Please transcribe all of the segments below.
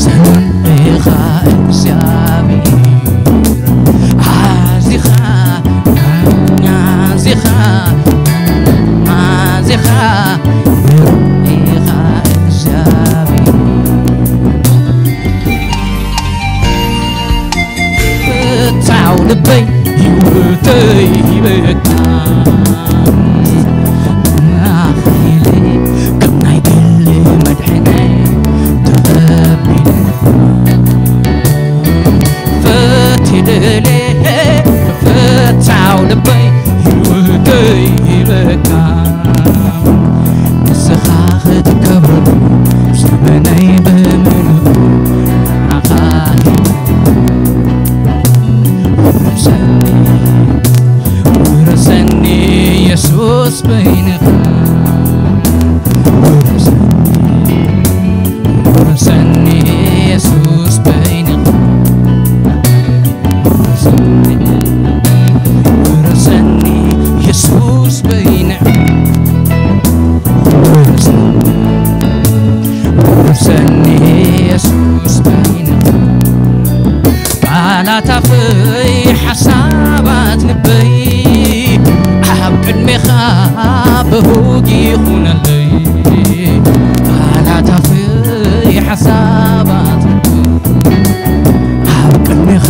ሰሉን ኢኻ እግዚኣብሔር። ኣዚኻ፣ ኣዚኻ፣ ኣዚኻ፣ ኢኻ እግዚኣብሔር። ፍታው ልበይ ህይወተይ ሂበካ። ኣኺለ ከም ናይ ግሊ መድሕነይ ተቐቢለ። ፈትየ ደልየ ፍታው ልበይ ህይወተይ ሂበካ። ንስኻ ክትከብረሉ ዘመነይ ብምሉኡ ንዓኻ ውረሰኒ፣ ውረሰኒ የሱስ በይንኻ። ውረሰኒ፣ ውረሰኒ የሱስ በይንኻ። ውረሰኒ፣ ውረሰኒ የሱስ በይንኻ። ውረሰኒ፣ ውረሰኒ የሱስ በይንኻ። ቃላት ኣፈይ ሓሳባት ልበይ ኣብ ቅድሜኻ ብሩግ ይኹነለይ። ቃላት ኣፈይ ሓሳባት ልበይ ኣብ ቅድሜኻ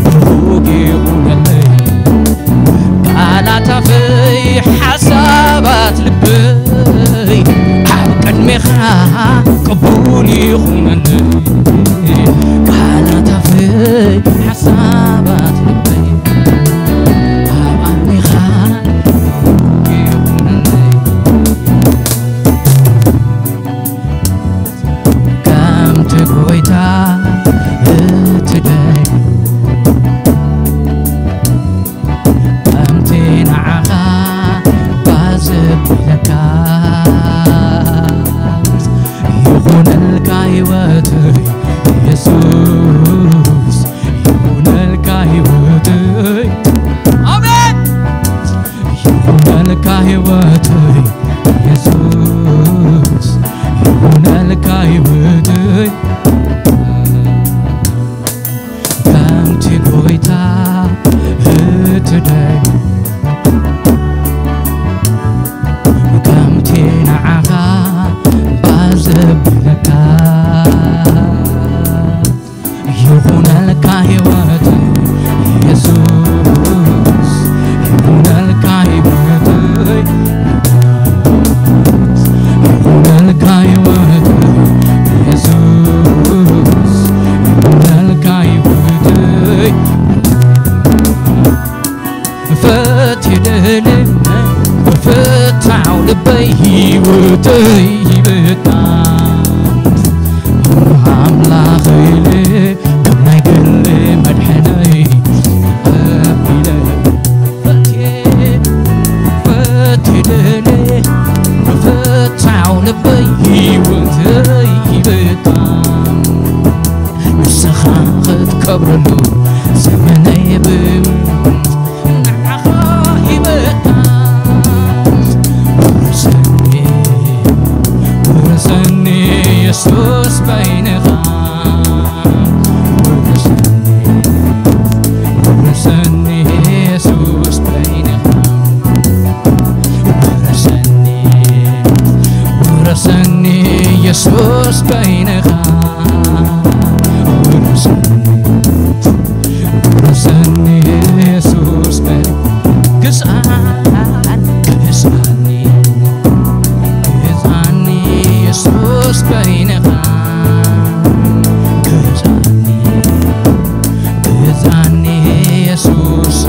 ብሩግ ይኹነለይ። ቃላት ኣፈይ ሓሳባት ልበይ ኣብ ቅድሜኻ ቅቡል ይኹነለይ። ቃላት ኣፈይ ሓሳባት ልበይ ኣብ ቅድሜኻ ቅቡል ይኹነለይ። ከምቲ ጎይታ እትደልዮ፣ ከምቲ ንዓኻ ባዘብለካ፣ ይኹነልካ ህይወተይ የሱስ፣ ይኹነልካ ህይወተይ። ኣሜን። ይኹነልካ ህይወተይ የሱስ፣ ይኹነልካ ህይወተይ። ከምቲ ጎይታ እትደልዮ፣ ከምቲ ንዓኻ ባዘብለካ፣ ይኹነልካ ህይወተይ የሱስ፣ ይኹነልካ ህይወተይ፣ ይኹነልካ ህይወተይ የሱስ፣ ይኹነልካ ህይወተይ። ፈትየ ደልየ ብፍታው ልበይ ህይወተይ ሂበካ። ኣምላኽ ኢለ ከም ናይ ግሊ መድሕነይ ተቐቢለ። ፈትየ፣ ፈትየ ደልየ ብፍታው ልበይ ህይወተይ ሂበካ። ንስኻ ክትከብረሉ ዘመነይ ብ ንዓኻ ሂበካ። ውረሰኒ፣ ውረሰኒ የሱስ በይንኻ። ውረሰኒ፣ ውረሰኒ የሱስ በይንኻ። ውረሰኒ፣ ውረሰኒ የሱስ በይንኻ። ውረሰኒ፣ ውረሰኒ የሱስ በይንኻ። ግዛኒ፣ ግዛኒ፣ ግዛኒ የሱስ በይንኻ። ግዛኒ፣ ግዛኒ የሱስ።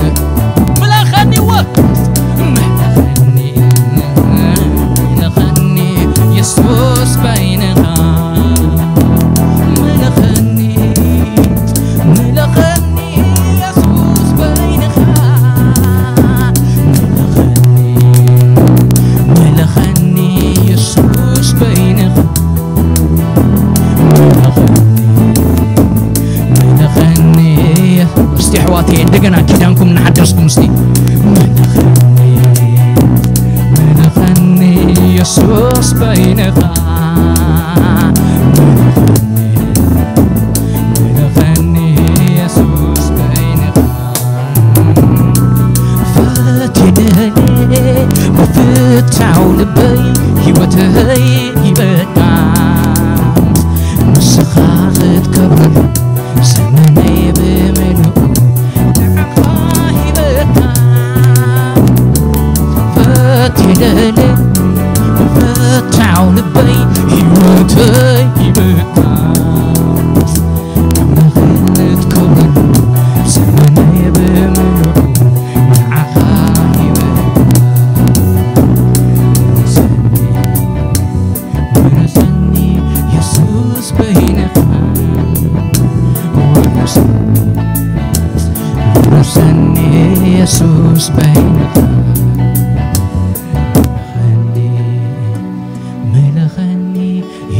ምለኸኒ ወ-፣ ምለኸኒ፣ ምለኸኒ የሱስ በይንኻ። ምለኸኒ፣ ምለኸኒ የሱስ በይንኻ። ምለኸኒ፣ ምለኸኒ የሱስ በይንኻ። ምለኸኒ፣ ምለኸኒ። እስቲ ኣሕዋተይ እንደገና ኪዳንኩም እናሓደስኩም እስቲ። ምለኸኒ፣ ምለኸኒ የሱስ በይንኻ። ህይወተይ ሂበካ ንስኻ ክትከብረሉ ዘመነይ ብምልኡ ንዓኻ ሂበካ ፈትየ ደልየ ብፍታው ልበይ ህይወተይ ሂበካ ኣምላኽ ክትከብረሉ ዘመነይ ብምልኡ ንዓኻ ሂበካ ውረሰኒ የሱስ በይንኻ ውረሰኒ የሱስ በይንኻ ምለኸኒ ምለኸኒ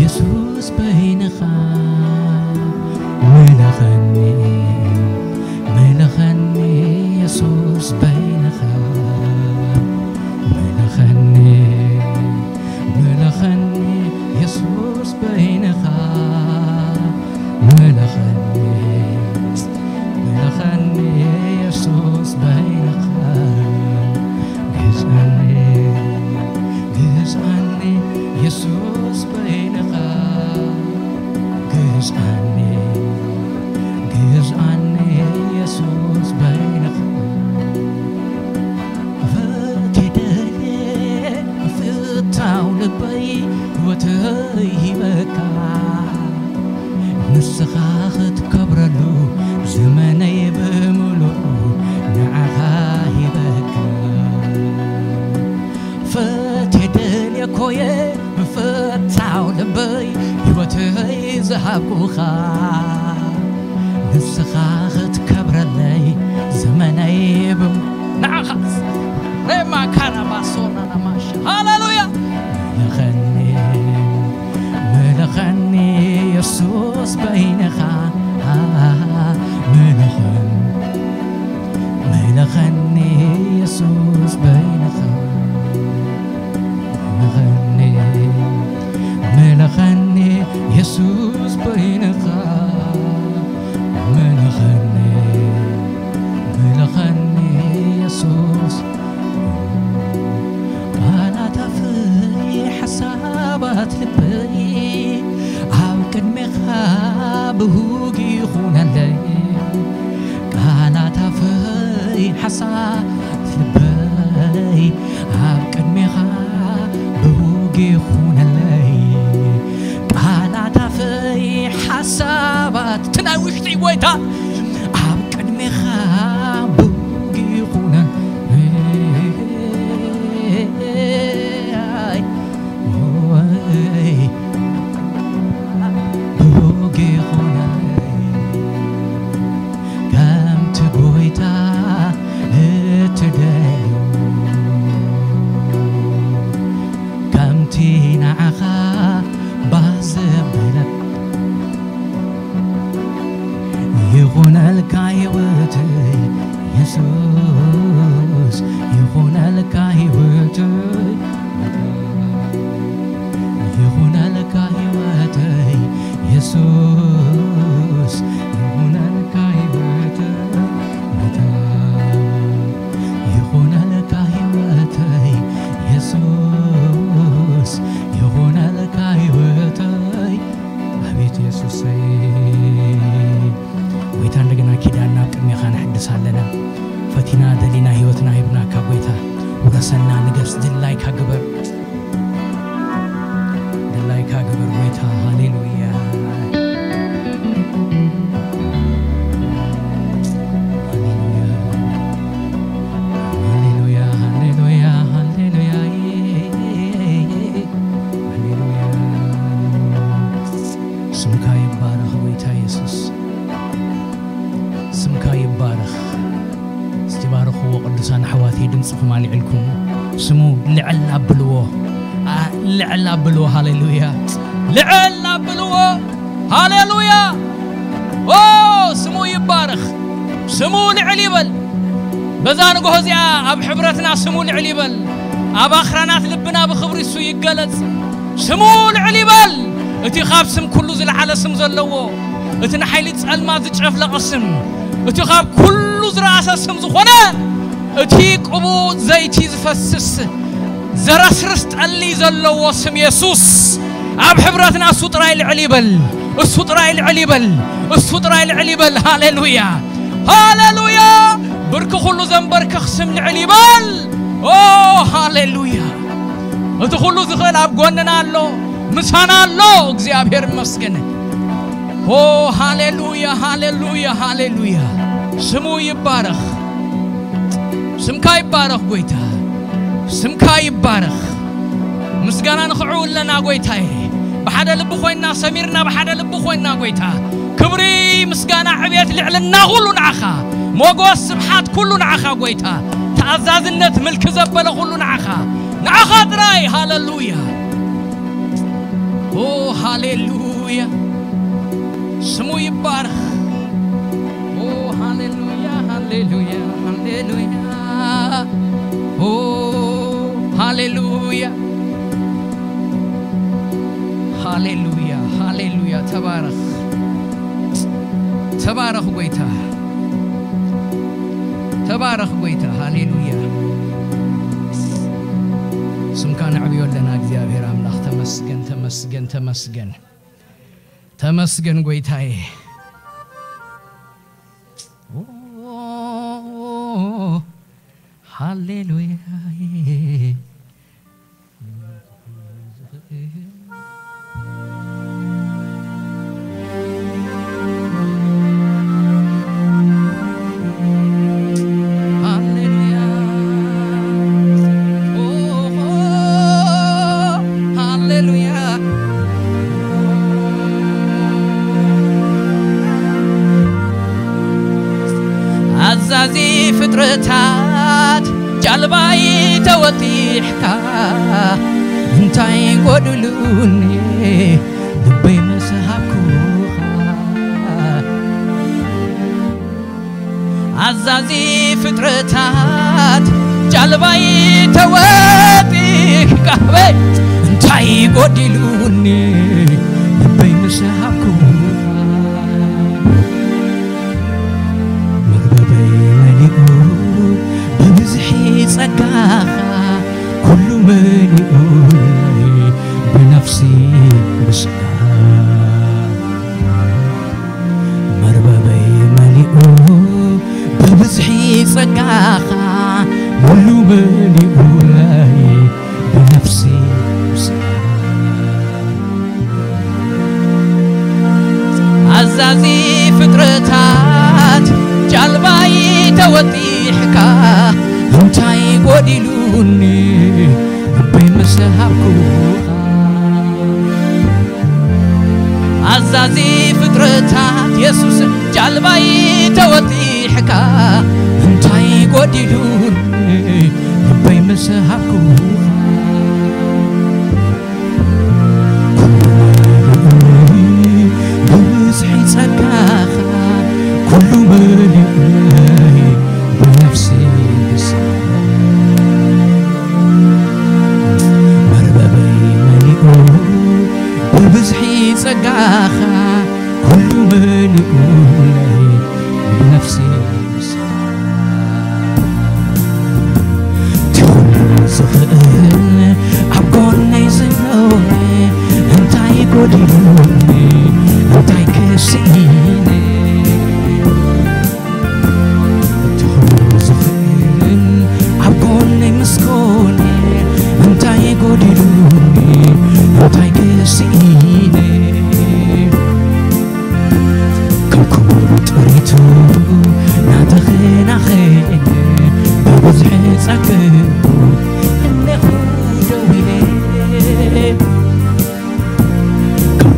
የሱስ በይንኻ ምለኸኒ ምለኸኒ የሱስ በይንኻ ምለኸኒ ምለኸኒ የሱስ በይንኻ ምለኸኒ ምለኸኒ የሱስ በይንኻ ግዝኣኒ ግዝኣኒ የሱስ በይንኻ ግዝኣኒ ግዝኣኒ የሱስ በይንኻ ፈትየ ደልየ ብፍታው ልበይ ህይወተይ ሂበካ ንስኻ ክትከብረሉ ዘመነይ ብምሉኡ ንዓኻ ሂበካ ፈትየ ደልየ ኮየ ብፍታው ልበይ ህይወተይ ዝሃብኩኻ ንስኻ ክትከብረለይ ዘመነይ ብም ንዓኻ ሬማ ካራባሶና ናማሻ ሃሌሉያ ምለኸኒ ምለኸኒ የሱስ በይንኻ ምለኸኒ ምለኸኒ የሱስ በይንኻ ምለኸኒ ምለኸኒ የሱስ በይንኻ ምለኸኒ ምለኸኒ የሱስ ቃላት ኣፈይ ሓሳባት ልበይ ኣብ ቅድሜኻ ብሁግ ይኹነለይ ቃላት ኣፈይ ሓሳባት ልበይ ኣብ ቅድሜኻ ብሁግ ይኹነለይ ቃላት ኣፈይ ሓሳባት እቲ ናይ ውሽጢ ጎይታ ኣብ ቅድሜኻ ብሁግ ይኹነለይ ወይ ብሁግ ይኹነለይ ከምቲ ጎይታ እትደልዮ ከምቲ ንዓኻ ባህ ዘብለካ ይኹነልካ ህይወተይ የሱስ ይኹነልካ ህይወተይ ይኹነልካ ህይወተይ የሱስ ይኹነልካ ህይወተይ ይኹነልካ ህይወተይ የሱስ ይኹነልካ ህይወተይ ኣቤት የሱሰይ ጎይታ እንደገና ኪዳን ናብ ቅድሜኻ ንሕድስ ኣለና ፈቲና ደሊና ህይወትና ሂብናካ ጎይታ ውረሰና ንገስ ድላይካ ግበር ድላይካ ግበር ጎይታ ሃሌሉያ ሃሌሉያ ሃሌሉያ ሃሌሉያ ሃሌሉያ ሃሌሉያ ስምካ ይባረኽ ጎይታ የሱስ ስምካ ይባረኽ እስቲ ባርኽዎ ቅዱሳን ኣሕዋተይ ድምፅኹም ኣልዕልኩም ስሙ ልዕል ኣብልዎ ልዕል ኣብልዎ ሃሌሉያ ልዕል ኣብልዎ ሃሌሉያ ኦ ስሙ ይባረኽ ስሙ ልዕል ይበል በዛ ንግሆ እዚኣ ኣብ ሕብረትና ስሙ ልዕል ይበል ኣብ ኣኽራናት ልብና ብኽብሪ እሱ ይገለጽ ስሙ ልዕል ይበል እቲ ካብ ስም ኩሉ ዝለዓለ ስም ዘለዎ እቲ ንሓይሊ ጸልማ ዝጨፍለቐ ስም እቲ ካብ ኩሉ ዝረኣሰ ስም ዝኾነ እቲ ቅቡእ ዘይቲ ዝፈስስ ዘረስርስ ጠሊ ዘለዎ ስም የሱስ ኣብ ሕብረትና እሱ ጥራይ ልዕል ይበል። እሱ ጥራይ ልዕል ይበል። እሱ ጥራይ ልዕል ይበል። ሃሌሉያ፣ ሃሌሉያ። ብርኪ ኩሉ ዘንበርክኽ ስም ልዕል ይበል። ኦ፣ ሃሌሉያ። እቲ ኩሉ ዝኽእል ኣብ ጎንና ኣሎ፣ ምሳና ኣሎ። እግዚኣብሔር ይመስገን። ኦ፣ ሃሌሉያ፣ ሃሌሉያ፣ ሃሌሉያ። ስሙ ይባረኽ። ስምካ ይባረኽ ጎይታ፣ ስምካ ይባረኽ። ምስጋና ንኽዕው ኣለና ጎይታዬ። ብሓደ ልቢ ኮይንና ሰሚርና፣ ብሓደ ልቢ ኮይንና ጎይታ፣ ክብሪ፣ ምስጋና፣ ዕብየት፣ ልዕልና ኩሉ ንዓኻ። ሞጎስ፣ ስብሓት ኩሉ ንዓኻ ጎይታ። ተኣዛዝነት፣ ምልኪ ዘበለ ኩሉ ንዓኻ፣ ንዓኻ ጥራይ። ሃሌሉያ። ኦ፣ ሃሌሉያ። ስሙ ይባረኽ። ኦ፣ ሃሌሉያ፣ ሃሌሉያ፣ ሃሌሉያ። ኦ፣ ሃሌሉያ፣ ሃሌሉያ፣ ሃሌሉያ። ተባረኽ፣ ተባረኽ ጎይታ፣ ተባረኽ ጎይታ። ሃሌሉያ። ስምካ ነዕብዮ ኣለና እግዚኣብሔር ኣምላኽ። ተመስገን፣ ተመስገን፣ ተመስገን። ተመስገን ጎይታዬ። ኦ፣ ሃሌሉያ። ሃሌሉያ። ኦ፣ ሃሌሉያ። ኣዛዚ ፍጥረታት ጃልባይ ተወጢሕካ፣ እንታይ ጎድሉኒ ልበይ ምስ ሃብኩኻ። ኣዛዚ ፍጥረታት ጃልባይ ተወጢሕካ፣ በይ፣ እንታይ ጎዲሉኒ ልበይ ምስ ሃብኩኻ። መርበበይ መሊኡ ብብዝሒ ጸጋኻ፣ ኩሉ መሊኡለይ ብነፍሲ ብስጋ። መርበበይ መሊኡ ብብዝሒ ጸጋኻ፣ ኩሉ መሊኡለይ ብነፍሲ ብስጋ። ኣዛዚ ፍጥረታት ጃልባይ ተወጢሕካ፣ እንታይ ጎዲሉኒ ልበይ ምስ ሃብኩኻ። ኣዛዚ ፍጥረታት የሱስ ጃልባይ ተወጢሕካ፣ እንታይ ጎዲሉኒ ልበይ ምስ ሃብኩኻ። ኩሉ መሊኡለይ ብብዝሒ ጸጋኻ፣ ኩሉ መሊኡለይ ብነፍሲ ብስጋ። መርበበይ መሊኡ ብብዝሒ ጸጋኻ፣ ኩሉ መሊኡለይ ብነፍሲ ብስጋ። እቲ ኩሉ ዝኽእል ኣብ ጎነይ ዘሎ፣ እንታይ ጎዲሉኒ፣ እንታይ ክስኢነ? እቲ ኩሉ ዝኽእል ኣብ ጎነይ ምስ ኮነ፣ እንታይ ጎዲሉኒ፣ እንታይ ክስኢነ? ካብ ክቡር ጥሪቱ ናተኸናኸነ፣ ብብዝሒ ጸግኡ እነኹ ደው ኢለ። ካብ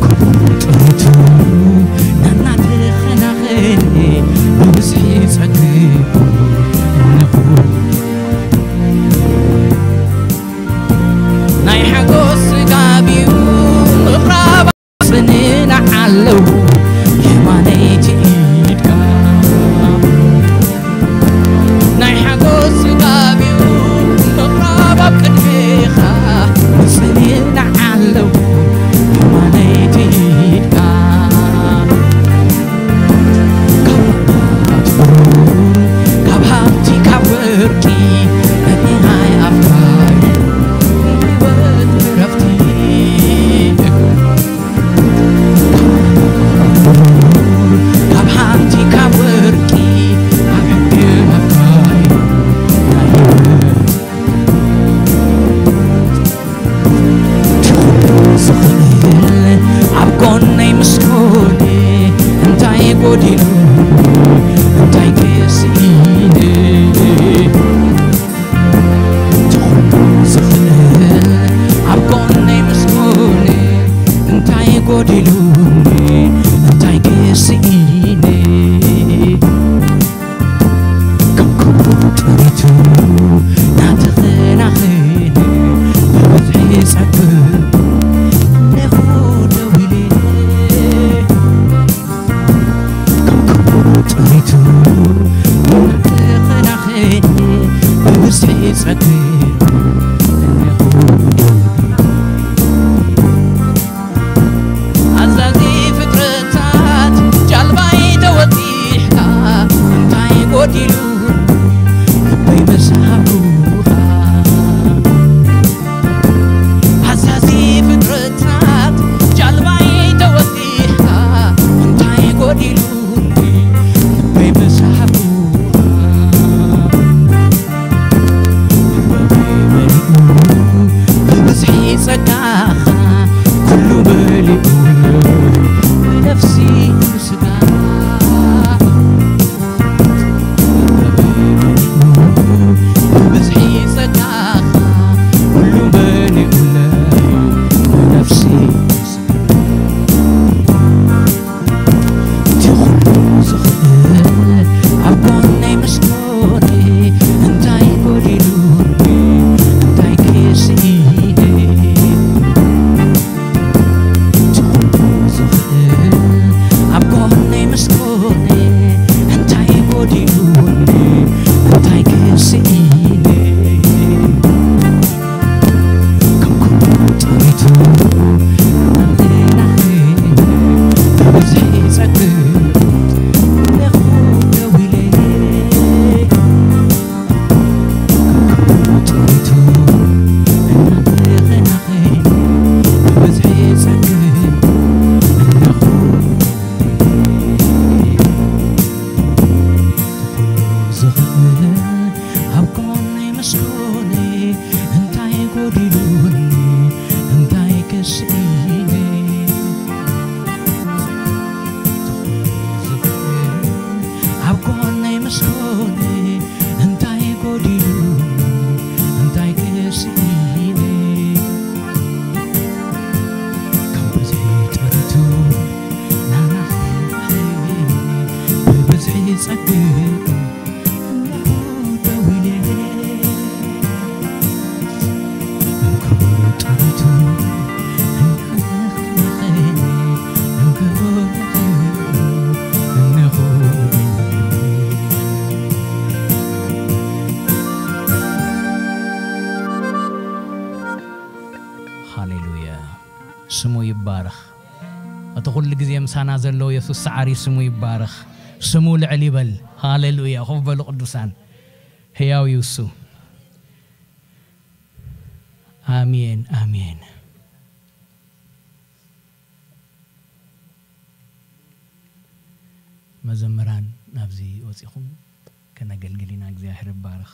ጎነይ ምስ ኮነ እንታይ ጎዲሉ እንታይ ክስኢነ ትኹሉ ዝኽእል ኣብ ጎነይ ምስ ኮነ እንታይ ጎዲሉ እንታይ ክስኢነ ከም ክቡር ጥሪቱ ናተኸናኸነ ብብዝሒ ጸግብ እነኹ ደው ኢለ ከም ክቡር ጥሪቱ ናተኸናኸነ ብብዝሒ ጸግብ እነኹ ደው ኢለ ኣዛዚ ፍጥረታት ጃልባይ ተወጢሕካ እንታይ ጎዲሉ ልበይ መሳብሩኻ ኣዛዚ ፍጥረታት ጃልባይ ተወጢሕካ እንታይ ጎዲሉ ልበይ መሳብሩኻ ብብዝሒ ጸጋኻ ኩሉ መሊኡ ነፍሲ ስጋ ብብዝሒ ጸጋኻ ኩሉ መሊኡለይ ነፍሲ እቲ ኩሉ ዝኽእል ኣብ ጎነይ ምስ ኮነ እንታይ ጎዲሉኒ እንታይ ክስኢነ እቲ ኩሉ ዝኽእል ኣብ ጎነይ ምስ ኮነ እንታይ ጎዲሉኒ እንታይ ክስኢነ ዝኽእል ኣብ ጎነይ ምስ ኮነ እንታይ ጎዲሉኒ እንታይ ክስኢነ ዝኽእል ኣብ ጎነይ ምስ ኮነ እንታይ ጎዲሉኒ እንታይ ክስኢነ ካብ ብዝሒ ጥሪቱ ናናኸ ብብዝሒ ጸግብ ሃሌሉያ። ስሙ ይባረኽ። እቲ ኩሉ ግዜ ምሳና ዘሎ የሱስ ሰዓሪ ስሙ ይባረኽ። ስሙ ልዕል ይበል። ሃሌሉያ። ኮፍ በሉ ቅዱሳን። ህያው እዩ እሱ። ኣሜን፣ ኣሜን። መዘምራን ናብዚ ወጺኹም ከነገልግል ኢና። እግዚኣብሔር ይባረኽ።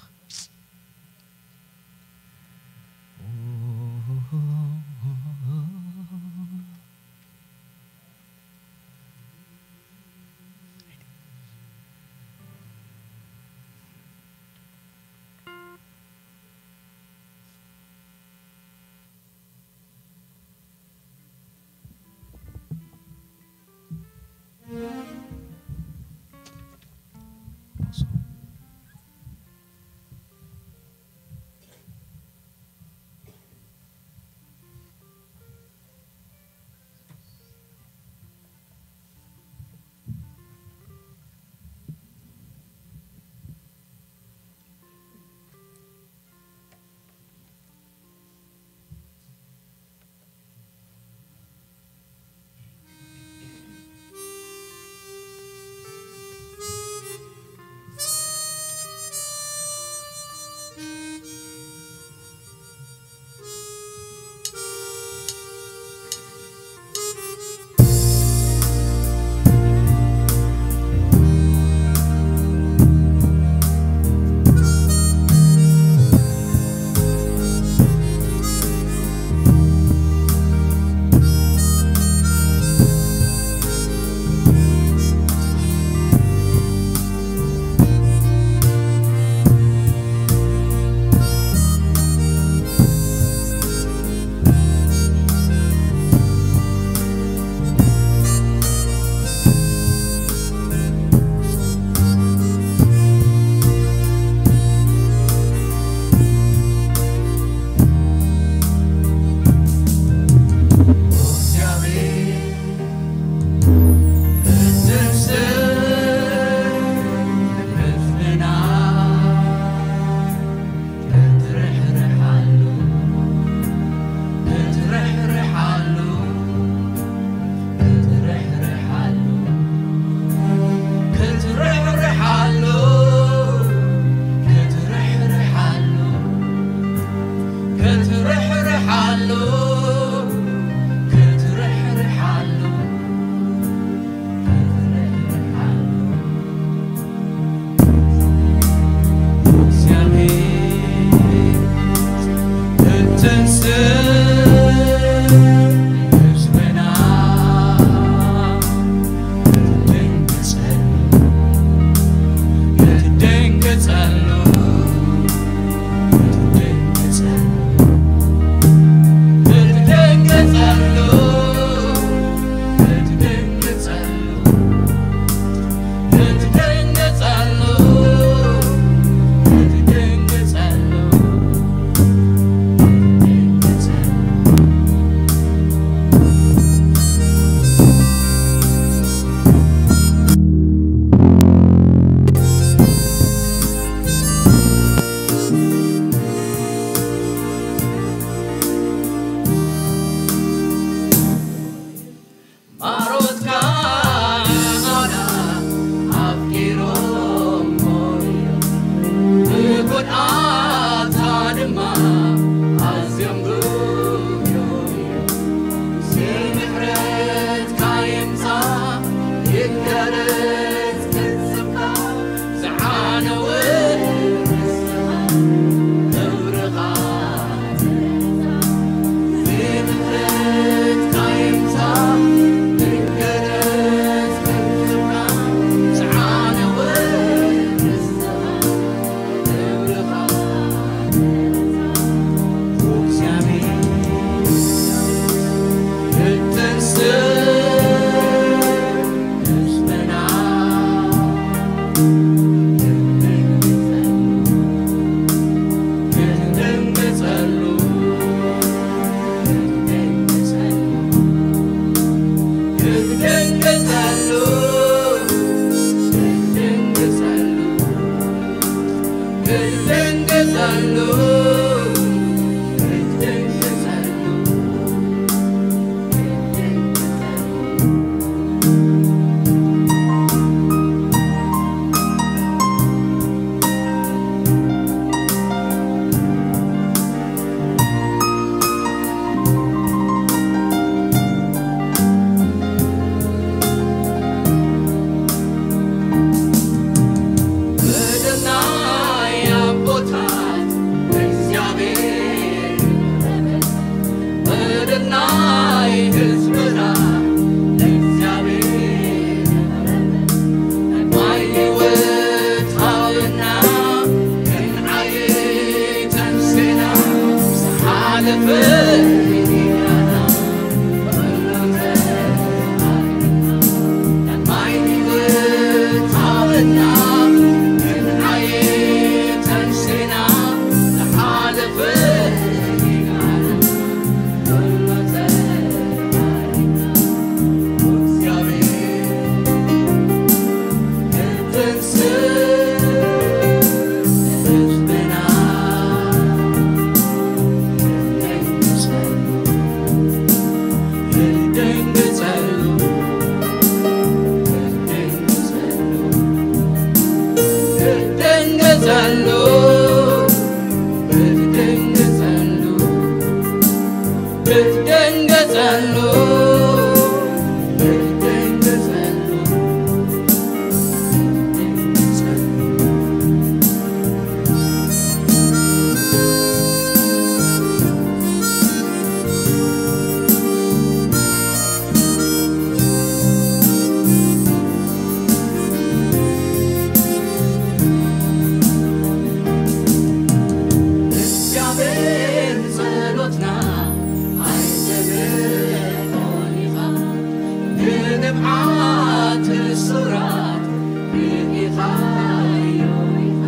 ንብዓት እሱራት ርኢኻዮ ኢኻ።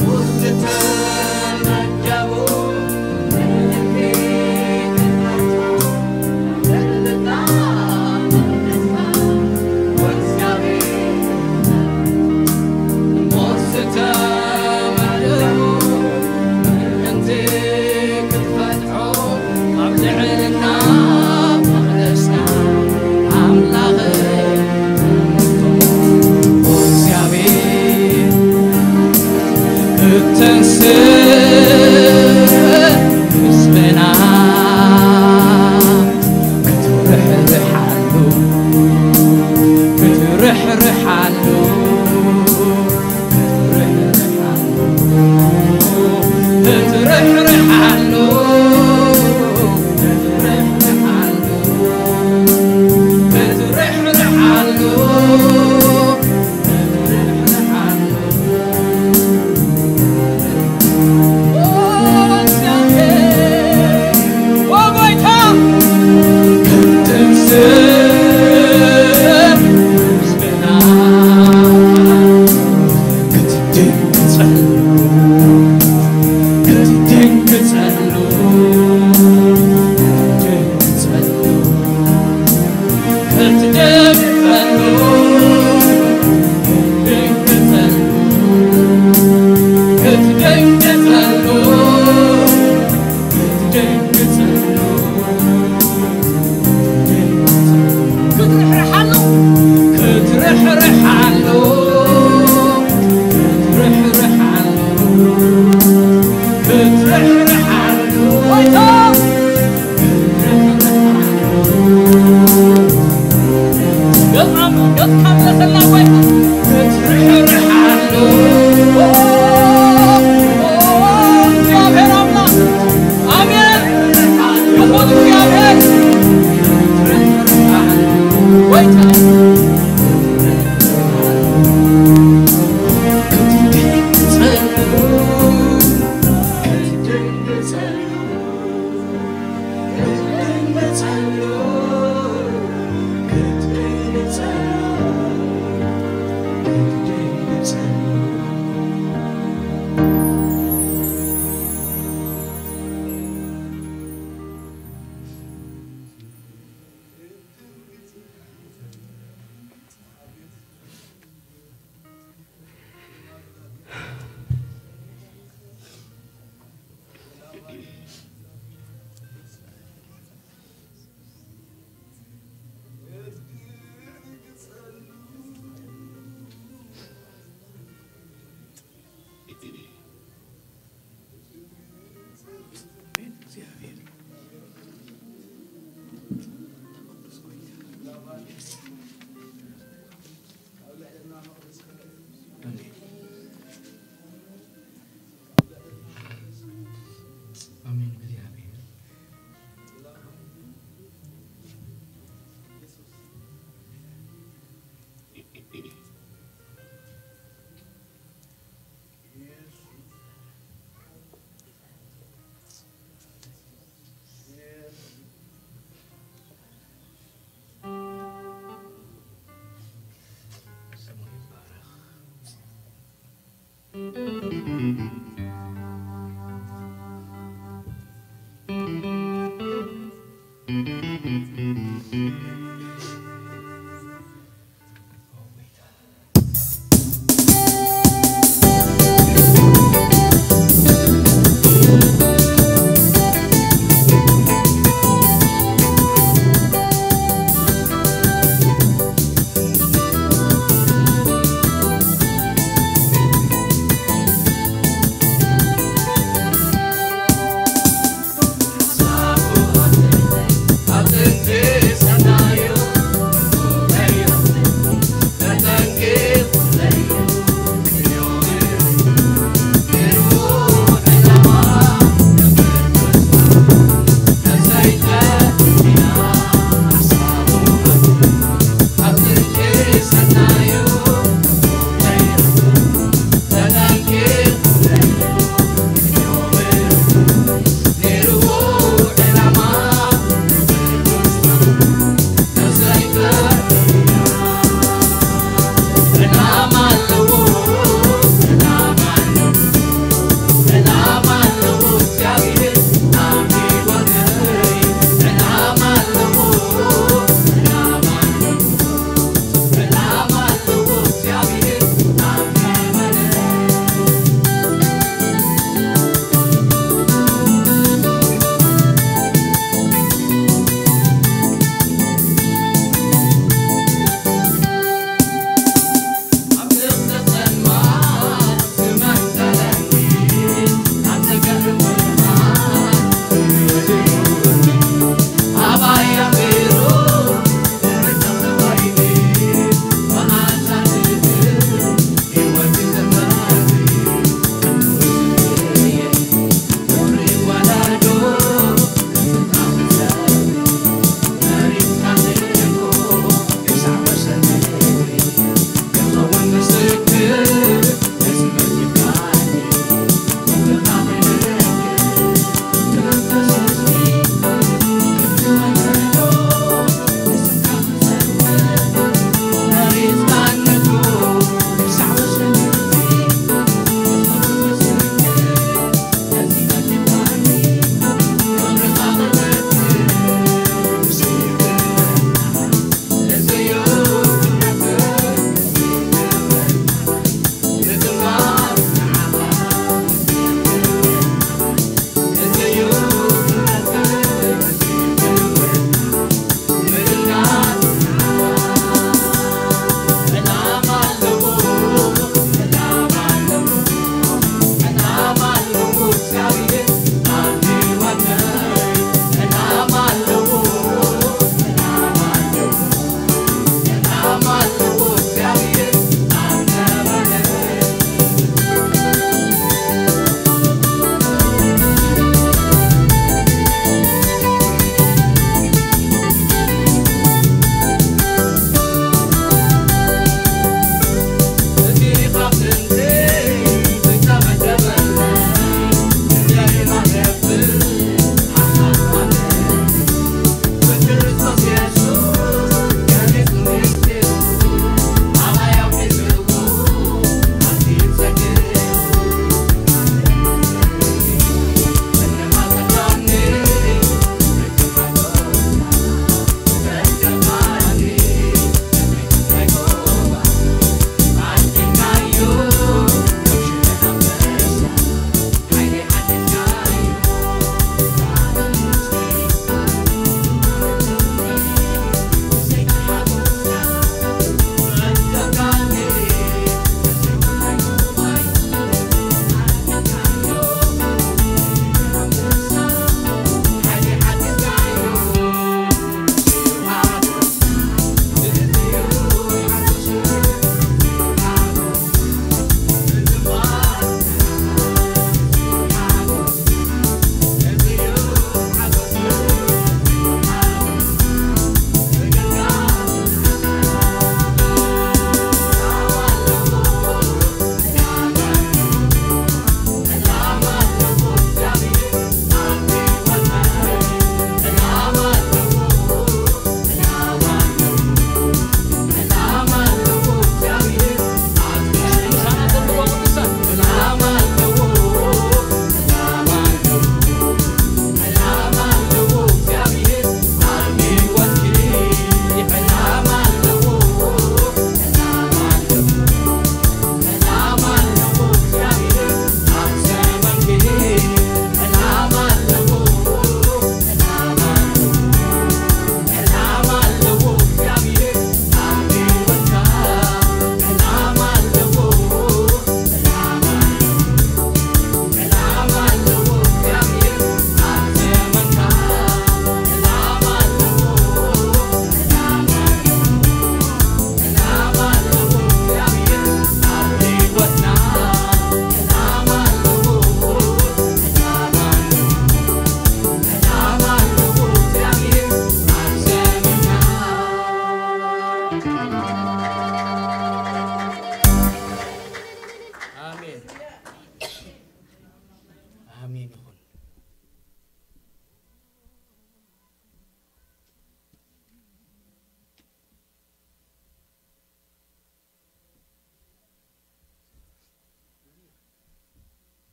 ሞት ዝተመደቡ ምእንቲ ክትፈትሖ፣ ልዕልና መለስካ ወእግዚኣብሔር ሞት ዝተመደቡ ምእንቲ ክትፈትሖ፣ ካብ ልዕልና መቕደስካ ኣምላኽ እግዚኣብሔር ክትተንስእ ህዝብና ክትርሕርሓሉ፣ ክትርሕርሓሉ፣ ክትርሕርሓሉ፣ ክትርሕርሓሉ፣ ክትርሕርሓሉ፣ ክትርሕርሓሉ፣ ክትርሕርሓሉ። ክትርሕርሓሉ፣ ክትርሕርሓሉ፣ ክትርሕርሓሉ፣ ክትርሕርሓሉ፣ ጎይታ፣ ክትርሕርሓሉ። ገጽ ኣም-፣ ገጽካ ምለሰልና ጎይታ። ክትርሕርሓሉ። ኦ፣ ኦ፣ እግዚኣብሔር ኣምላኽ። ኣሜን። ይኹን እግዚኣብሔር። ወይ ኣሜን። እግዚኣብሔር ኣሜን። ኣሜን ይኹን።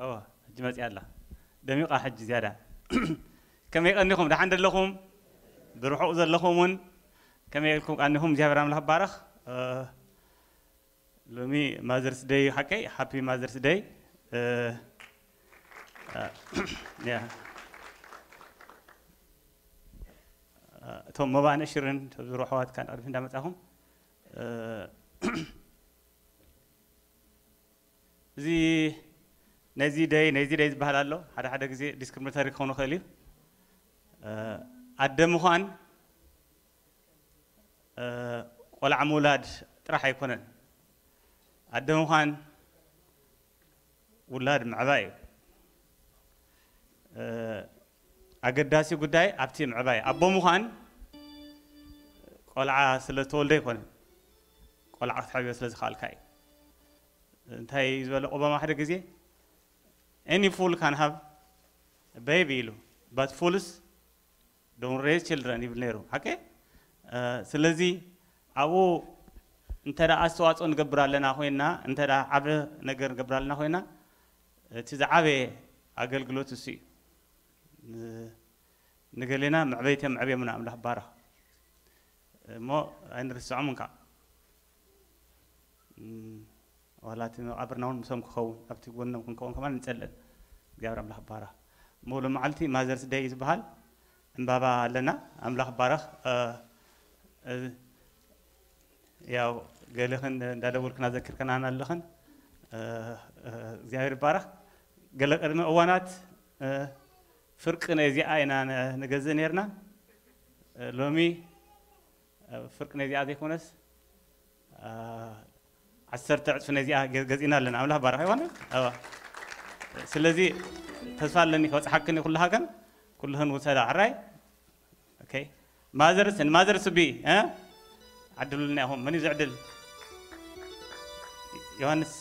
እወ፣ ሕጂ መጺኣ ኣላ። ደሚቓ ሕጂ ዝያዳ። ከመይ ቀኒኹም? ደሓን ደለኹም? ብርሑቕ ዘለኹም እውን ከመይ ኢልኩም ቀኒኹም? እግዚኣብሔር ኣምላኽ ባረኽ። እ፣ ሎሚ ማዘርስ ደይ ሓቀይ? ሃፒ ማዘርስ ደይ። እ፣ እ፣ ያ። እ፣ እቶም መባእን እሽርን ተዝሩ ኣሕዋት ካን ቅድሚት እንዳመጻኹም፣ እ፣ እዚ ነዚ ደይ፣ ነዚ ደይ ዝበሃል ኣሎ። ሓደ ሓደ ግዜ ዲስክሪሚኔተሪ ክኸውን ይኽእል እዩ። እ፣ ኣደ ምዃን፣ እ፣ ቆልዓ ምውላድ ጥራሕ ኣይኮነን። ኣደ ምዃን ውላድ ምዕባይ እዩ። እ፣ ኣገዳሲ ጉዳይ ኣብቲ ምዕባይ። ኣቦ ምዃን ቆልዓ ስለ ዝተወልደ ኣይኮነን። ቆልዓ ክትሕብዮ ስለ ዝኸኣልካ እዩ። እንታይ እዩ ዝበለ ኦባማ ሓደ ግዜ? "Any fool can have a baby" ኢሉ። "But fools don't raise children" ይብል ነይሩ። ሓቂ? እ፣ ስለዚ ኣብኡ እንተ ደኣ ኣስተዋጽኦ ንገብር ኣለና ኮይና፣ እንተ ደኣ ዓቢ ነገር ንገብር ኣለና ኮይና፣ እቲ ዝዓበየ ኣገልግሎት እሱ እዩ። ን-፣ ንገሌና መዕበይቲ እዮም፣ መዕብዮምና፣ ኣምላኽ ባረኽ። እሞ ኣይንርስዖምን ከዓ። እም፣ ዋላ እቲ መቓብርና እውን ምሶም ክኸውን፣ ኣብቲ ጎኖም ክንከውን ከማን ንጸልእ። እግዚኣብሔር ኣምላኽ ባረኽ። እሞ ሎም መዓልቲ ማዘርስ ደይ ዝበሃል ዕምባባ ኣለና። ኣምላኽ ባረኽ። እ፣ እ፣ ያው ገለኽን እንዳደወልክና ዘኪርክናና ኣለኽን። እ፣ እ፣ እግዚኣብሔር ይባረኽ። ገለ ቅድሚ እዋናት፣ እ፣ ፍርቂ ነዚኣ ኢና ን-፣ ንገዝእ ነርና። እ፣ ሎሚ፣ እ፣ ፍርቂ ነዚኣ ዘይኮነስ፣ እ፣ ዓሰርተ ዕጽፊ ነዚኣ ገ-፣ ገዚእና ኣለና። ኣምላኽ ባረኽ ይኾን? እዋ። ስለዚ ተስፋ ኣለኒ ክበጽሓክን እዩ ኩሉ ሃገር፣ ኩልኽን ውሰዳ። ሕራይ? ኦኬ። ማዘርስ፣ ንማዘርስ ቢ፣ እ? ዓድሉልና ኢኹም። መን እዩ ዝዕድል? ዮሃንስ።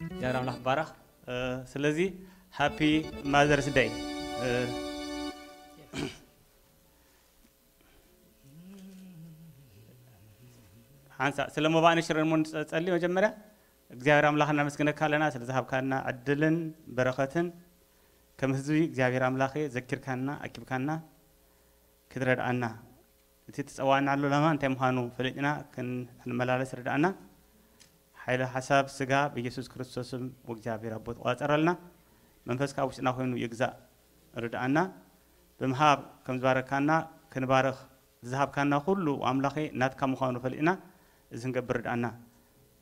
እግዚኣብሔር ኣምላኽ ይባረኽ። እ፣ ስለዚ ሃፒ ማዘርስ ደይ። እ፣ ሓንሳእ ስለ ሞባእ ንሽረን ሞ ንጸሊ መጀመርያ እግዚኣብሔር ኣምላኽ እናመስግነካ ኣለና ስለ ዝሃብካና ዕድልን በረኸትን። ከም ህዝቢ እግዚኣብሔር ኣምላኽ ዘኪርካና፣ ኣኪብካና፣ ክትረድኣና፣ እቲ ትጸዋዕናሉ ዕላማ እንታይ ምዃኑ ፈሊጥና ክን-፣ ክንመላለስ ርድኣና። ሓይለ ሓሳብ ስጋ ብኢየሱስ ክርስቶስም ወእግዚኣብሔር ኣቦ ተቆጻጸረልና። መንፈስካ ኣብ ውሽጥና ኮይኑ ይግዛእ ርድኣና። ብምሃብ ከም ዝባረካና ክንባርኽ ዝሃብካና ኩሉ ኣምላኸ ናትካ ምዃኑ ፈሊጥና እዚ ክንገብር ርድኣና።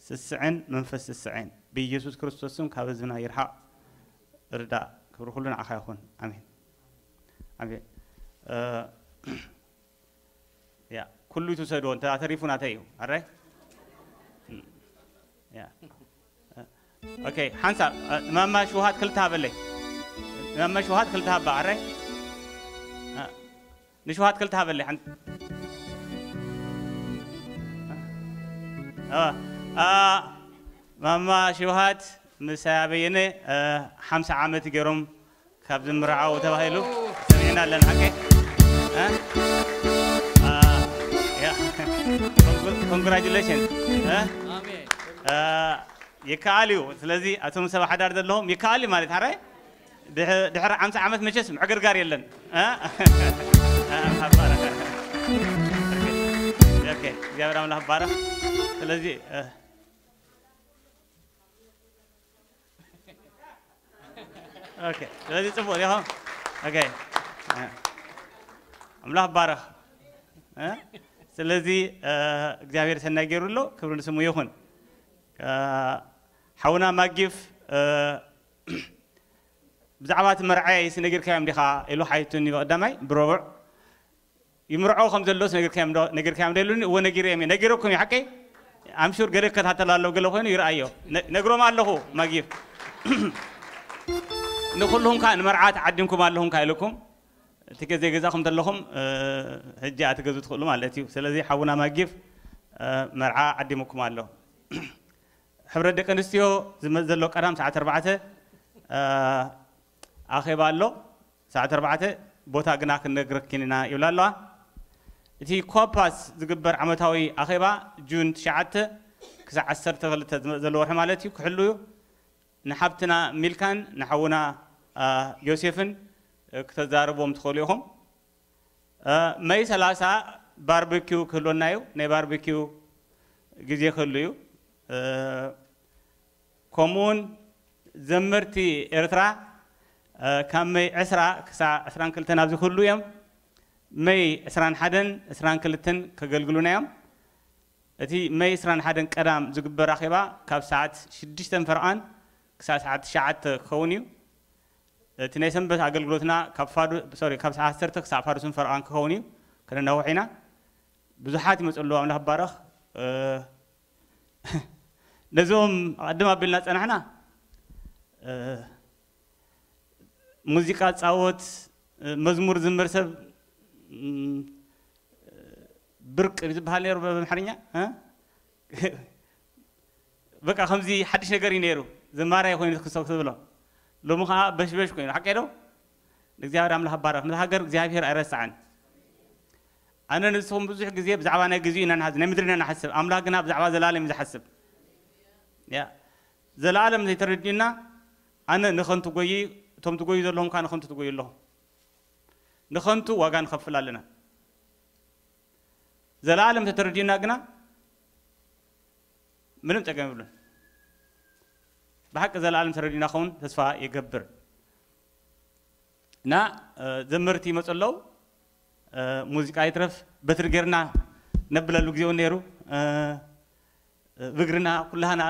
ስስዐን መንፈስ ስስዐን ብኢየሱስ ክርስቶስም ካብ ህዝብና ይርሓቕ። ርዳእ። ክብሪ ኩሉ ንዓኻ ይኹን። ኣሜን። ኣሜን። እ፣ ያ፣ ኩሉ ትውሰድዎ፣ እንተ ኣተሪፉ ናተይ እዩ። ኣራይ? ያ። ኦኬ፣ ሓንሳብ፣ እ፣ ንማማ ሽውሃት ክልተ ሃበለይ። ንማማ ሽውሃት ክልተ ሃባ፣ ኣራይ? እ፣ ንሽውሃት ክልተ ሃበለይ፣ ሓንቲ። እ፣ እ፣ ማማ ሽውሃት ምስ ኣያ በየነ፣ እ፣ ሓምሳ ዓመት ገይሮም ካብ ዝምርዓው ተባሂሉ ሰሚዕና ኣለና። ሓቂ? እ? አ፣ ያ። ኮንግራ-፣ ኮንግራጁሌሽን። እ? ኣሜን። አ፣ ይከኣል እዩ። ስለዚ ኣቶም ሰብ ሓዳር ዘለኹም ይከኣል እዩ ማለት ሓራይ? ድሕ-፣ ድሕሪ ሓምሳ ዓመት መቸስ ምዕግርጋር የለን። እ? አ፣ ኦኬ። ኦኬ። እግዚኣብሔር ኣምላኽ ይባረኽ። ስለዚ፣ እ፣ ኦኬ፣ ስለዚ ጽቡቕ ዲኹም? ኦኬ። እ፣ ኣምላኽ ባረኽ። እ? ስለዚ እግዚኣብሔር ሰናይ ገይሩ ኣሎ። ክብሪ ንስሙ ይኹን። ሓውና ማጊፍ፣ ብዛዕባ እቲ መርዓይስ ነጊርካዮም ዲኻ ኢሉ ሓይቱኒ። ብቐዳማይ ብረቡዕ ይምርዖ ከም ዘሎስ ነጊርካዮም ዶ? ነጊርካዮም ዶ ኢሉኒ። እወ ነጊረዮም እየ። ነጊረኩም እዩ ሓቀይ? ኣምሹር ገለ ክከታተል ኣለዉ፣ ገለ ኮይኑ ይርኣዮ። ነግሮም ኣለኹ። ማጊፍ ንኩልኹም ከ ንመርዓ ተዓዲምኩም ኣለኹም ከ ኢልኩም፣ እቲ ገዜ ገዛኹም ተለኹም ሕጂ ኣትገዙ ትኽእሉ ማለት እዩ። ስለዚ ሓውና ማጊፍ መርዓ ዓዲሙኩም ኣሎ። ሕብረት ደቂ ኣንስትዮ ዝመ- ዘሎ ቀዳም ሰዓት ኣርባዕተ ኣኼባ ኣሎ። ሰዓት ኣርባዕተ ቦታ ግና ክንነግረኪን ኢና ይብላ ኣለዋ። እቲ ኮፓስ ዝግበር ዓመታዊ ኣኼባ ጁን ትሽዓተ ክሳብ ዓሰርተ ክልተ ዝመ- ዘሎ ወርሒ ማለት እዩ ክሕሉ እዩ። ንሓብትና ሚልካን ንሓውና ዮሴፍን ክተዛርቦም ትኽእሉ ኢኹም። መይ ሰላሳ ባርበኪው ክህልወና እዩ። ናይ ባርበኪው ግዜ ክህሉ እዩ። ከምኡውን ዘመርቲ ኤርትራ ካብ መይ ዕስራ ክሳብ ዕስራን ክልተን ኣብዚ ክህሉ እዮም። መይ ዕስራን ሓደን ዕስራን ክልተን ከገልግሉና እዮም። እቲ መይ ዕስራን ሓደን ቀዳም ዝግበር ኣኼባ ካብ ሰዓት ሽዱሽተን ፈረቓን ክሳብ ሰዓት ትሽዓተ ክኸውን እዩ። እቲ ናይ ሰንበት ኣገልግሎትና ካብ ፋዱ ሶሪ ካብ ሰዓት ዓሰርተ ክሳብ ፋዱስን ፈረቓን ክኸውን እዩ። ከነናውሕ ኢና። ብዙሓት ይመፁ ኣለዉ። ኣምላኽ ባረኽ። ነዞም ኣቐድም ኣቢልና ፀናሕና ሙዚቃ ፃወት፣ መዝሙር ዝምር ሰብ ብርቅ እዩ ዝበሃል ነይሩ ብኣምሓርኛ። በቃ ከምዚ ሓድሽ ነገር እዩ ነይሩ። ዘማራይ ኮይኑ ክሰብ ትብሎ ሎሚ ከዓ በሽበሽ ኮይኑ ሓቀ ዶ? ንእግዚኣብሔር ኣምላኽ ኣባረኽ። ነቲ ሃገር እግዚኣብሔር ኣይረስዓን። ኣነ ንስኹም ብዙሕ ግዜ ብዛዕባ ናይ ግዜኡ ኢና ንሓስብ፣ ናይ ምድሪ ኢና ንሓስብ። ኣምላኽ ግና ብዛዕባ ዘላለም እዩ ዝሓስብ። ያ ዘላለም ዘይተረድዩና ኣነ ንኸንቱ ጎይ እቶም ትጎዩ ዘለኹም ከዓ ንኸንቱ ትጎዩ ኣለኹም። ንኸንቱ ዋጋ ንኸፍል ኣለና። ዘላለም ተተረድዩና ግና ምንም ጸገም የብሉን። ብሓቂ ዘላለም ተረድዩና ኸውን ተስፋ ይገብር። እና ዘመርቲ ይመፁ ኣለዉ። ሙዚቃ ይትረፍ በትሪ ጌርና ነብለሉ ግዜ እውን ነይሩ። ብእግርና ኩላህና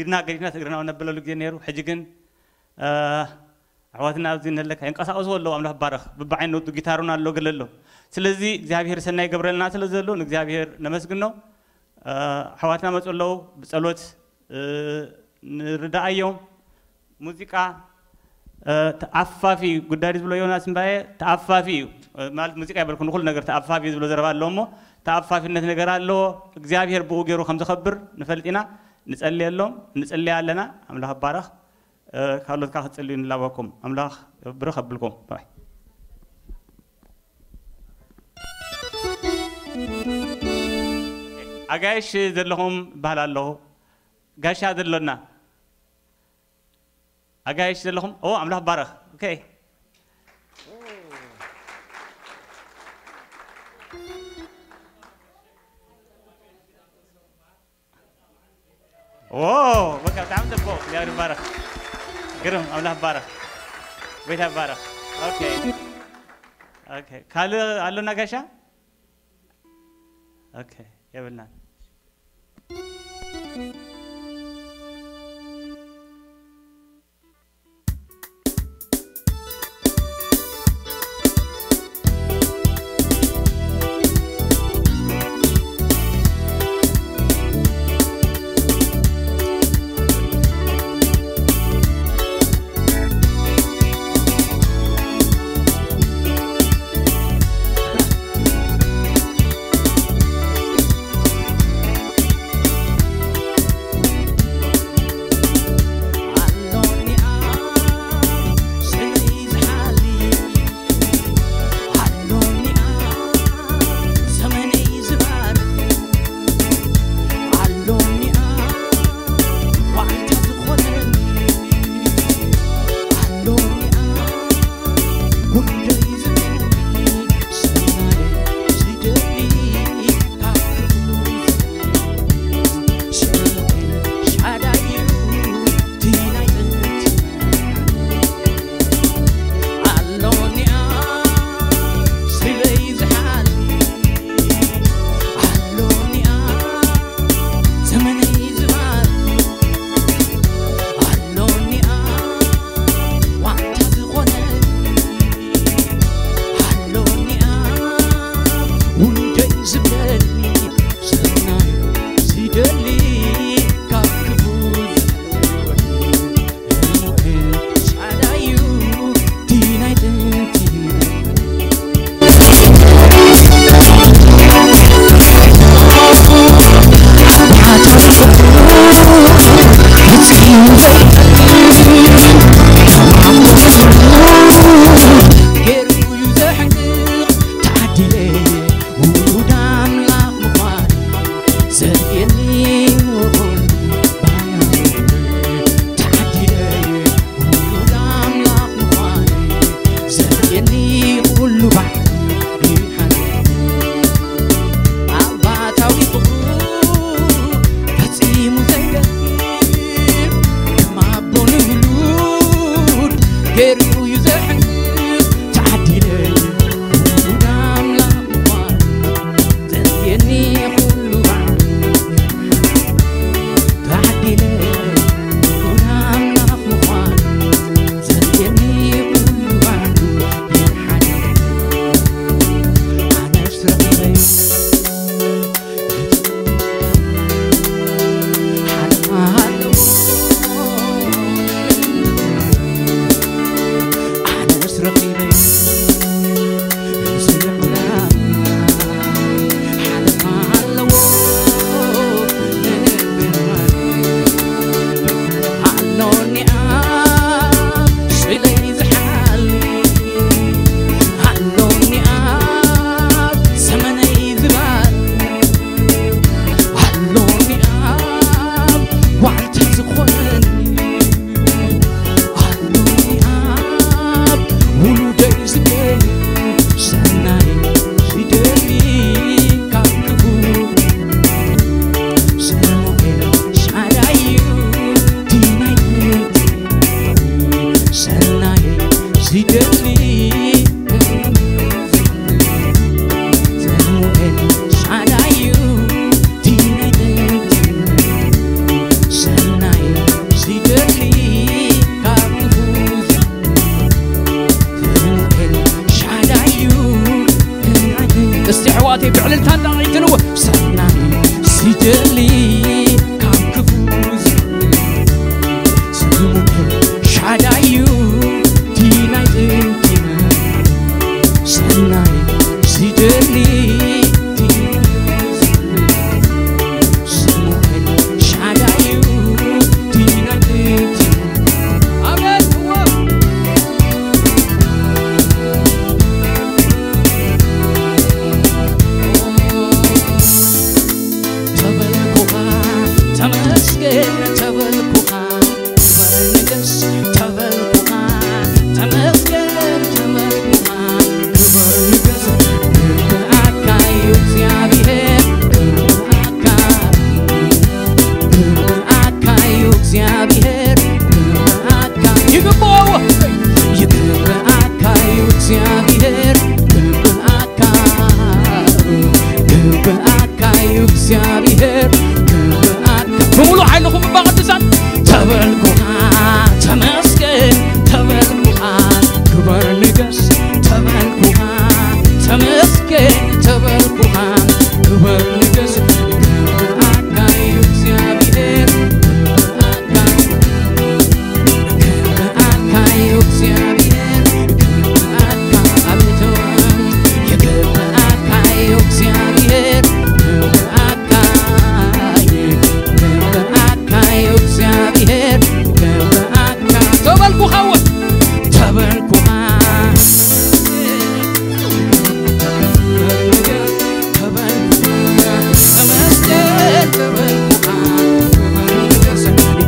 ኢድና ገዲፍና እግርና ነብለሉ ግዜ ነይሩ። ሕጂ ግን ኣሕዋትና ኣብዚ ነለካ ይንቀሳቀሱ ኣለዉ። ኣምላኽ ባረኽ። ብብዓይነቱ ጊታሩን ኣሎ ገለ ኣሎ። ስለዚ እግዚኣብሔር ሰናይ ይገብረልና ስለ ዘሎ ንእግዚኣብሔር ነመስግኖ። ኣሕዋትና መፁ ኣለዉ። ብፀሎት ንርዳኣዮም። ሙዚቃ ተኣፋፊ ጉዳይ ዝብሎ ዮናስ እምባየ ተኣፋፊ እዩ። ማለት ሙዚቃ ይበልኩ ንኩሉ ነገር ተኣፋፊ እዩ ዝብሎ ዘረባ ኣለዎ እሞ ተኣፋፊነት ነገር ኣለዎ። እግዚኣብሔር ብኡ ገይሩ ከም ዝኸብር ንፈልጥ ኢና። ንጸልየሎም፣ ንጽልያ ኣለና። ኣምላኽ ባረኽ። ካልኦት ከዓ ክትጽልዩ ንላበኩም። ኣምላኽ ብርኽ ኣብልኩም። ኣጋይሽ ዘለኹም ይበሃል ኣለኹ። ጋሻ ዘሎና ኣጋይሽ ዘለኹም ኦ ኣምላኽ ባረኽ። ኦኬ። ኦ በቃ ብጣዕሚ ጽቡቕ። እግዚኣብሔር ይባረኽ። ግርም ኣምላኽ ባረኽ። ጎይታ ይባረኽ። ኦኬ። ኦኬ ካልእ ኣሎና ጋሻ? ኦኬ የብልናን። ገይሩ እዩ ዘሕንስ። ተዓዲለ ውሉድ ኣምላኽ ምዃን ዘድልየኒ ኩሉ ባዕሉ። ተዓዲለ ውሉድ ኣምላኽ ምዃን ዘድልየኒ ኩሉ ባዕሉ። ይሓድር ኣነስ ረኺበዮ። ኣሎኒ ኣብ ዋዕቲ ዝኾነኒ፣ ኣሎኒ ኣብ ውሉደይ ዝቤኒ፣ ሰናይ ዝደሊ ካብ ክፉ። ሰሙኤል ሻዳዩ ዲናይ ሰናይ ዝደሊ ሰሙኤል ሻዳዩ ዲናይ ሰናይ ዝደሊ ካብ ክፉ። ሰሙኤል ሻዳዩ እስቲ ኣሕዋተይ ብዕልልታ እንዳዓይትንዎ ሰናይ ዝደሊ ካብ ክፉ። ሰሙኤል ሻዳዩ ዲናይ ጥንቲና ሰናይ ዝደሊ ሰሙኤል ሻዳዩ ዲናይ ጥንቲና። ኣሜን። እወ። ተበልኩኻ ተመስገን ተበልኩኻ ክበር ንገስ ተበልኩኻ ተመስገን ተበልኩኻ ክበር ንገስ ክብርኣካ እዩ እግዚኣብሔር ክብርኣካ ክብርኣካ እዩ እግዚኣብሔር ክብርኣካ ይግባኦ ይግባኣካ እዩ እግዚኣብሔር ክብርኣካ ክብርኣካ እዩ እግዚኣብሔር ክብርኣካ ብምሉእ ሓይልኹም እባ ቅዱሳን ተበልኩኻ ተመስገን ተበልኩኻ ክበር ንገስ ተበልኩኻ ተመስገን ተበልኩኻ ክበር ንገስ ክብርኣካ እዩ እግዚኣብሔር ክብርኣካ ክብርኣካ እዩ እግዚኣብሔር ክብርኣካ ኣቤቱ ይግብኣካ እዩ እግዚኣብሔር ክብርኣካ ይግብኣካ እዩ እግዚኣብሔር ክብርኣካ ተበልኩኻ እወ ተበልኩኻ ተመስገን ተበልኩኻ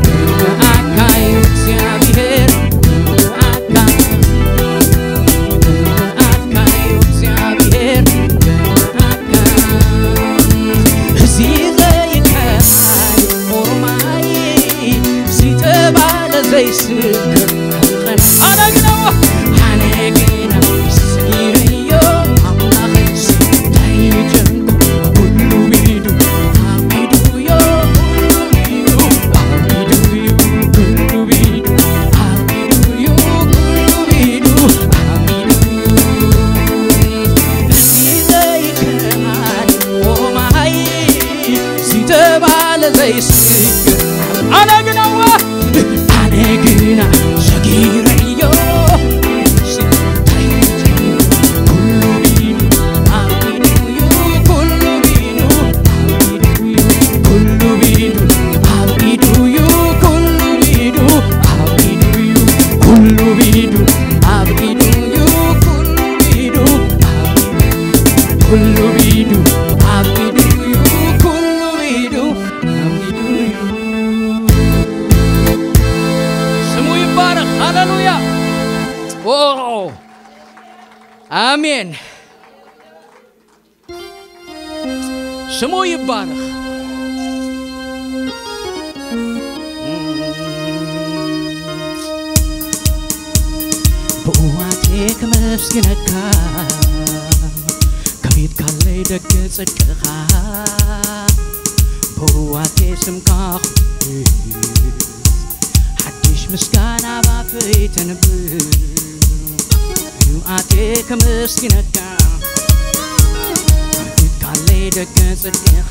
ክብርኣካ እዩ እግዚኣብሔር ክብርኣካ ክብርኣካ እዩ እግዚኣብሔር ክብርኣካ እዚ ዘይከኣል ኦሮማይ ዝተባለ ዘይስክር ኣነ ግና ኣነ ግና ሰጊረዮ ኣምላኸይ እንታይ ይጨንቆ ኩሉ ቢዱ ኣብ ኢዱዮ ኩሉ ቢዱ ኣብ ኢዱዩ ኩሉ ቢዱ ኣብ ኢዱዩ ኩሉ ቢዱ ኣብ ኢዱዩ እዚ ዘይከኣል ኦሮማይ ዝተባለ ዘይስክር ኣነ ግና እወ ኣነ ግና ሰጊረዮ ኩሉ ቢዱ ኣብ ኢዱዩ ኩሉ ቢዱ ኣብ ኢዱዩ ኩሉ ቢዱ ኣብ ኢዱዩ ኩሉ ቢዱ ኣብ ኢዱዩ ኩሉ ቢዱ ኣብ ኢዱዩ ኩሉ ቢዱ ኣብ ኢዱዩ ኩሉ ቢዱ ኣብ ኢዱዩ ኩሉ ቢዱ ኣብ ኢዱዩ ስሙ ይባረኽ። ሃሌሉያ። ኦ፣ ኣሜን። ስሙ ይባረኽ። ከመስግነካ ከፊትካለይ ደገ ጽድቅኻ ብዋቴ ስምካ ሓድሽ ምስጋና ባፈይ ተንብር ብዋቴ ከመስግነካ ከፊትካለይ ደገ ጽድቅኻ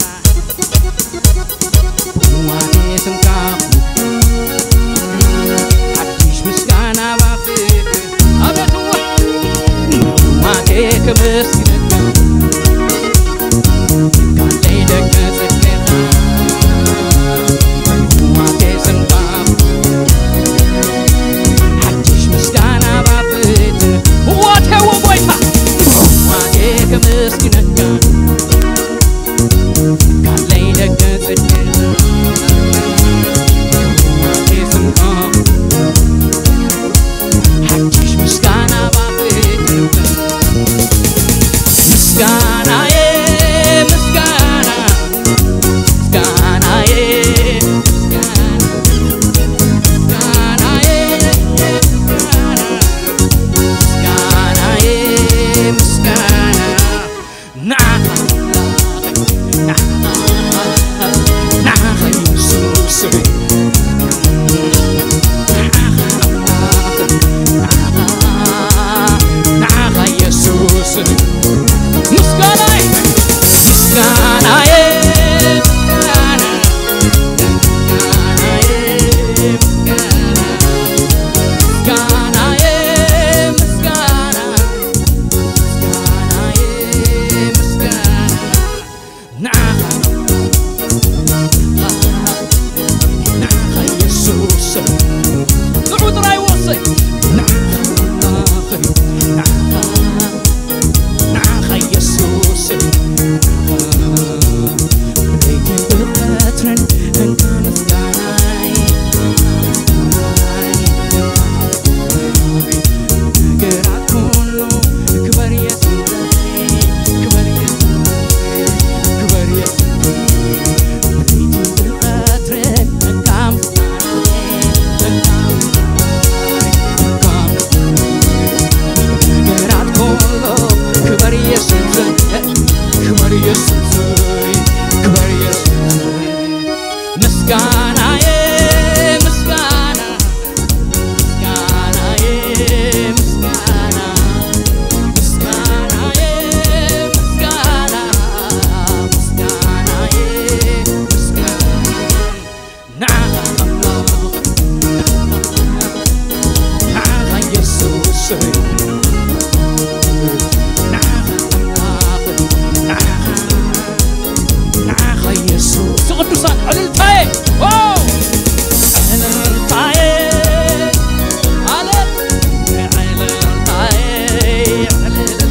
ብዋቴ ስምካ ሓድሽ ምስጋና ባፈይ ኣቤት እዋ ብዋቴ ከመስግነካ ከፊትካለይ ደገ ጽድቅኻ ብዋቴ ስምካ ሓድሽ ምስጋና ባፈይ ብዋቴ እዎ ጎይታ ብዋቴ ከመስግነካ ከፊትካለይ ደገ ጽድቅኻ ብዋቴ ስምካ ሓድሽ ምስጋና ባፈይ ምስጋናየ ምስጋና ምስጋናየ ምስጋናየ ምስጋናየ ምስጋና ንዓኻ ኣምላኽ ንዓኻ የሱስ ንዓኻ ኣምላኽ ንዓኻ ንዓኻ የሱስ ምስጋናይ ምስጋናየ ምስጋናየ ምስጋና ምስጋናየ ምስጋና ንዓኻ ንዓኻ የሱስ ንዑ ጥራይ ወሰይ ንዓኻ ንዓኻ ንዓኻ የሱስ ንዓኻ ብለይትን ብቐትርን እንካ ምስጋናይ ነገራት ኩሉ ክበር የሱስ ክበር የሱስ ክበር የሱስ ብለይትን ብቐትርን እንካ ምስጋናይ እንካ ምስጋናይ እንካ ምስጋናይ ነገራት ኩሉ ክበር የሱስ ክበር የሱስ ክበር የሱስ ምስጋናየ ምስጋና ምስጋናየ ምስጋና ምስጋናየ ምስጋና ምስጋናየ ምስጋና ንዓኻ ኣምላኽ ንዓኻ የሱስ ንዓኻ ኣምላኽ ንዓኻ ንዓኻ የሱስ ቅዱሳን ዕልልታየ ዋው ዕልልታየ ኣለ ዕልልታየ ዕልልታ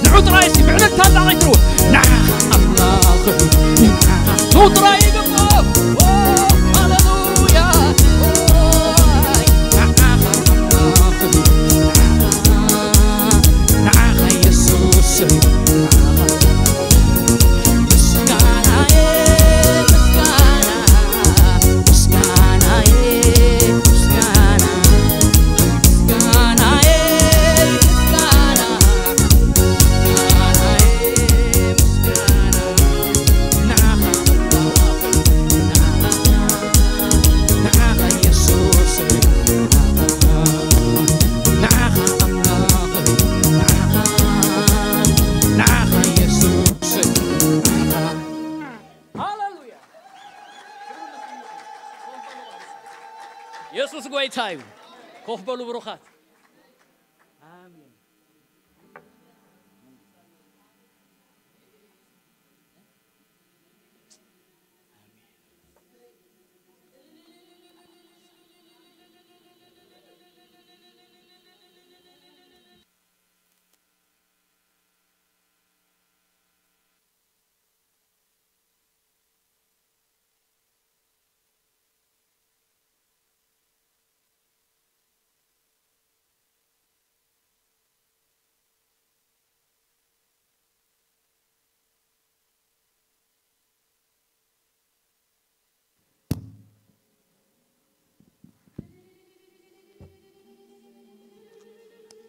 ንዑ ጥራይ እስቲ ብዕልልታ እንዳቐይትሩ ንዓኻ ኣምላኽ ንዓኻ ንዑ ጥራይ ይግብኦ ሃሌሉያ ንዓኻ ኣምላኽ ንዓኻ የሱስ የሱስ ጎይታ እዩ። ኮፍ በሉ ብሩኻት። ኣሜን።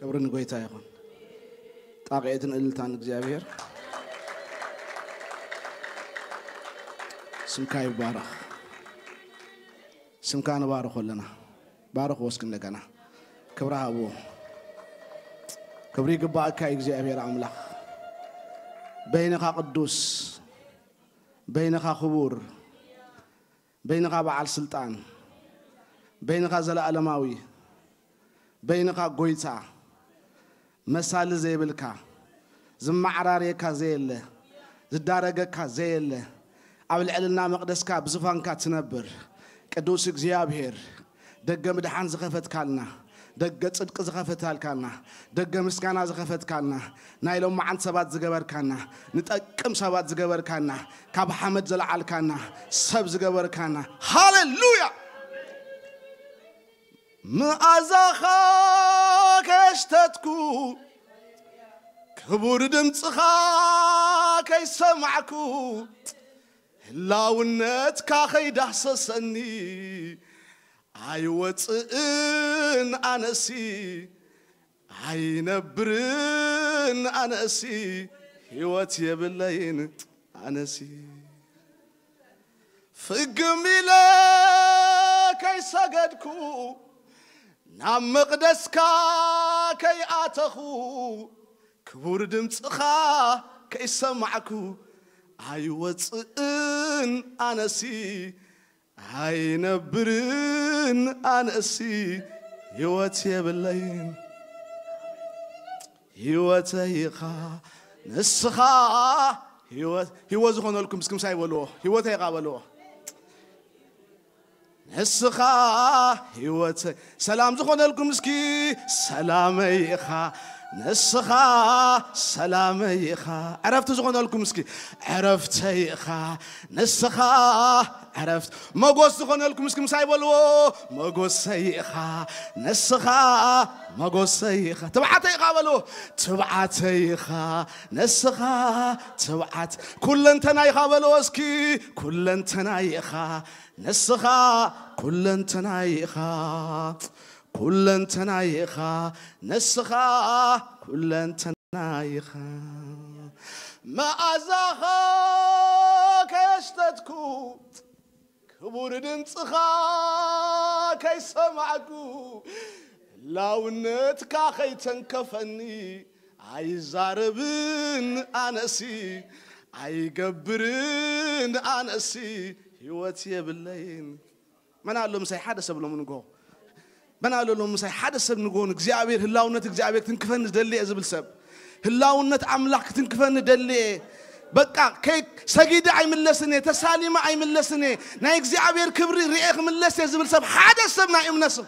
ክብሪ ንጎይታ ይኹን። ጣቕዒትን እልልታን እግዚኣብሔር። ስምካ ይባረኽ። ስምካ ንባርኾ ኣለና። ባርኽ ወስክ እንደገና። ክብሪ ሃብዎ። ክብሪ ይግባእካ እግዚኣብሔር ኣምላኽ። በይንኻ ቅዱስ፣ በይንኻ ክቡር፣ በይንኻ በዓል ስልጣን፣ በይንኻ ዘለኣለማዊ፣ በይንኻ ጎይታ፣ መሳሊ ዘይብልካ፣ ዝመዓራርየካ ዘየለ፣ ዝዳረገካ ዘየለ፣ ኣብ ልዕልና መቕደስካ ብዝፋንካ ትነብር ቅዱስ እግዚኣብሔር፣ ደገ ምድሓን ዝኸፈትካልና፣ ደገ ጽድቂ ዝኸፈታልካና፣ ደገ ምስጋና ዝኸፈትካልና፣ ናይ ሎማዓንቲ ሰባት ዝገበርካና፣ ንጠቅም ሰባት ዝገበርካና፣ ካብ ሓመድ ዘልዓልካና፣ ሰብ ዝገበርካና። ሃሌሉያ! መኣዛኻ ከየሽተትኩ፣ ክቡር ድምፅኻ ከይሰማዕኩ፣ ህላውነትካ ከይዳህሰሰኒ፣ ኣይወፅእን ኣነሲ፣ ኣይነብርን ኣነሲ፣ ህይወት የብለይን ኣነሲ። ፍግም ኢለ ከይሰገድኩ፣ ናብ መቕደስካ ከይኣተኹ፣ ክቡር ድምፅኻ ከይሰማዕኩ፣ ኣይወፅእን ኣነሲ፣ ኣይነብርን ኣነሲ፣ ህይወት የብለይን። ህይወተይ ኢኻ ንስኻ፣ ህይወት፣ ህይወት ዝኾነልኩም እስኪ ምሳይ በልዎ። ህይወተይ ኢኻ በልዎ። ንስኻ ህይወት፣ ሰላም ዝኾነልኩም እስኪ፣ ሰላመይ ኢኻ ንስኻ፣ ሰላመይ ኢኻ። ዕረፍቲ ዝኾነልኩም እስኪ፣ ዕረፍተይ ኢኻ ንስኻ፣ ዕረፍት። መጎስ ዝኾነልኩም እስኪ ምሳይ በልዎ። መጎሰይ ኢኻ ንስኻ፣ መጎሰይ ኢኻ። ትብዓተይ ኢኻ በልዎ። ትብዓተይ ኢኻ ንስኻ፣ ትብዓት። ኩለንተናይ ኢኻ በልዎ እስኪ። ኩለንተናይ ኢኻ ንስኻ፣ ኩለንተናይ ኢኻ፣ ኩለንተናይ ኢኻ ንስኻ፣ ኩለንተናይ ኢኻ። መኣዛኻ ከየሽተትኩ፣ ክቡር ድምፅኻ ከይሰማዕኩ፣ ህላውነትካ ከይተንከፈኒ፣ ኣይዛረብን ኣነሲ፣ ኣይገብርን ኣነሲ፣ ህይወት የብለይን። መን ኣሎ ምሳይ ሓደ ሰብ ሎሚ ንጎ? መን ኣሎ ሎሚ ምሳይ ሓደ ሰብ ንጎ ንእግዚኣብሔር፣ ህላውነት እግዚኣብሔር ክትንክፈኒ ዝደሊ እየ ዝብል ሰብ? ህላውነት ኣምላኽ ክትንክፈኒ ደሊ እየ። በቃ፣ ከይ-፣ ሰጊደ ኣይምለስን እየ፣ ተሳሊመ ኣይምለስን እየ። ናይ እግዚኣብሔር ክብሪ ርኤ ክምለስ እየ ዝብል ሰብ ሓደ ሰብ ናይ እምነት ሰብ።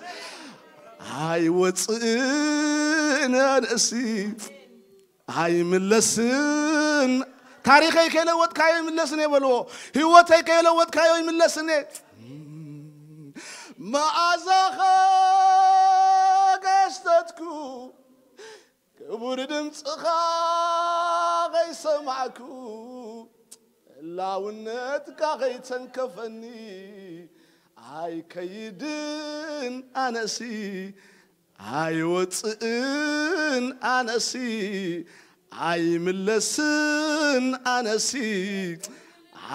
ኣይወፅእን ኣነሲ፣ ኣይምለስን። ታሪኸይ ከይለወጥካዮ ይምለስን እየ በልዎ። ህይወተይ ከይለወጥካዮ ይምለስን እየ። መኣዛኻ ከየሽተትኩ፣ ክቡር ድምፅኻ ከይሰማዕኩ፣ ህላውነትካ ከይተንከፈኒ፣ ኣይከይድን ኣነሲ፣ ኣይወፅእን ኣነሲ፣ ኣይምለስን ኣነሲ፣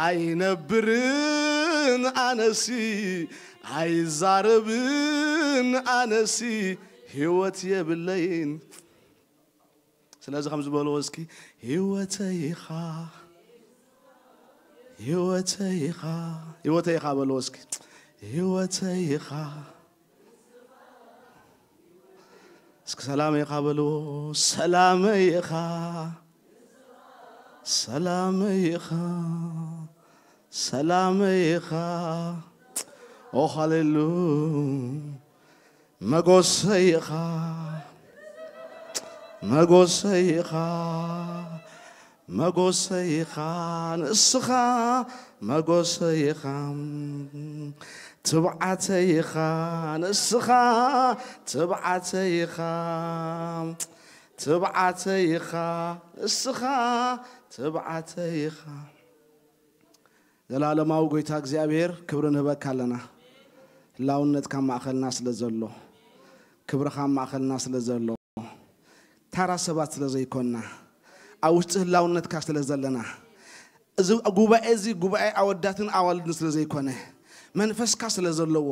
ኣይነብርን ኣነሲ፣ ኣይዛረብን ኣነሲ፣ ህይወት የብለይን። ስለዚ ከም ዝበልዎ እስኪ፣ ህይወተይ ኢኻ፣ ህይወተይ ኢኻ፣ ህይወተይ ኢኻ በልዎ እስኪ። ህይወተይ ኢኻ። እስኪ ሰላመይ ኢኻ በልዎ። ሰላመይ ኢኻ፣ ሰላመይ ኢኻ፣ ሰላመይ ኢኻ። ኦ ሃሌሉ። መጎሰይ ኢኻ፣ መጎሰይ ኢኻ፣ መጎሰይ ኢኻ፣ ንስኻ መጎሰይ ኢኻ። ትብዓተይ ኢኻ፣ ንስኻ ትብዓተይ ኢኻ። ትብዓተይ ኢኻ፣ ንስኻ ትብዓተይ ኢኻ። ዘላለማዊ ጎይታ እግዚኣብሔር፣ ክብሪ ንህበካ ኣለና። ህላውነትካ ኣብ ማእኸልና ስለ ዘሎ፣ ክብርኻ ኣብ ማእኸልና ስለ ዘሎ፣ ታራ ሰባት ስለ ዘይኮንና፣ ኣብ ውሽጢ ህላውነትካ ስለ ዘለና፣ እዚ ጉባኤ እዚ ጉባኤ ኣወዳትን ኣዋልድን ስለ ዘይኮነ፣ መንፈስካ ስለ ዘለዎ፣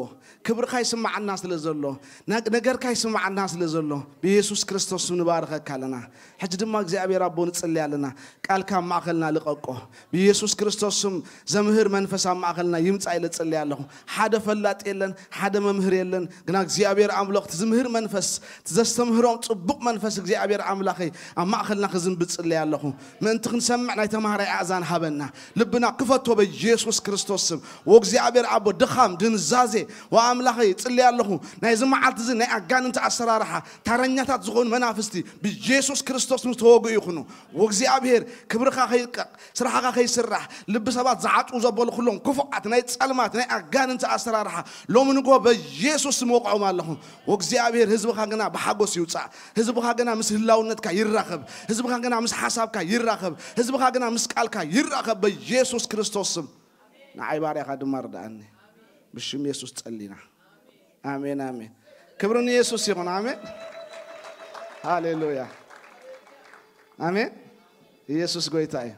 ክብርካ ይስማዓና ስለ ዘሎ፣ ና- ነገርካ ይስማዓና ስለ ዘሎ፣ ብኢየሱስ ክርስቶስ ስም ንባርኸካ ኣለና። ሕጂ ድማ እግዚኣብሔር ኣቦ ንጽሊ ኣለና። ቃልካ ኣብ ማእኸልና ልቐቆ። ብኢየሱስ ክርስቶስ ስም ዘምህር መንፈስ ኣብ ማእኸልና ይምጻእ ኢለ ጽሊ ኣለኹ። ሓደ ፈላጥ የለን፣ ሓደ መምህር የለን፣ ግና እግዚኣብሔር ኣምላኽ እቲ ዝምህር መንፈስ፣ እቲ ዘስተምህሮም ጽቡቕ መንፈስ እግዚኣብሔር ኣምላኸይ ኣብ ማእኸልና ክዝንብ ጽሊ ኣለኹ። ምእንቲ ክንሰምዕ ናይ ተማሃራይ ኣእዛን ሃበና። ልብና ክፈቶ በኢየሱስ ክርስቶስ ስም። ወእግዚኣብሔር ኣቦ ድኻም፣ ድንዛዜ፣ ወኣምላኸይ ጽሊ ኣለኹ። ናይዚ መዓልቲ እዚ ናይ ኣጋንንቲ ኣሰራርሓ፣ ታረኛታት ዝኾኑ መናፍስቲ ብኢየሱስ ክርስቶስ ምስ ተወግኡ ይኹኑ። ወእግዚኣብሔር ክብርኻ ከይልቀቕ፣ ስራሕኻ ከይስራሕ፣ ልቢ ሰባት ዝዓጡ ዘበሉ ኩሎም ክፉዓት ናይ ጸልማት ናይ ኣጋንንቲ ኣሰራርሓ ሎሚ ንግሆ በኢየሱስ ስም ወቕዖም ኣለኹ። ወእግዚኣብሔር ህዝብኻ ግና ብሓጎስ ይውጻእ። ህዝብኻ ግና ምስ ህላውነትካ ይራኸብ። ህዝብኻ ግና ምስ ሓሳብካ ይራኸብ። ህዝብኻ ግና ምስ ቃልካ ይራኸብ በኢየሱስ ክርስቶስ ስም። ንዓይ ባርያኻ ድማ ርድኣኒ። ብሽም የሱስ ጸሊና። ኣሜን፣ ኣሜን። ክብሪ ንየሱስ ይኹን። ኣሜን። ሃሌሉያ። ኣሜን። ኢየሱስ ጎይታ እዩ።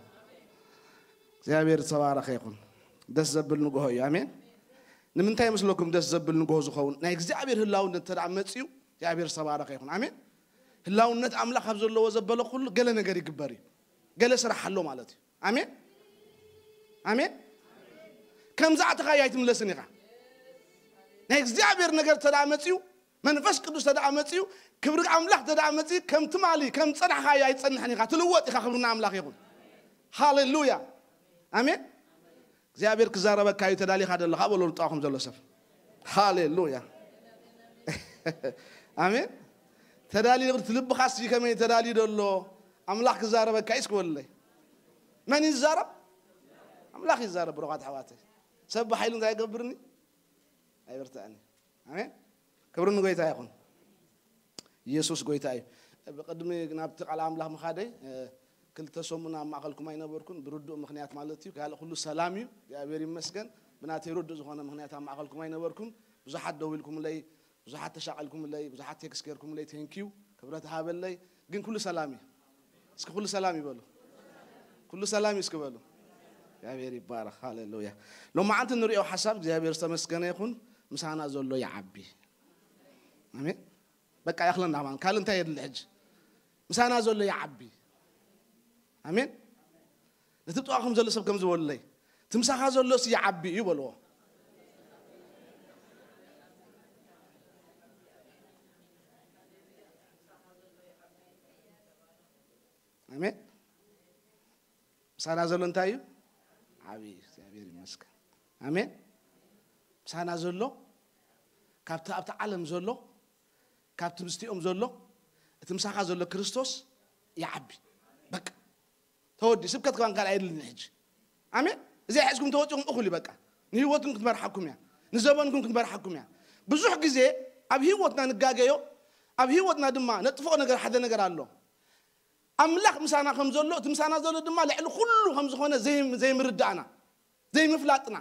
እግዚኣብሔር ዝተባረኸ ይኹን። ደስ ዘብል ንግሆ እዩ። ኣሜን። ንምንታይ ይመስለኩም ደስ ዘብል ንግሆ ዝኸውን? ናይ እግዚኣብሔር ህላውነት እንተ ደኣ መጺኡ፣ እግዚኣብሔር ዝተባረኸ ይኹን። ኣሜን። ህላውነት ኣምላኽ ኣብ ዘለዎ ዘበለ ኩሉ ገለ ነገር ይግበር እዩ። ገለ ስራሕ ኣሎ ማለት እዩ። ኣሜን። ኣሜን። ከምዛ ኣተኻያ ኣይትምለስን ኢኻ። ናይ እግዚኣብሔር ነገር እንተ ደኣ መጺኡ፣ መንፈስ ቅዱስ እንተ ደኣ መጺኡ፣ ክብሪ ኣምላኽ እንተ ደኣ መጺኡ፣ ከም ትማሊ ከም ጸናሕኻዮ ኣይትጸንሕን ኢኻ። ትልወጥ ኢኻ። ክብሪ ንኣምላኽ ይኹን። ሃሌሉያ። ኣሜን። እግዚኣብሔር ክዛረበካ እዩ። ተዳሊኻ ደለኻ በሎ ንጥቓኹም ዘሎ ሰብ። ሃሌሉያ። ኣሜን። ተዳሊ እቲ ልብኻስ ከመይ ተዳሊ ደሎ ኣምላኽ ክዛረበካ እዩ እስኪ በሉለይ። መን ይዛረብ? ኣምላኽ ይዛረብ። ብሩኻት ኣሕዋተይ፣ ሰብ ብሓይሉ እንታይ ይገብርኒ? ኣይበርትዐኒ። ኣሜን። ክብሪ ንጎይታ ይኹን። ኢየሱስ ጎይታ እዩ። ብቅድሚ ናብቲ ቃል ኣምላኽ ምኻደይ፣ እ፣ ክልተ ሰሙን ኣብ ማእኸልኩም ኣይነበርኩን፣ ብርዱእ ምኽንያት ማለት እዩ። ካልእ ኩሉ ሰላም እዩ፣ እግዚኣብሔር ይመስገን። ብናተይ ርዱእ ዝኾነ ምኽንያት ኣብ ማእኸልኩም ኣይነበርኩን። ብዙሓት ደዊልኩምለይ፣ ብዙሓት ተሻቒልኩምለይ፣ ብዙሓት ቴክስት ጌርኩምለይ፣ ቴንኪዩ፣ ክብረት ሃበለይ። ግን ኩሉ ሰላም እዩ። እስኪ ኩሉ ሰላም ይበሉ። ኩሉ ሰላም እዩ እስኪ በሉ። እግዚኣብሔር ይባረኽ። ሃሌሉያ። ሎማዓንቲ ንሪኦ ሓሳብ እግዚኣብሔር ዝተመስገነ ይኹን። ምሳና ዘሎ ይዓቢ። ኣሜን። በቃ ያኽለና ማን ካልእ እንታይ የድሊ ሕጂ? ምሳና ዘሎ ይዓቢ። ኣሜን። ነቲ ጥቓኹም ዘሎ ሰብ ከምዚ በሉለይ፣ እቲ ምሳኻ ዘሎ ሲ ይዓቢ እዩ በልዎ። ኣሜን። ምሳና ዘሎ እንታይ እዩ? ዓቢ እዩ። እግዚኣብሔር ይመስገን። ኣሜን። ምሳና ዘሎ ካብቲ ኣብቲ ዓለም ዘሎ ካብቲ ምስቲኦም ዘሎ እቲ ምሳኻ ዘሎ ክርስቶስ ይዓቢ። በቃ ተወዲ ስብከት ከማን ካልእ ኣይድልን ሕጂ። ኣሜን። እዚኣ ሒዝኩም ተወፂኹም እኹል እዩ። በቃ ንህይወትኩም ክትመርሓኩም እያ፣ ንዘበንኩም ክትመርሓኩም እያ። ብዙሕ ግዜ ኣብ ህይወትና ንጋገዮ፣ ኣብ ህይወትና ድማ ነጥፍኦ ነገር ሓደ ነገር ኣሎ። ኣምላኽ ምሳና ከም ዘሎ እቲ ምሳና ዘሎ ድማ ልዕሊ ኩሉ ከም ዝኾነ ዘይም- ዘይምርዳእና ዘይምፍላጥና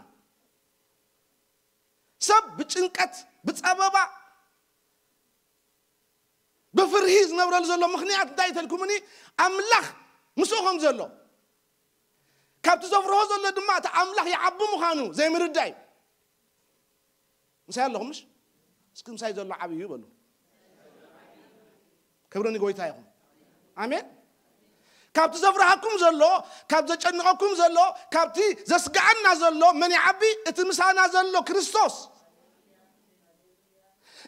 ሰብ ብጭንቀት ብፀበባ ብፍርሂ ዝነብረሉ ዘሎ ምኽንያት እንታይ ተልኩምኒ? ኣምላኽ ምስኡ ከም ዘሎ ካብቲ ዘፍርሆ ዘሎ ድማ እቲ ኣምላኽ ይዓቢ ምዃኑ ዘይምርዳይ። ምሳይ ኣለኹም ምሽ? እስኪ ምሳይ ዘሎ ዓብዪ እዩ በሉ። ክብሪ ንጎይታ ይኹን። ኣሜን። ካብቲ ዘፍርሃኩም ዘሎ፣ ካብ ዘጨንቐኩም ዘሎ፣ ካብቲ ዘስግኣና ዘሎ መን ይዓቢ? እቲ ምሳና ዘሎ ክርስቶስ።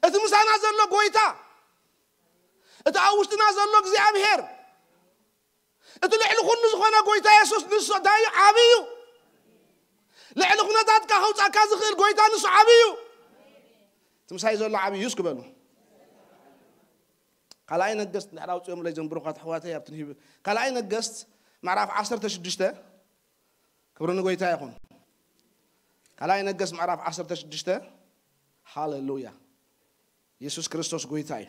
እቲ ምሳና ዘሎ ጎይታ፣ እቲ ኣብ ውሽጥና ዘሎ እግዚኣብሔር፣ እቲ ልዕሊ ኩሉ ዝኾነ ጎይታ የሱስ ንሱ እንታይ እዩ? ዓቢ እዩ። ልዕሊ ኩነታትካ ከውጻካ ዝኽእል ጎይታ ንሱ ዓቢ እዩ። እቲ ምሳይ ዘሎ ዓቢ እዩ እስኪ በሉ። ካልኣይ ነገስት እንድሕር ኣውፅኦም ለይ ዘንብሩኻት ኣሕዋተይ ኣብቲ ንሂብ ካልኣይ ነገስት ምዕራፍ ዓሰርተ ሽዱሽተ። ክብሪ ንጎይታ ይኹን። ካልኣይ ነገስት ምዕራፍ ዓሰርተ ሽዱሽተ። ሃሌሉያ። የሱስ ክርስቶስ ጎይታ እዩ።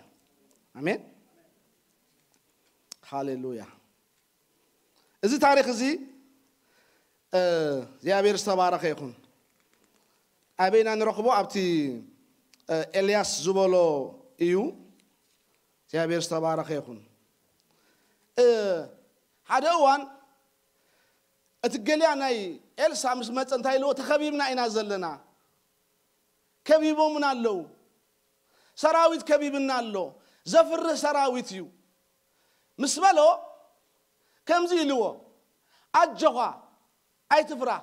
ኣሜን። ሃሌሉያ። እዚ ታሪኽ እዚ እግዚኣብሔር ዝተባረኸ ይኹን። ኣበይና ንረኽቦ? ኣብቲ ኤልያስ ዝበሎ እዩ። እግዚኣብሔር ዝተባረኸ ይኹን። እ፣ ሓደ እዋን እቲ ገሊያ ናይ ኤልሳ ምስ መጸ እንታይ ኢልዎ? "ተኸቢብና ኢና ዘለና፣ ከቢቦምና ኣለዉ፣ ሰራዊት ከቢብና ኣሎ፣ ዘፍርህ ሰራዊት እዩ" ምስ በሎ፣ ከምዚ ኢልዎ፣ "ኣጆኻ፣ ኣይትፍራህ፣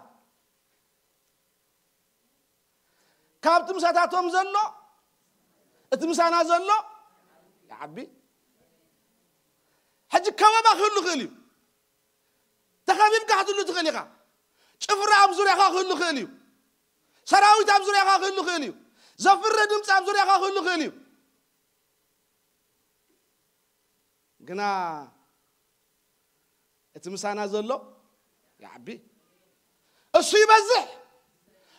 ካብቲ ምሳታቶም ዘሎ እቲ ምሳና ዘሎ ይዓቢ። ሕጂ ከበባ ክህሉ ይኽእል እዩ። ተኸቢብካ ክትህሉ ትኽእል ኢኻ። ጭፍራ ኣብ ዙርያኻ ክህሉ ይኽእል እዩ። ሰራዊት ኣብ ዙርያኻ ክህሉ ይኽእል እዩ። ዘፍርህ ድምፂ ኣብ ዙርያኻ ክህሉ ይኽእል እዩ። ግና እቲ ምሳና ዘሎ ይዓቢ፣ እሱ ይበዝሕ፣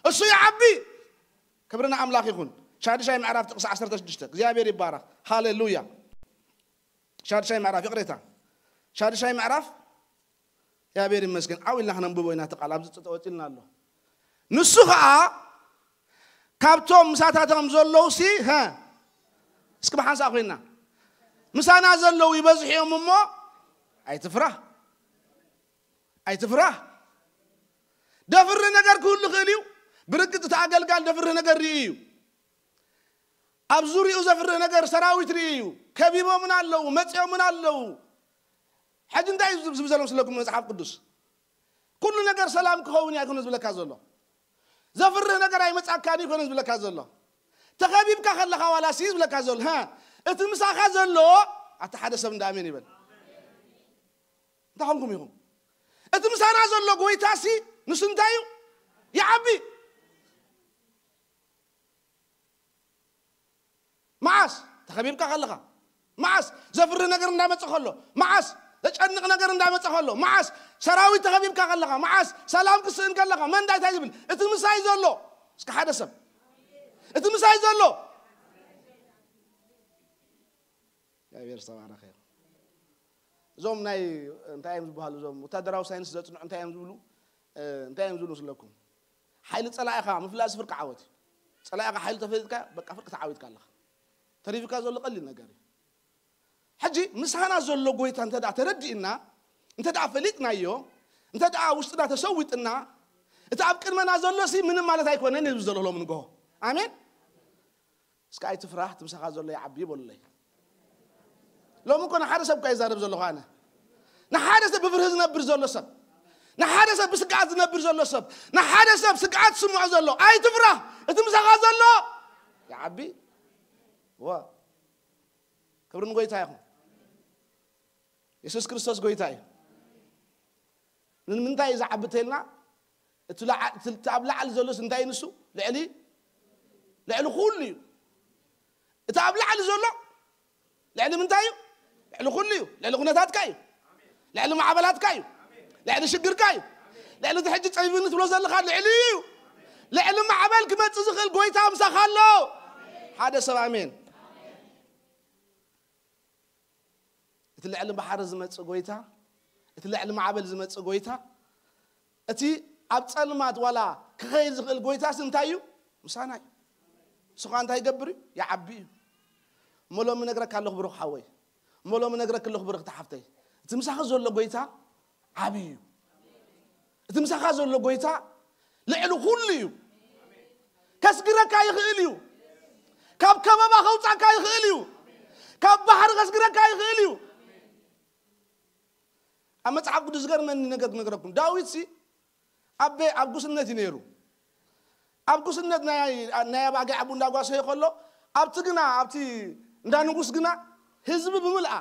እሱ ይዓቢ። ክብሪ ንኣምላኽ ይኹን። ሻድሻይ ምዕራፍ ጥቕሲ ዓሰርተ ሽዱሽተ፣ እግዚኣብሔር ይባረኽ። ሃሌሉያ። ሻድሻይ ምዕራፍ፣ ይቕሬታ፣ ሻድሻይ ምዕራፍ፣ እግዚኣብሔር ይመስገን። ዓው ኢልና ክነንብቦ ኢና፣ እቲ ቃል ኣብዚ ተወፂልና ኣሎ። ንሱ ኸዓ ካብቶም ምሳታቶም ዘለዉ ሲ፣ ሀ፣ እስኪ ብሓንሳእ ኮይና፣ ምሳና ዘለዉ ይበዝሑ እዮም እሞ ኣይትፍራህ፣ ኣይትፍራህ። ደፍርህ ነገር ክህሉ ይኽእል እዩ። ብርግጽ እቲ ኣገልጋል ደፍርህ ነገር ርኢ እዩ። ኣብ ዙሪኡ ዘፍርህ ነገር ሰራዊት ርኢ እዩ። ከቢቦምን ኣለዉ፣ መጺኦምን ኣለዉ። ሕጂ እንታይ እዩ ዝብ-፣ ዝብዘሎም ስለኩም መጽሓፍ ቅዱስ? ኩሉ ነገር ሰላም ክኸውን እዩ ኣይኮነ ዝብለካ ዘሎ። ዘፍርህ ነገር ኣይመጻካን እዩ ኣይኮነ ዝብለካ ዘሎ። ተኸቢብካ ከለኻ ዋላ ሲ ዝብለካ ዘሎ። ሃ፣ እቲ ምሳኻ ዘሎ፣ ኣታ ሓደ ሰብ እንዳ ኣሜን ይበል። እንታይ ኾንኩም ኢኹም? እቲ ምሳና ዘሎ ጎይታ ሲ ንሱ እንታይ እዩ? ይዓቢ። መዓስ ተኸቢብካ ከለኻ፣ መዓስ ዘፍርህ ነገር እንዳመጸ ከሎ፣ መዓስ ዘጨንቕ ነገር እንዳመጸ ከሎ፣ መዓስ ሰራዊት ተኸቢብካ ከለኻ፣ መዓስ ሰላም ክስእን ከለኻ፣ መን እንታይ እንታይ ዝብል? እቲ ምሳይ ዘሎ። እስከ ሓደ ሰብ፣ እቲ ምሳይ ዘሎ። እግዚኣብሔር ዝተባረኸ ይኹን። እዞም ናይ፣ እንታይ እዮም ዝበሃሉ፣ እዞም ወታደራዊ ሳይንስ ዘጽንዑ እንታይ እዮም ዝብሉ? እ፣ እንታይ እዮም ዝብሉ ስለኩም? ሓይሊ ጸላኢኻ ምፍላጥ ፍርቂ ዓወት እዩ። ጸላኢኻ ሓይሊ ተፈሊጥካ፣ በቃ፣ ፍርቂ ተዓዊትካ ኣለኻ። ተሪፍካ ዘሎ ቀሊል ነገር እዩ። ሕጂ ምሳና ዘሎ ጎይታ እንተ ደኣ ተረዲእና፣ እንተ ደኣ ፈሊጥናዮ፣ እንተ ደኣ ውሽጥና ተሰዊጥና፣ እቲ ኣብ ቅድመና ዘሎ ሲ ምንም ማለት ኣይኮነን እዩ ዘሎ ሎም ንግሆ። ኣሜን። እስከ ኣይትፍራህ፣ እቲ ምሳኻ ዘሎ ይዓቢ በሉለይ። ሎሚ እኮ ንሓደ ሰብ እኳ ይዛረብ ዘለኹ ኣነ። ንሓደ ሰብ ብፍርሂ ዝነብር ዘሎ ሰብ፣ ንሓደ ሰብ ብስግኣት ዝነብር ዘሎ ሰብ፣ ንሓደ ሰብ ስግኣት ዝስምዖ ዘሎ፣ ኣይትፍራህ፣ እቲ ምሳኻ ዘሎ ይዓቢ። ዋ፣ ክብሪ ንጎይታ ይኹን። የሱስ ክርስቶስ ጎይታ እዩ። ንምንታይ እዩ ዝዓቢ ተልና? እቲ ለዓ-፣ እቲ፣ እቲ ኣብ ላዕሊ ዘሎስ እንታይ እዩ ንሱ? ልዕሊ፣ ልዕሊ ኩሉ እዩ። እቲ ኣብ ላዕሊ ዘሎ ልዕሊ ምንታይ እዩ? ልዕሊ ኩሉ እዩ። ልዕሊ ኩነታትካ እዩ። ልዕሊ ማዕበላትካ እዩ። ልዕሊ ሽግርካ እዩ። ልዕሊ እቲ ሕጂ ጸቢብኒ ትብሎ ዘለኻ ልዕሊ እዩ። ልዕሊ ማዕበል ክመጽእ ዝኽእል ጎይታ ምሳኻ ኣሎ። ሓደ ሰብ ኣሜን። እቲ ልዕሊ ባሕሪ ዝመጽእ ጎይታ፣ እቲ ልዕሊ ማዕበል ዝመጽእ ጎይታ፣ እቲ ኣብ ጸልማት ዋላ ክኸይድ ዝኽእል ጎይታስ እንታይ እዩ? ምሳና እዩ። ንሱ ኸኣ እንታይ ይገብር እዩ? ይዓቢ እዩ። እሞ ሎሚ ነግረካ ኣለኹ ብሩኽ ሓወይ፣ እሞ ሎሚ ነግረክ ኣለኹ ብርኽቲ ሓፍተይ፣ እቲ ምሳኺ ዘሎ ጎይታ ዓቢ እዩ። እቲ ምሳኻ ዘሎ ጎይታ ልዕሊ ኩሉ እዩ። ከስግረካ ይኽእል እዩ። ካብ ከበባ ከውጻካ ይኽእል እዩ። ካብ ባሕሪ ከስግረካ ይኽእል እዩ። ኣብ መጽሓፍ ቅዱስ ዝገርመኒ ነገር ክነግረኩም። ዳዊት ሲ ኣብ፣ ኣብ ጉስነት እዩ ነይሩ። ኣብ ጉስነት ናይ፣ ናይ ኣባጊዕ ኣቡ እንዳጓሰየ ከሎ፣ ኣብቲ ግና፣ ኣብቲ እንዳ ንጉስ ግና ህዝቢ ብምልኣ፣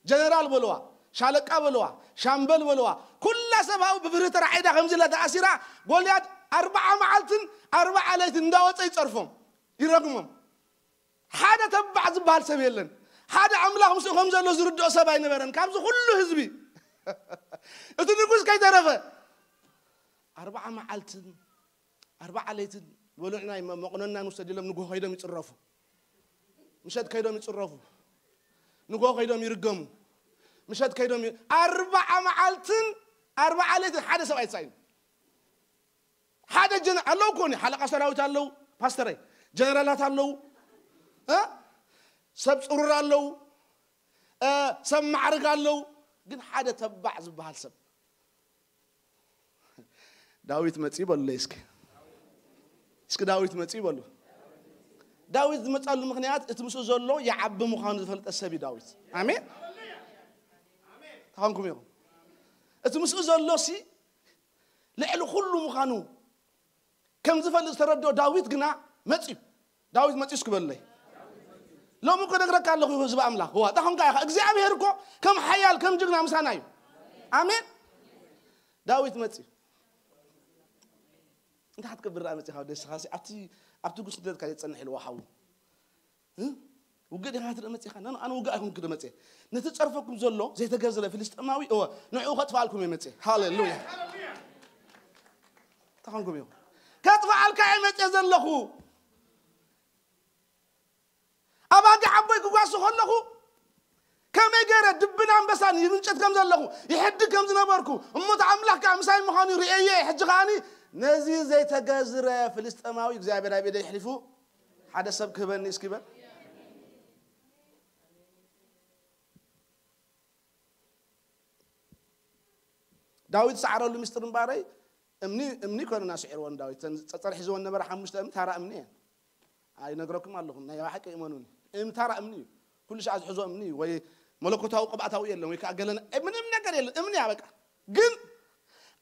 ጀነራል በልዋ፣ ሻለቃ በልዋ፣ ሻምበል በልዋ፣ ኩላ ሰብ ኣብኡ ብፍርሂ ተራዒዳ ከምዚ ኢላ ተኣሲራ፣ ጎልያድ ኣርብዓ መዓልትን ኣርብዓ ለይትን እንዳወጸ ይጸርፎም፣ ይረግሞም። ሓደ ተባዕ ዝበሃል ሰብ የለን። ሓደ ኣምላኽ ምስኡ ከም ዘሎ ዝርድኦ ሰብ ኣይነበረን። ካብዚ ኩሉ ህዝቢ፣ እቲ ንጉስ ከይተረፈ፣ ኣርብዓ መዓልትን ኣርብዓ ለይትን በሉ፣ ንዓይ መ-፣ መቑነና ንውሰድ ኢሎም ንግሆ ከይዶም ይጽረፉ። ምሸት ከይዶም ይጽረፉ። ንግሆ ከይዶም ይርገሙ። ምሸት ከይዶም ይ-፣ ኣርብዓ መዓልትን ኣርብዓ ለይትን ሓደ ሰብ ኣይተሳኢኑ። ሓደ ጀነ-፣ ኣለዉ እኮ፣ ሓለቃ ሰራዊት ኣለዉ፣ ፓስተረይ፣ ጀነራላት ኣለዉ፣ እ? ሰብ ጽሩር ኣለዉ፣ እ፣ ሰብ ማዕርግ ኣለዉ። ግን ሓደ ተባዕ ዝበሃል ሰብ፣ ዳዊት መጺ በሉለይ እስኪ። እስኪ ዳዊት መጺ በሉ። ዳዊት ዝመጻሉ ምኽንያት እቲ ምስኡ ዘሎ ይዓቢ ምዃኑ ዝፈልጠ ሰብ እዩ ዳዊት። ኣሜን። ተኾንኩም ኢኹም። እቲ ምስኡ ዘሎ ሲ ልዕሊ ኩሉ ምዃኑ ከም ዝፈልጥ ዝተረድኦ ዳዊት ግና መጺኡ። ዳዊት መጺኡ እስኪ በሉለይ። ሎሚ እኮ ነግረካ ኣለኹ ህዝቢ ኣምላኽ። ዋ፣ ዳኹም ከኣ ኢኻ። እግዚኣብሔር እኮ ከም ሓያል፣ ከም ጅግና ምሳና እዩ። ኣሜን። ዳዊት መጺኡ። እንታይ ክትገብር ደኣ መጺኻ ወደይ? ንስኻ ሲ ኣብቲ፣ ኣብቲ ጉስነትካ ዘይትጸንሕ ኢልዎ ሓዉ። እ? ውግእ ዲኻ ትርኢ መጺኻ? ኖ፣ ኖ፣ ኣነ ውግእ ኣይኮንኩ ዶ መጺኤ። ነቲ ጸርፈኩም ዘሎ ዘይተገዝረ ፍልስጤማዊ፣ እወ፣ ንዕኡ ከጥፍኣልኩም እየ መጺኤ። ሃሌሉያ። እንታይ ኾንኩም እዮም? ከጥፍኣልካ እየ መጺኤ ዘለኹ። ኣባጊዕ ኣቦይ ክጓሱ ከለኹ ከመይ ገይረ ድብን ኣንበሳን ይምንጨት ከም ዘለኹ ይሕድግ ከም ዝነበርኩ፣ እሞ እቲ ኣምላኽ ከኣ ምሳይ ምዃኑ ርእየዮ እየ። ሕጂ ከኣኒ ነዚ ዘይተገዝረ ፍልስጤማዊ እግዚኣብሔር ኣብ ኢደይ ኣሕሊፉ ሓደ ሰብ ክህበኒ እስኪ በል። ዳዊት ዝሰዓረሉ ምስጢር እምበኣረይ እምኒ፣ እምኒ ኮነ እናስዒርዎ ንዳዊት። እተን ጸጸር ሒዝወን ነበረ ሓሙሽተ እምኒ ታራ እምኒ እየን። ኣይነግረኩም ኣለኹም፣ ናይ ብሓቂ እመኑኒ። እምኒ ታራ እምኒ እዩ። ኩሉ ሻዕ ዝሕዞ እምኒ እዩ። ወይ መለኮታዊ ቅብኣታዊ የለን፣ ወይ ከዓ ገለ ነ-፣ ምንም ነገር የለን። እምኒ እያ በቃ። ግን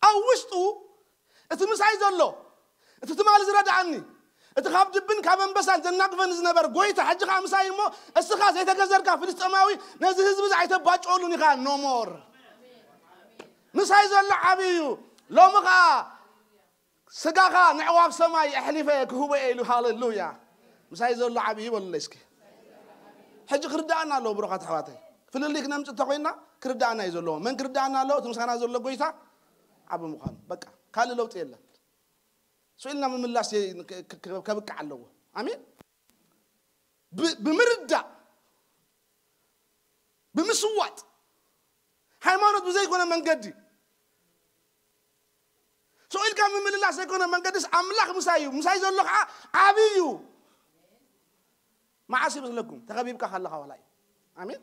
ኣብ ውሽጡ እቲ ምሳይ ዘሎ፣ እቲ ትማሊ ዝረድኣኒ፣ እቲ ካብ ድብን ካብ ኣንበሳን ዘናግፈኒ ዝነበረ ጎይታ፣ ሕጂ ከዓ ምሳይ እሞ፣ እስኻ ዘይተገዘርካ ፍልስጤማዊ፣ ነዚ ህዝቢ እዚ ኣይተባጭወሉን ኢኻ፣ no more። ምሳይ ዘሎ ዓብዪ እዩ። ሎሚ ከዓ ስጋኻ ንዕዋፍ ሰማይ ኣሕሊፈ ክህቦ እየ ኢሉ። ሃሌሉያ። ምሳይ ዘሎ ዓብዪ በሉለይ እስኪ። ሕጂ ክርድኣና ኣለዎ ብሩኻት ኣሕዋተይ። ፍልልይ ክነምጽእ እንተኾይንና ክርድኣና እዩ ዘለዎ። መን ክርድኣና ኣለዎ? እቲ ምሳና ዘሎ ጎይታ ዓቢ ምዃኑ። በቃ ካልእ ለውጢ የለን። ስቕ ኢልና ምምላስ የ-፣ ከ-፣ ከ-፣ ከብቅዕ ኣለዎ። ኣሜን። ብ-፣ ብምርዳእ፣ ብምስዋጥ፣ ሃይማኖት ብዘይኮነ መንገዲ ስቕ ኢልካ ምምልላስ ዘይኮነ መንገድስ ኣምላኽ ምሳይ እዩ። ምሳይ ዘሎ ከዓ ዓብዪ እዩ። መዓስ ይመስለኩም? ተኸቢብካ ከለኻ ዋላ እዩ። ኣሜን።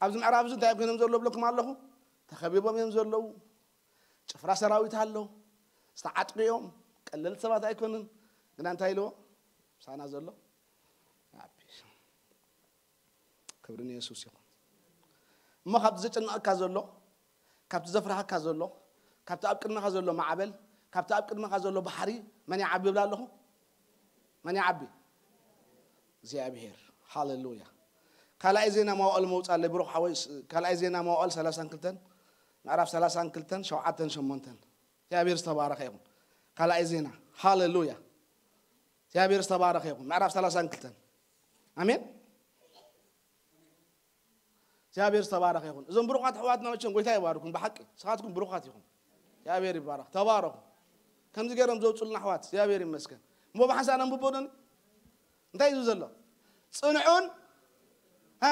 ኣብዚ ምዕራብ እዚ እንታይ እዮም ኮይኖም ዘለዉ ብለኩም ኣለኹ? ተኸቢቦም እዮም ዘለዉ። ጭፍራ ሰራዊት ኣሎ። ዝተዓጥቁ እዮም። ቀለልቲ ሰባት ኣይኮኑን። ግና እንታይ ኢልዎ? ምሳና ዘሎ ዓቢ። ክብሪ ንየሱስ ይኹን። እሞ ካብቲ ዘጨንቐካ ዘሎ፣ ካብቲ ዘፍርሃካ ዘሎ፣ ካብቲ ኣብ ቅድመኻ ዘሎ ማዕበል፣ ካብቲ ኣብ ቅድመኻ ዘሎ ባሕሪ መን ይዓቢ ይብል ኣለኹ? መን ይዓቢ? እግዚኣብሔር። ሃሌሉያ። ካልኣይ ዜና መዋዕል መውጻለይ ብሩኽ ሓወይ፣ ስ-፣ ካልኣይ ዜና መዋዕል ሰላሳን ክልተን፣ ምዕራፍ ሰላሳን ክልተን፣ ሸውዓተን ሸሞንተን። እግዚኣብሔር ዝተባረኸ ይኹን። ካልኣይ ዜና። ሃሌሉያ። እግዚኣብሔር ዝተባረኸ ይኹን። ምዕራፍ ሰላሳን ክልተን። ኣሜን። እግዚኣብሔር ዝተባረኸ ይኹን። እዞም ብሩኻት ኣሕዋትና መቸም ጎይታ ይባርኩም። ብሓቂ ንስኻትኩም ብሩኻት ኢኹም። እግዚኣብሔር ይባረኽ። ተባረኹ። ከምዚ ገይሮም ዘውፅሉና ኣሕዋት እግዚኣብሔር ይመስገን። እሞ ብሓንሳእ ነንብቦ ዶኒ? እንታይ እዩ ዘሎ? ጽንዑን፣ ሃ?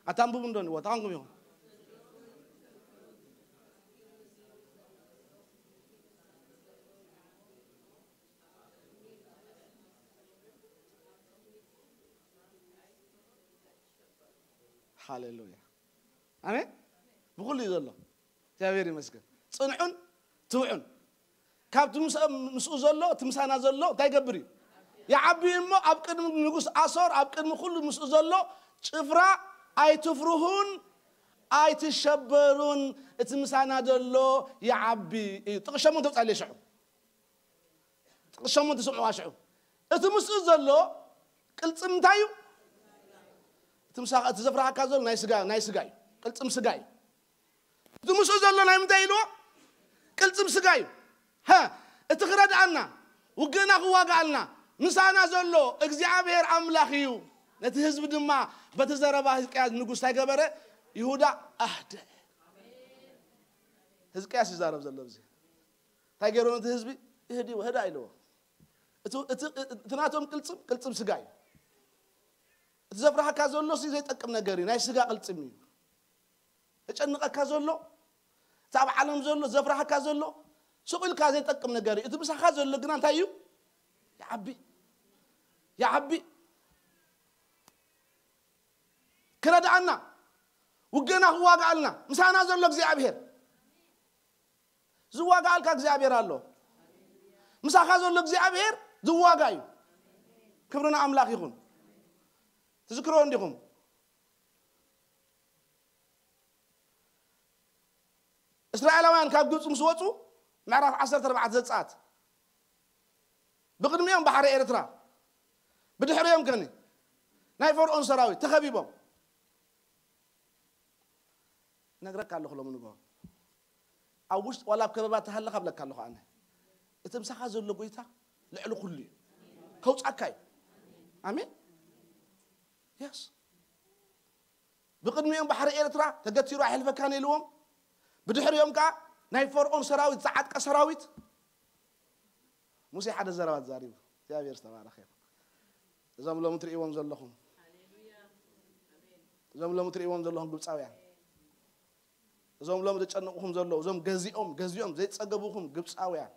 ኣታ ኣንብቡ እንዶ ንዎ፣ ታንኩም ይኹን። ሃሌሉያ። ኣሜን። ብኹሉ እዩ ዘሎ። እግዚኣብሔር ይመስገን። ጽንዑን ትብዑን። ካብቲ ምስ-፣ ምስኡ ዘሎ፣ እቲ ምሳና ዘሎ እንታይ ይገብር እዩ? ይዓቢ እዩ። እሞ ኣብ ቅድሚ ንጉስ ኣሶር፣ ኣብ ቅድሚ ኩሉ ምስኡ ዘሎ ጭፍራ ኣይትፍርሁን፣ ኣይትሸበሩን፣ እቲ ምሳና ዘሎ ይዓቢ እዩ። ጥቕሲ ሸሞንተ ተውጻለይ ሽዑ። ጥቕሲ ሸሞንተ ስምዕዋ ሽዑ። እቲ ምስኡ ዘሎ ቅልጽም እንታይ እዩ? እቲ ምሳኻ፣ እቲ ዘፍርሃካ ዘሎ ናይ ስጋ፣ ናይ ስጋ እዩ። ቅልጽም ስጋ እዩ። እቲ ምስኡ ዘሎ ናይ ምንታይ ኢልዎ? ቅልጽም ስጋ እዩ። ሃ፣ እቲ ክረድኣና፣ ውግእና ክዋግኣልና፣ ምሳና ዘሎ እግዚኣብሔር ኣምላኽ እዩ። ነቲ ህዝቢ ድማ በቲ ዘረባ ህዝቅያስ ንጉስ እንታይ ገበረ? ይሁዳ ኣህደ። ህዝቅያስ ይዛረብ ዘሎ ኣብዚ። እንታይ ገይሩ ነቲ ህዝቢ? ይህድዎ፣ ህዳ ኢልዎ። እቲ፣ እቲ፣ እቲ ናቶም ቅልጽም፣ ቅልጽም ስጋ እዩ። እቲ ዘፍርሃካ ዘሎ ሲ ዘይጠቅም ነገር እዩ፣ ናይ ስጋ ቅልጽም እዩ። ዘጨንቐካ ዘሎ፣ እቲ ኣብ ዓለም ዘሎ፣ ዘፍርሃካ ዘሎ፣ ስቕ ኢልካ ዘይጠቅም ነገር እዩ። እቲ ምሳኻ ዘሎ ግና እንታይ እዩ? ይዓቢ። ይዓቢ። ክረድኣና፣ ውግእና ክዋጋኣልና ምሳና ዘሎ እግዚኣብሔር። ዝዋጋኣልካ እግዚኣብሔር ኣሎ። ምሳኻ ዘሎ እግዚኣብሔር ዝዋጋ እዩ። ክብሪ ንኣምላኽ ይኹን። ትዝክርዎ እንዲኹም? እስራኤላውያን ካብ ግብፂ ምስ ወፁ፣ ምዕራፍ ዓሰርተ ኣርባዕተ ዘጸኣት፣ ብቕድሚኦም ባሕሪ ኤርትራ፣ ብድሕሪኦም ከኒ ናይ ፈርዖን ሰራዊት ተኸቢቦም። ነግረካ ኣለኹ ሎሚ ንግሆ፣ ኣብ ውሽጢ ዋላ ኣብ ከበባ ተሃለኻ ብለካ ኣለኹ ኣነ፣ እቲ ምሳኻ ዘሎ ጎይታ ልዕሊ ኩሉ እዩ። ከውጻካ እዩ። ኣሜን። የስ። ብቕድሚኦም ባሕሪ ኤርትራ ተገቲሩ ኣይሕልፈካን ኢልዎም። ብድሕሪኦም ከዓ ናይ ፈርዖን ሰራዊት ዝዓጥቀ ሰራዊት። ሙሴ ሓደ ዘረባ ተዛሪቡ። እግዚኣብሔር ዝተባረኸ ይኹን። እዞም ሎሚ ትርእይዎም ዘለኹም፣ እዞም ሎሚ ትርእይዎም ዘለኹም ግብፃውያን፣ እዞም ሎሚ ዘጨንቑኹም ዘለዉ፣ እዞም ገዚኦም ገዚኦም ዘይፀገቡኹም ግብፃውያን፣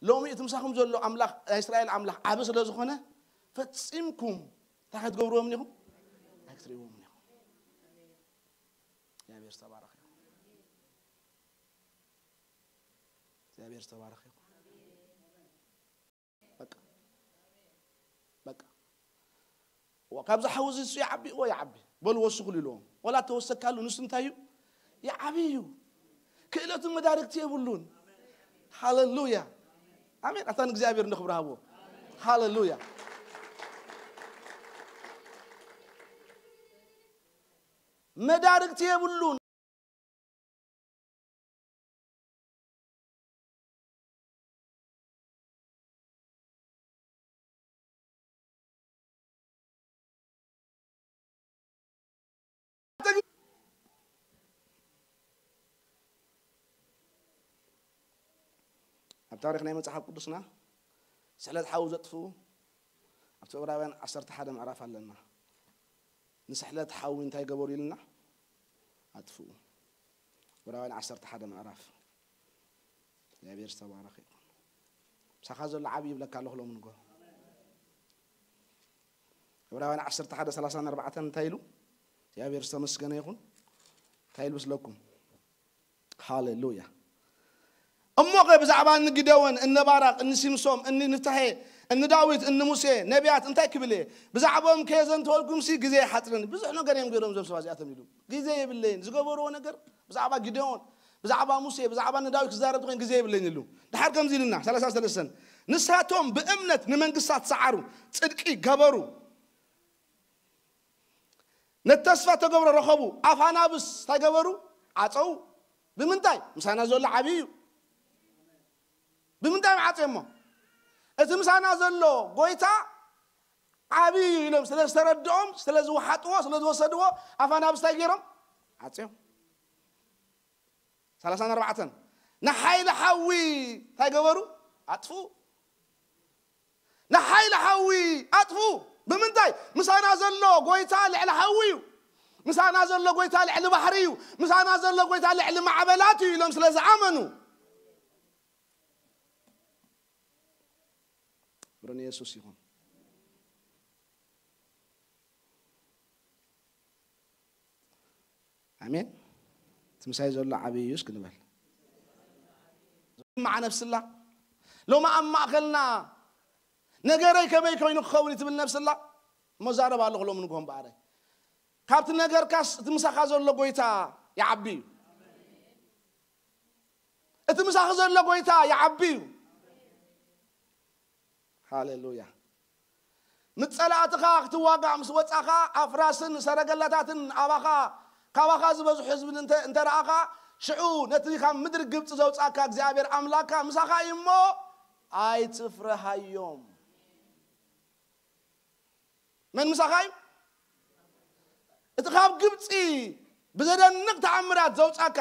ሎሚ እቲ ምሳኹም ዘሎ ኣምላኽ፣ ናይ እስራኤል ኣምላኽ ዓቢ ስለ ዝኾነ፣ ፈጺምኩም እንታይ ክትገብርዎም ኢኹም? ኣይክትርእይዎም ኢኹም። እግዚኣብሔር ዝተባረኸ ይኹን። እግዚኣብሔር ዝተባረኸ ይኹን። በቃ፣ በቃ። ዋ፣ ካብዚ ሓዊ እዚ እሱ ይዓቢ፣ እዎ ይዓቢ። በሉ ወስኹሉ ኢልዎም። ወላ ተወሰካሉ፣ ንሱ እንታይ እዩ? ይዓቢ እዩ። ክእለቱን መዳርግቲ የብሉን። ሃሌሉያ። ኣሜን። ኣታ ንእግዚኣብሔር እንደ ክብሪ ሃብዎ። ሃሌሉያ። መዳርግቲ የብሉን። ኣብ ታሪኽ ናይ መጽሓፍ ቅዱስና ስሕለት ሓዊ ዘጥፍኡ ኣብቲ ዕብራውያን ዓሰርተ ሓደ ምዕራፍ ኣለና። ንስሕለት ሓዊ እንታይ ገበሩ ኢልና? ኣጥፍኡ። ዕብራውያን ዓሰርተ ሓደ ምዕራፍ። እግዚኣብሔር ዝተባረኸ ይኹን። ምሳኻ ዘሎ ዓብዪ ይብለካ ኣለኹ ሎሚ ንግሆ። ዕብራውያን ዓሰርተ ሓደ ሰላሳን ኣርባዕተን እንታይ ኢሉ? እግዚኣብሔር ዝተመስገነ ይኹን። እንታይ ኢሉ ምስለኩም? ሃሌሉያ። እሞኸ ብዛዕባ እኒ ጊደዎን፣ እኒ ባራቅ፣ እኒ ሲምሶም፣ እኒ ንፍታሄ፣ እኒ ዳዊት፣ እኒ ሙሴ፣ ነቢያት እንታይ ክብል እየ? ብዛዕባኦም ከየዘንተወልኩምሲ ግዜ ይሓፅረኒ። ብዙሕ ነገር እዮም ገይሮም እዞም ሰባት እዚኣቶም ኢሉ። ግዜ የብለይን። ዝገበርዎ ነገር ብዛዕባ ጊደዎን፣ ብዛዕባ ሙሴ፣ ብዛዕባ እኒ ዳዊት ክዛረብ ተኾይኑ ግዜ የብለይን ኢሉ። ድሓር ከምዚ ኢሉና፣ ሰላሳ ሰለስተ፣ ንሳቶም ብእምነት ንመንግስታት ሰዓሩ፣ ጽድቂ ገበሩ። ነቲ ተስፋ ተገብሮ ረኸቡ። ኣፍ ኣናብስ እንታይ ገበሩ? ዓጸው። ብምንታይ? ምሳና ዘሎ ዓብዪ እዩ። ብምንታይ ዓጽዮሞ? እቲ ምሳና ዘሎ ጎይታ ዓብዪ እዩ ኢሎም ስለ ዝተረድኦም፣ ስለ ዝወሓጥዎ፣ ስለ ዝወሰድዎ፣ ኣፍ ኣናብስ እንታይ ገይሮም? ዓጽዮም። ሰላሳን ኣርባዕተን፣ ንሓይሊ ሓዊ እንታይ ገበሩ? ኣጥፍኡ። ንሓይሊ ሓዊ ኣጥፍኡ። ብምንታይ? ምሳና ዘሎ ጎይታ ልዕሊ ሓዊ እዩ። ምሳና ዘሎ ጎይታ ልዕሊ ባሕሪ እዩ። ምሳና ዘሎ ጎይታ ልዕሊ ማዕበላት እዩ ኢሎም ስለ ዝኣመኑ። ክብሪ ንየሱስ ይኹን። ኣሜን። እቲ ምሳይ ዘሎ ዓብዪ እዩ እስኪ ንበል። ማዓ ነብስላ ሎማ ኣብ ማእኸልና ነገረይ ከመይ ኮይኑ ክኸውን እዩ ትብል ነብስላ። እሞ ዛረብ ኣለኹ ሎሚ ንግሆ እምበኣረይ። ካብቲ ነገርካስ እቲ ምሳኻ ዘሎ ጎይታ ይዓቢ እዩ። እቲ ምሳኺ ዘሎ ጎይታ ይዓቢ እዩ። ሃሌሉያ። ምስ ጸላእትኻ ክትዋጋእ ምስ ወጻኻ፣ ኣፍራስን ሰረገላታትን ኣባኻ፣ ካባኻ ዝበዝሑ ህዝቢ እንተ-፣ እንተ ረኣኻ፣ ሽዑ ነቲ ካብ ምድሪ ግብጺ ዘውጻእካ እግዚኣብሔር ኣምላኽካ ምሳኻ እዩ እሞ ኣይትፍርሃዮም። መን ምሳኻ እዩ? እቲ ካብ ግብጺ ብዘደንቕ ተኣምራት ዘውጻካ፣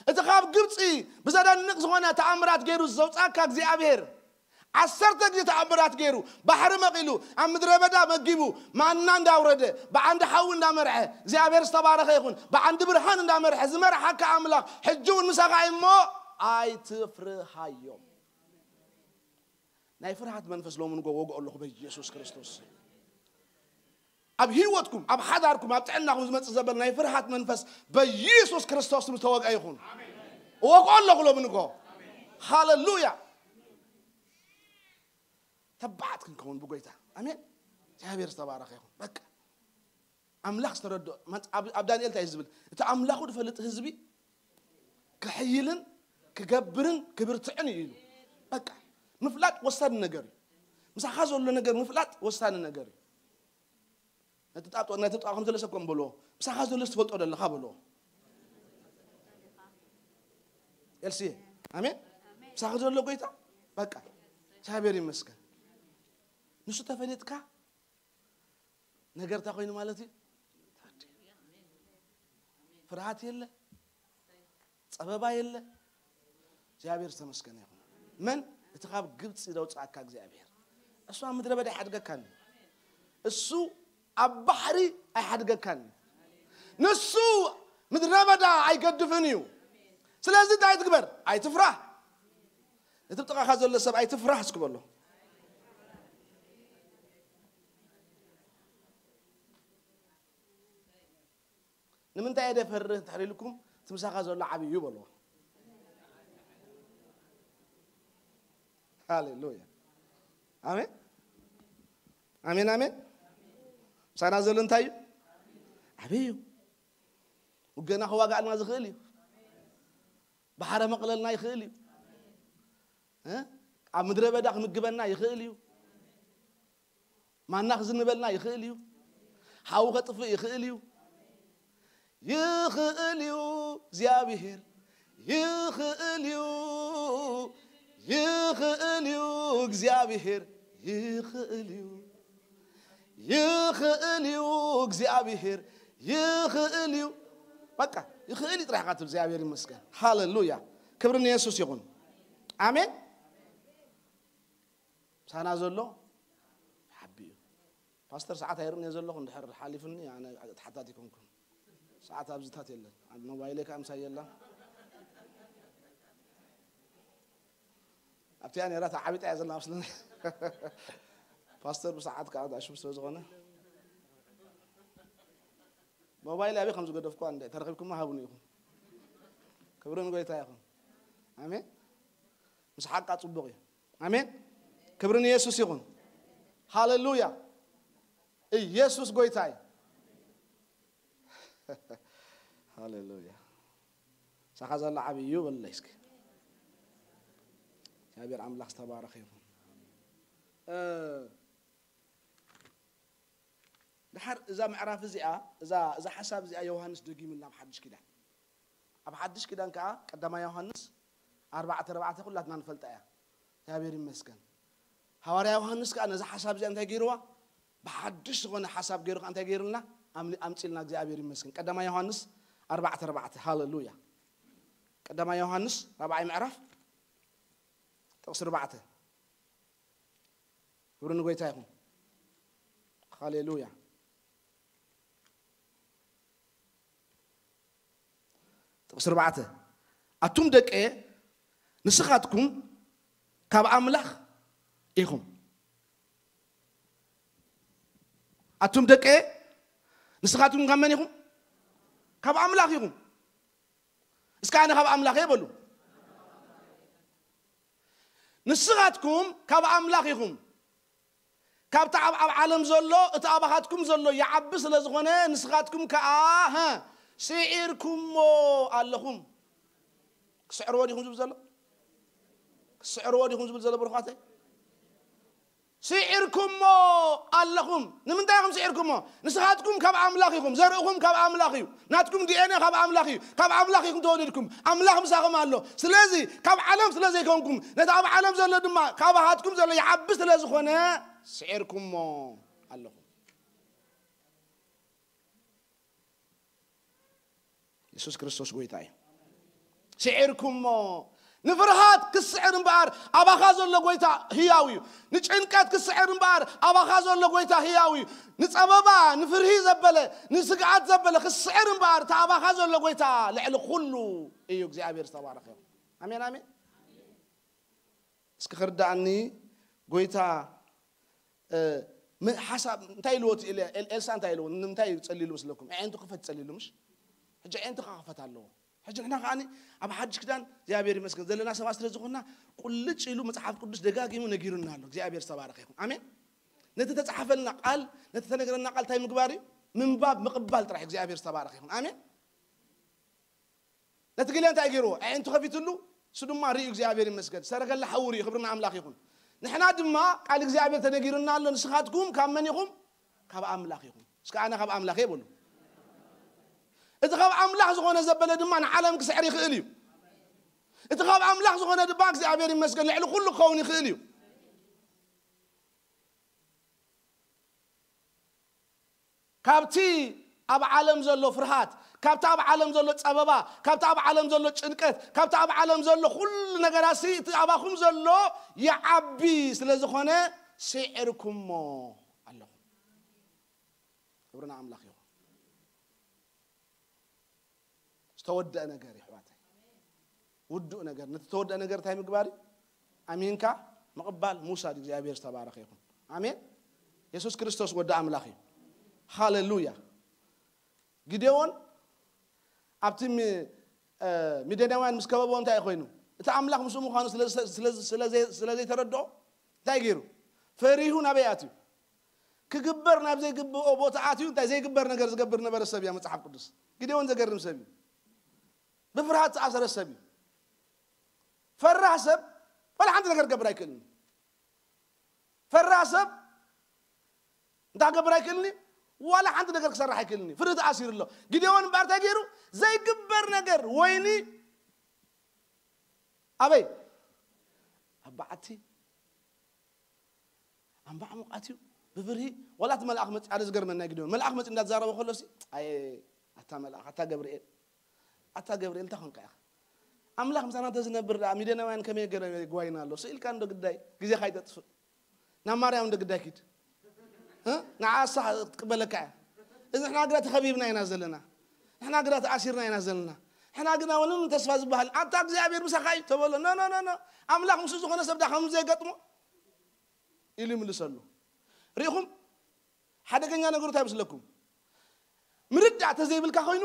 እቲ ካብ ግብጺ ብዘደንቕ ዝኾነ ተኣምራት ገይሩ ዘውጻካ እግዚኣብሔር፣ ዓሰርተ ግዜ ተኣምራት ገይሩ፣ ባሕሪ መቒሉ፣ ኣብ ምድረ በዳ መጊቡ፣ ማና እንዳውረደ፣ ብዓንዲ ሓዊ እንዳመርሐ፣ እግዚኣብሔር ዝተባረኸ ይኹን፣ ብዓንዲ ብርሃን እንዳመርሐ ዝመርሓካ ኣምላኽ ሕጂ እውን ምሳኻ እዩ እሞ ኣይትፍርሃዮም። ናይ ፍርሃት መንፈስ ሎሚ ንጎ ወግኦ ኣለኹ በኢየሱስ ክርስቶስ። ኣብ ህይወትኩም፣ ኣብ ሓዳርኩም፣ ኣብ ጥዕናኹም ዝመጽእ ዘበለ ናይ ፍርሃት መንፈስ በኢየሱስ ክርስቶስ ዝተወግአ ይኹን። እወግኦ ኣለኹ ሎሚ ንግሆ። ሃሌሉያ። ተባዓት ክንከውን ብጎይታ። ኣሜን። እግዚኣብሔር ዝተባረኸ ይኹን። በቃ ኣምላኽ ዝተረድኦ፣ ማን-፣ ኣብ፣ ኣብ ዳንኤል እንታይ እዩ ዝብል? እቲ ኣምላኹ ዝፈልጥ ህዝቢ ክሕይልን ክገብርን ክብርትዕን እዩ ኢሉ። በቃ ምፍላጥ ወሳኒ ነገር እዩ። ምሳኻ ዘሎ ነገር ምፍላጥ ወሳኒ ነገር እዩ። ነቲ ጣጦ-፣ ነቲ ጣ-፣ ከም ዘለሰ እኮ በልዎ። ምሳኻ ዘሎ ትፈልጦ ዘለኻ በልዎ። ኤልሲ፣ ኣሜን። ምሳኻ ዘሎ ጎይታ፣ በቃ እግዚኣብሔር ይመስገን። ንሱ ተፈሊጥካ ነገር እንታይ ኮይኑ ማለት እዩ? ፍርሃት የለ፣ ጸበባ የለ። እግዚኣብሔር ዝተመስገነ ይኹን። መን? እቲ ካብ ግብፂ ዘውፅኣካ እግዚኣብሔር። እሱ ኣብ ምድረ በዳ ኣይሓድገካን እዩ። እሱ ኣብ ባሕሪ ኣይሓድገካን እዩ። ንሱ ምድረ በዳ ኣይገድፍን እዩ። ስለዚ እንታይ ትግበር? ኣይትፍራህ። እቲ ብጥቓኻ ዘሎ ሰብ ኣይትፍራህ እስኪ በሎ። ንምንታይ እየ ደፈርህ እንድሕር ኢልኩም፣ እቲ ምሳኻ ዘሎ ዓብዪ እዩ በልዎ። ሃሌሉያ። ኣሜን፣ ኣሜን፣ ኣሜን። ምሳና ዘሎ እንታይ እዩ? ዓብዪ እዩ። ውገና ከዋጋእልና ዝኽእል እዩ። ባሕረ መቕለልና ይኽእል እዩ። እ? ኣብ ምድረ በዳ ክምግበና ይኽእል እዩ። ማና ክዝንበልና ይኽእል እዩ። ሓዊ ከጥፍእ ይኽእል እዩ። ይኽእል እዩ እግዚኣብሔር፣ ይኽእል እዩ፣ ይኽእል እዩ እግዚኣብሔር፣ ይኽእል እዩ፣ ይኽእል እዩ እግዚኣብሔር፣ ይኽእል እዩ። በቃ ይኽእል እዩ ጥራሕ ኢኻ ትብል። እግዚኣብሔር ይመስገን። ሃሌሉያ። ክብሪ ንየሱስ ይኹን። ኣሜን። ምሳና ዘሎ ሓቢ እዩ። ፓስተር ሰዓት ኣይርእን እየ ዘለኹ፣ እንድሕር ሓሊፉኒ ኣነ ተሓታቲ ኣይኮንኩን። ሰዓት ኣብዚታት የለን። ኣብ ሞባይለይ ከኣ ምሳይ የላ። ኣብቲኣ ነይራ ተዓቢጣ እያ ዘላ መስለኒ። ፓስተር ብሰዓት ከኣ ዳሽም ስለ ዝኾነ ሞባይል ኣበይ ከም ዝገደፍኩዋ እንደ ተረኺብኩማ ሃቡኒ ኢኹም። ክብሪ ንጎይታ ይኹን። ኣሜን። ምስ ሓቃ ጽቡቕ እዩ። ኣሜን። ክብሪ ንየሱስ ይኹን። ሃሌሉያ። ኢየሱስ ጎይታ እዩ። ሃሌሉያ። ሳኻ ዘሎ ዓብዪ እዩ በለለይ እስኪ። እግዚኣብሔር ኣምላኽ ዝተባረኸ ይኹን። እ፣ ድሓር እዛ ምዕራፍ እዚኣ፣ እዛ፣ እዛ ሓሳብ እዚኣ ዮሃንስ ደጊምላ ኣብ ሓድሽ ኪዳን። ኣብ ሓድሽ ኪዳን ከኣ ቀዳማይ ዮሃንስ ኣርባዕተ ኣርባዕተ ኩላትና ንፈልጣ እያ። እግዚኣብሔር ይመስገን። ሃዋርያ ዮሃንስ ከኣ ነዛ ሓሳብ እዚኣ እንታይ ገይርዋ? ብሓድሽ ዝኾነ ሓሳብ ገይሩ ከኣ እንታይ ገይሩልና? ኣምሊ-፣ ኣምጺልና እግዚኣብሔር ይመስገን። ቀዳማይ ዮሃንስ ኣርባዕተ ኣርባዕተ፣ ሃሌሉያ። ቀዳማይ ዮሃንስ ራብዓይ ምዕራፍ ጥቕሲ ኣርባዕተ። ክብሪ ንጎይታ ይኹን። ሃሌሉያ። ጥቕሲ ኣርባዕተ፣ ኣቱም ደቀ ንስኻትኩም ካብ ኣምላኽ ኢኹም። ኣቱም ደቀ ንስኻትኩም ካብ መን ኢኹም? ካብ ኣምላኽ ኢኹም። እስከ ኣነ ካብ ኣምላኽ እየ በሉ። ንስኻትኩም ካብ ኣምላኽ ኢኹም። ካብቲ ኣብ፣ ኣብ ዓለም ዘሎ፣ እቲ ኣባኻትኩም ዘሎ ይዓቢ ስለ ዝኾነ፣ ንስኻትኩም ከኣ፣ ሀ፣ ስዒርኩሞ ኣለኹም። ክስዕርዎ ዲኹም ዝብል ዘሎ? ክስዕርዎ ዲኹም ዝብል ዘሎ ብሩኻተይ? ስዒርኩሞ ኣለኹም። ንምንታይ ኢኹም ስዒርኩሞ? ንስኻትኩም ካብ ኣምላኽ ኢኹም፣ ዘርእኹም ካብ ኣምላኽ እዩ፣ ናትኩም ዲ ኤን ኤ ካብ ኣምላኽ እዩ፣ ካብ ኣምላኽ ኢኹም ተወሊድኩም፣ ኣምላኽ ምሳኹም ኣሎ። ስለዚ ካብ ዓለም ስለ ዘይኮንኩም፣ ነቲ ኣብ ዓለም ዘሎ ድማ ካባኻትኩም ዘሎ ይዓቢ ስለ ዝኾነ ስዒርኩሞ ኣለኹም። የሱስ ክርስቶስ ጎይታ እዩ። ስዒርኩሞ። ንፍርሃት ክስዕር እምበኣር ኣባኻ ዘሎ ጎይታ ህያው እዩ። ንጭንቀት ክስዕር እምበኣር ኣባኻ ዘሎ ጎይታ ህያው እዩ። ንጸበባ፣ ንፍርሂ ዘበለ፣ ንስግኣት ዘበለ ክስዕር እምበኣር፣ እቲ ኣባኻ ዘሎ ጎይታ ልዕሊ ኩሉ እዩ። እግዚኣብሔር ዝተባረኸ ይኹን። ኣሜን፣ ኣሜን። እስኪ ክርዳእኒ ጎይታ፣ እ፣ ም- ሓሳብ እንታይ ኢልዎ እቲ ኤልያ- ኤል- ኤልሳ እንታይ ኢልዎ? ንምንታይ እዩ ጸሊሉ መስለኩም? ኣዒንቱ ክፈት ጸሊሉ ምሽ? ሕጂ ኣዒንትኻ ክፈት ኣለዎ። ሕጂ ንሕና ከዓኒ ኣብ ሓድሽ ክዳን እግዚኣብሔር ይመስገን ዘለና ሰባት ስለ ዝኾንና፣ ቁልጭ ኢሉ መጽሓፍ ቅዱስ ደጋጊሙ ነጊሩና ኣሎ። እግዚኣብሔር ዝተባረኸ ይኹን። ኣሜን። ነቲ ተጻሓፈልና ቃል፣ ነቲ ተነግረና ቃል እንታይ ምግባር እዩ? ምንባብ፣ ምቕባል ጥራሕ። እግዚኣብሔር ዝተባረኸ ይኹን። ኣሜን። ነቲ ግልያ እንታይ ገይርዎ? ኣዒንቱ ከፊትሉ፣ እሱ ድማ ርእዩ። እግዚኣብሔር ይመስገን። ሰረገላ ሓውር እዩ። ክብርና ኣምላኽ ይኹን። ንሕና ድማ ቃል እግዚኣብሔር ተነጊርና ኣሎ፣ ንስኻትኩም ካብ መን ኢኹም? ካብ ኣምላኽ ኢኹም። እስከ ኣነ ካብ ኣምላኽ እየ በሉ። እቲ ካብ ኣምላኽ ዝኾነ ዘበለ ድማ ንዓለም ክስዕር ይኽእል እዩ። እቲ ካብ ኣምላኽ ዝኾነ ድማ እግዚኣብሔር ይመስገን ልዕሊ ኩሉ ክኸውን ይኽእል እዩ። ካብቲ ኣብ ዓለም ዘሎ ፍርሃት፣ ካብቲ ኣብ ዓለም ዘሎ ጸበባ፣ ካብቲ ኣብ ዓለም ዘሎ ጭንቀት፣ ካብቲ ኣብ ዓለም ዘሎ ኩሉ ነገራሲ እቲ ኣባኹም ዘሎ ይዓቢ ስለ ዝኾነ ስዒርኩሞ ኣለኹም። ክብርና ኣምላኽ ይኹን። ዝተወደአ ነገር ይሕዋተይ፣ ውዱእ ነገር። ነቲ ዝተወደአ ነገር እንታይ ምግባር እዩ? ኣሚንካ ምቕባል፣ ምውሳድ። እግዚኣብሔር ዝተባረኸ ይኹን። ኣሜን። የሱስ ክርስቶስ ወዲ ኣምላኽ እዩ። ሃሌሉያ። ጊዴዎን ኣብቲ ሚ- እ፣ ሚድያናውያን ምስ ከበቦ እንታይ ኮይኑ? እቲ ኣምላኽ ምስኡ ምዃኑ ስለ- ስለ- ስለ- ስለ ዘይተረድኦ እንታይ ገይሩ? ፈሪሁ ናበይ ኣትዩ? ክግበር ናብ ዘይግብኦ ቦታ ኣትዩ እንታይ ዘይግበር ነገር ዝገብር ነበረ ሰብ እያ መጽሓፍ ቅዱስ። ጊዴዎን ዘገርም ሰብ እዩ። ብፍርሃት ዝኣሰረ ሰብ እዩ። ፈራህ ሰብ ዋላ ሓንቲ ነገር ክገብር ኣይክእልን። ፈራህ ሰብ እንታይ ክገብር ኣይክእልን እዩ? ዋላ ሓንቲ ነገር ክሰርሕ ኣይክእልን እዩ። ፍርህ ተኣሲሩ ኣሎ። ጊዴዎን እምበኣር እንታይ ገይሩ? ዘይግበር ነገር፣ ወይኒ ኣበይ? ኣብ በዓቲ ኣምባዕ ሙቃት እዩ። ብፍርሂ ዋላ እቲ መልኣኽ መፂ ኣደ ዝገርመና ግዲ መልኣኽ መፂ እንዳተዛረበ ከሎ ሲ ኣየ ኣታ መልኣኽ ኣታ ገብርኤል ኣታ ገብርኤል እንታይ ኮንካ ኢኻ? ኣምላኽ ምሳና እንተዝነብር ደኣ ሚደናውያን ከመይ ገለ ጓይና ኣሎ ስኢልካ እንዶ ግዳይ ግዜኻ ኣይተጥፍእ። ናብ ማርያም እንዶ ግዳይ ኪድ ንዓሳ ክትቅበለካ እያ። እዚ ንሕና ግዳ ተኸቢብና ኢና ዘለና። ንሕና ግዳ ተኣሲርና ኢና ዘለና። ንሕና ግና ምንም ተስፋ ዝበሃል ኣታ እግዚኣብሔር ምሳኻ እዩ ተበሎ ኖ ኖ ኖ ኣምላኽ ምስ ዝኾነ ሰብ ዳ ከም ዘይገጥሞ ኢሉ ይምልሰሉ። ርኢኹም ሓደገኛ ነገሩ እንታይ ይመስለኩም? ምርዳእ ተዘይብልካ ኮይኑ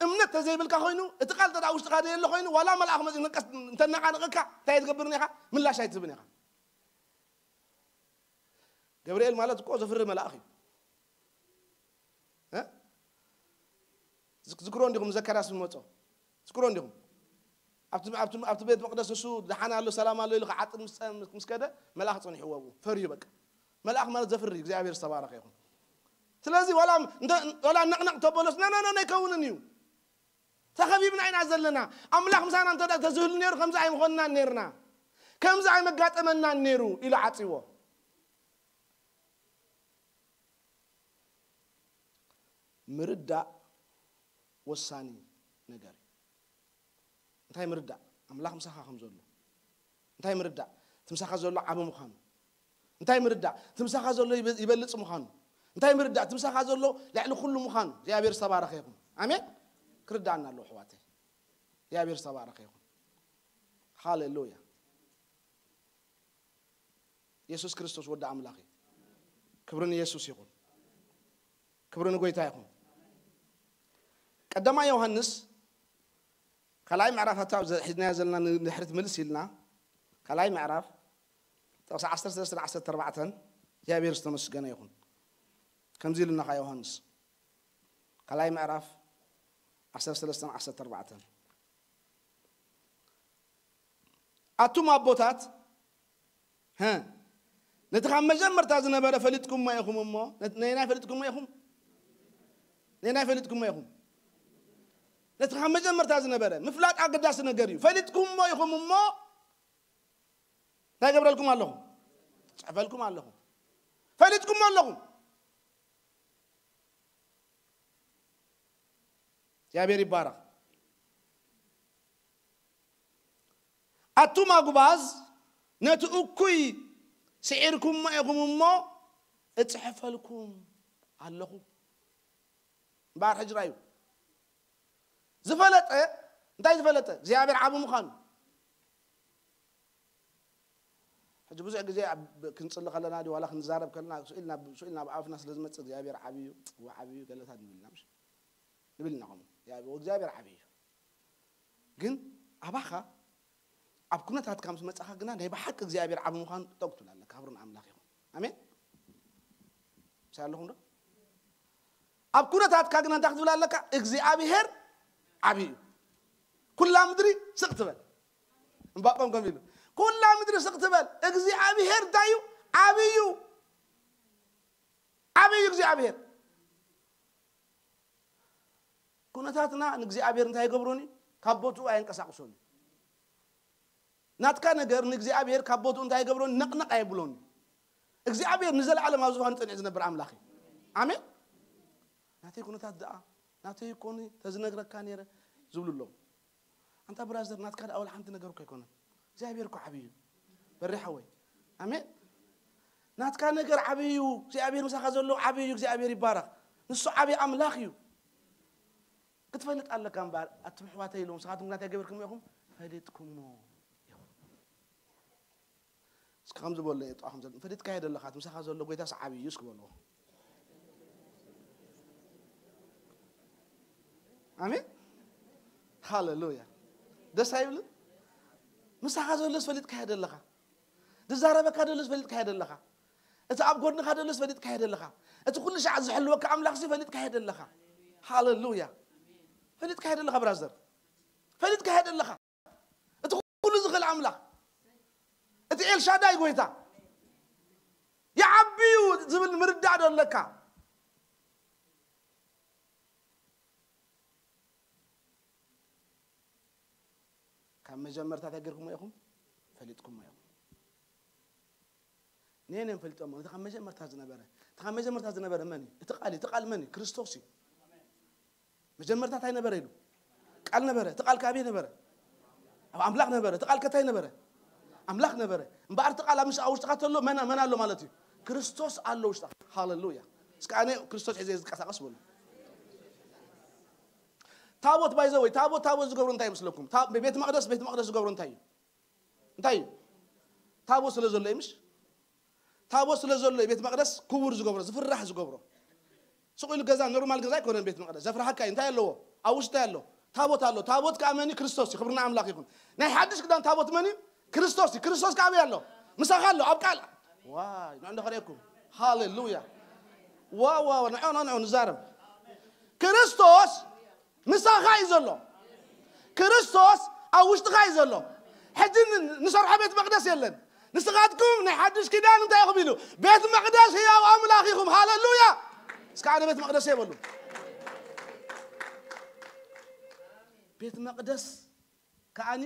እምነት ተዘይብልካ ኮይኑ እቲ ቃል ተዳ ውሽጥካ ዘየለ ኮይኑ ዋላ መልኣኽ መፂኡ ነቀስ እንተነዓንቐካ እንታይ ትገብርን ኢኻ? ምላሽ ኣይትህብን ኢኻ። ገብርኤል ማለት እኮ ዘፍርህ መልኣኽ እዩ። እ? ዝክ- ዝክሮ እንዲኹም ዘካርያስ ዝመጾ ዝክሮ እንዲኹም ኣብቲ ኣብቲ ኣብቲ ቤት መቅደስ እሱ ደሓን ኣሎ ሰላም ኣሎ ኢሉ ክዓጥን ምስ ጸ- ምስ ከደ መልኣኽ ጸኒሕዎ ኣብኡ ፈርዩ በቃ። መልኣኽ ማለት ዘፍሪ እግዚኣብሔር ዝተባረኸ ይኹን። ስለዚ ዋላ እንተ- ዋላ ነቕነቕ ተበሎስ ነ ነ ነ ኣይከውንን እዩ። ተኸቢብና ኢና ዘለና። ኣምላኽ ምሳና እንተ ተዝህሉ ነይሩ ከምዚ ኣይምኾንናን ነይርና፣ ከምዚ ኣይመጋጠመናን ነይሩ ኢሉ ዓጽዎ። ምርዳእ ወሳኒ ነገር እዩ። እንታይ ምርዳእ ኣምላኽ ምሳኻ ከም ዘሎ እንታይ ምርዳእ ትምሳኻ ዘሎ ዓቢ ምዃኑ እንታይ ምርዳእ ትምሳኻ ዘሎ ይበ- ይበልጽ ምዃኑ እንታይ ምርዳእ ትምሳኻ ዘሎ ልዕሊ ኩሉ ምዃኑ እግዚኣብሔር ዝተባረኸ ይኹን። ኣሜን። ክርዳእና ኣለዎ ኣሕዋተይ። እግዚኣብሔር ዝተባረኸ ይኹን። ሃሌሉያ። የሱስ ክርስቶስ ወዲ ኣምላኽ እዩ። ክብሪ ንየሱስ ይኹን። ክብሪ ንጎይታ ይኹን። ቀዳማይ ዮሃንስ ካልኣይ ምዕራፍ ኣታ ሒዝናዮ ዘለና ንድሕሪት ምልስ ኢልና ካልኣይ ምዕራፍ ጥቕሲ ዓሰርተ ሰለስተ ዓሰርተ ኣርባዕተ እግዚኣብሔር ዝተመስገነ ይኹን። ከምዚ ኢሉና ኸዓ ዮሃንስ ካልኣይ ምዕራፍ ዓሰርተ ሰለስተ ዓሰርተ ኣርባዕተ ኣቱም ኣቦታት ሀ ነቲ ካብ መጀመርታ ዝነበረ ፈሊጥኩሞ ኢኹም እሞ ነቲ- ነየናይ ፈሊጥኩሞ ኢኹም ነየናይ ፈሊጥኩሞ ኢኹም ነቲ ካብ መጀመርታ ዝነበረ ምፍላጥ ኣገዳሲ ነገር እዩ። ፈሊጥኩሞ ኢኹም እሞ እንታይ ገብረልኩም ኣለኹ? ጽሕፈልኩም ኣለኹ። ፈሊጥኩሞ ኣለኹም። እግዚኣብሔር ይባረኽ። ኣቱም ኣጉባዝ ነቲ እኩይ ስዒርኩሞ ኢኹም እሞ እጽሕፈልኩም ኣለኹ። እምበኣር ሕጅራ እዩ ዝፈለጠ እንታይ ዝፈለጠ እግዚኣብሔር ዓቢ ምዃኑ ሕጂ ብዙሕ ግዜ ኣብ ክንጽሊ ከለና ድዩ ዋላ ክንዛረብ ከለና ስኢልና ስኢልና ኣብ ኣፍና ስለ ዝመጽእ እግዚኣብሔር ዓብዩ ወዓብዩ ገለታት ንብል ኢና ምሽ ንብል ኢና ከምኡ እግዚኣብሔር ዓብዩ እዩ። ግን ኣባኻ ኣብ ኩነታትካ ምስ መጻኻ ግና ናይ ብሓቂ እግዚኣብሔር ዓቢ ምዃኑ ጠቕ ትብል ኣለካ። ክብሪ ንኣምላኽ ይኹን። ኣሜን። ምሳይ ኣለኹም ዶ? ኣብ ኩነታትካ ግና እንታይ ክትብል ኣለካ? እግዚኣብሔር ዓቢ እዩ። ኩላ ምድሪ ስቕ ትበል። እምባቆም ከም ኢሉ ኩላ ምድሪ ስቕ ትበል። እግዚኣብሔር እንታይ እዩ? ዓቢ እዩ። ዓቢ እዩ እግዚኣብሔር። ኩነታትና ንእግዚኣብሔር እንታይ ይገብሮን እዩ? ካብ ቦትኡ ኣየንቀሳቕሶን እዩ። ናትካ ነገር ንእግዚኣብሔር ካብ ቦትኡ እንታይ ይገብሮን? ነቕነቕ ኣይብሎን እዩ። እግዚኣብሔር ንዘለዓለም ኣብ ዝፋኑ ጸኒዑ ዝነብር ኣምላኽ እዩ። ኣሜን። ናተይ ኩነታት ደኣ ናተይ ይኮኒ ተዝነግረካ ነይረ ዝብሉ ኣለዉ። ኣንታ ብራዘር ናትካ ደኣ ወላ ሓንቲ ነገር እኮ ኣይኮነን። እግዚኣብሔር እኮ ዓብዩ እዩ። በሪ ሓወይ ኣሜን። ናትካ ነገር ዓብዩ እዩ። እግዚኣብሔር ምሳኻ ዘሎ ዓብዩ እዩ። እግዚኣብሔር ይባረኽ። ንሱ ዓብዪ ኣምላኽ እዩ። ክትፈልጥ ኣለካ እምበኣር ኣቱም ኣሕዋተይ ኢሎም ንስኻትኩም ግና እንታይ ገበርኩሞ ኢኹም ፈሊጥኩሞ ኢኹም። እስኪ ከምዚ በሎ የጥዋኹም ዘሎ ፈሊጥካዮ ዘለኻ እቲ ምሳኻ ዘሎ ጎይታስ ዓብዪ እዩ እስኪ በልዎ። ኣሜን ሃሌሉያ። ደስ ኣይብልን? ምሳኻ ዘሎስ ፈሊጥካዮ ዘለኻ ዝዛረበካ ደሎስ ፈሊጥካዮ ዘለኻ እቲ ኣብ ጎድንኻ ደሎስ ፈሊጥካዮ ዘለኻ እቲ ኩሉ ሻዕ ዝሕልወካ ኣምላኽሲ ፈሊጥካዮ ዘለኻ። ሃሌሉያ። ፈሊጥካዮ ዘለኻ ብራዘር ፈሊጥካዮ ዘለኻ እቲ ኩሉ ዝኽእል ኣምላኽ እቲ ኤልሻዳይ ጎይታ ይዓብዩ ዝብል ምርዳእ ዶ ኣለካ? ካብ መጀመርታ እንታይ ገርኩሞ ኢኹም? ፈሊጥኩሞ ኢኹም። ነየን እዮም ፈሊጦሞ? እቲ ካብ መጀመርታ ዝነበረ እቲ ካብ መጀመርታ ዝነበረ መን እዩ? እቲ ቃል እዩ። እቲ ቃል መን እዩ? ክርስቶስ እዩ። መጀመርታ እንታይ ነበረ ኢሉ? ቃል ነበረ። እቲ ቃል ካበይ ነበረ? ኣብ ኣምላኽ ነበረ። እቲ ቃል ከታይ ነበረ? ኣምላኽ ነበረ። እምበኣር እቲ ቃል ኣብ ውሽጥኻ ተሎ መን መን ኣሎ ማለት እዩ? ክርስቶስ ኣሎ ውሽጥኻ። ሃሌሉያ። እስከ ኣነ ክርስቶስ ሒዘ ዝንቀሳቐስ በሉ። ታቦት ባይዘ ወይ ታቦት ታቦት ዝገብሩ እንታይ ይመስለኩም? ቤት መቅደስ ቤት መቅደስ ዝገብሩ እንታይ እዩ? እንታይ እዩ? ታቦት ስለ ዘሎ እዩ ምሽ? ታቦት ስለ ዘሎ እዩ ቤት መቅደስ ክቡር ዝገብሮ ዝፍራሕ ዝገብሮ። ስቕ ኢሉ ገዛ ኖርማል ገዛ ኣይኮነን ቤት መቅደስ ዘፍርሓካ እዩ። እንታይ ኣለዎ? ኣብ ውሽጢ ኣሎ ታቦት ኣሎ። ታቦት ከዓ መን እዩ? ክርስቶስ እዩ። ክብርና ኣምላኽ ይኹን። ናይ ሓድሽ ክዳን ታቦት መን እዩ? ክርስቶስ እዩ። ክርስቶስ ከዓ ኣበይ ኣሎ? ምሳኻ ኣሎ ኣብ ቃል። ዋይ ንዑ እንዶ ከርእየኩም። ሃሌሉያ። ዋ ዋ ንዑ ንዑ ንዛረብ። ክርስቶስ ምሳኻ እዩ ዘሎ። ክርስቶስ ኣብ ውሽጥኻ እዩ ዘሎ። ሕጂ ንሰርሖ ቤት መቅደስ የለን። ንስኻትኩም ናይ ሓድሽ ኪዳን እንታይ ኢኹም ኢሉ? ቤት መቅደስ ህያው ኣምላኽ ኢኹም። ሃሌሉያ። እስከ ኣነ ቤት መቅደስ የበሉ። ቤት መቅደስ ከኣኒ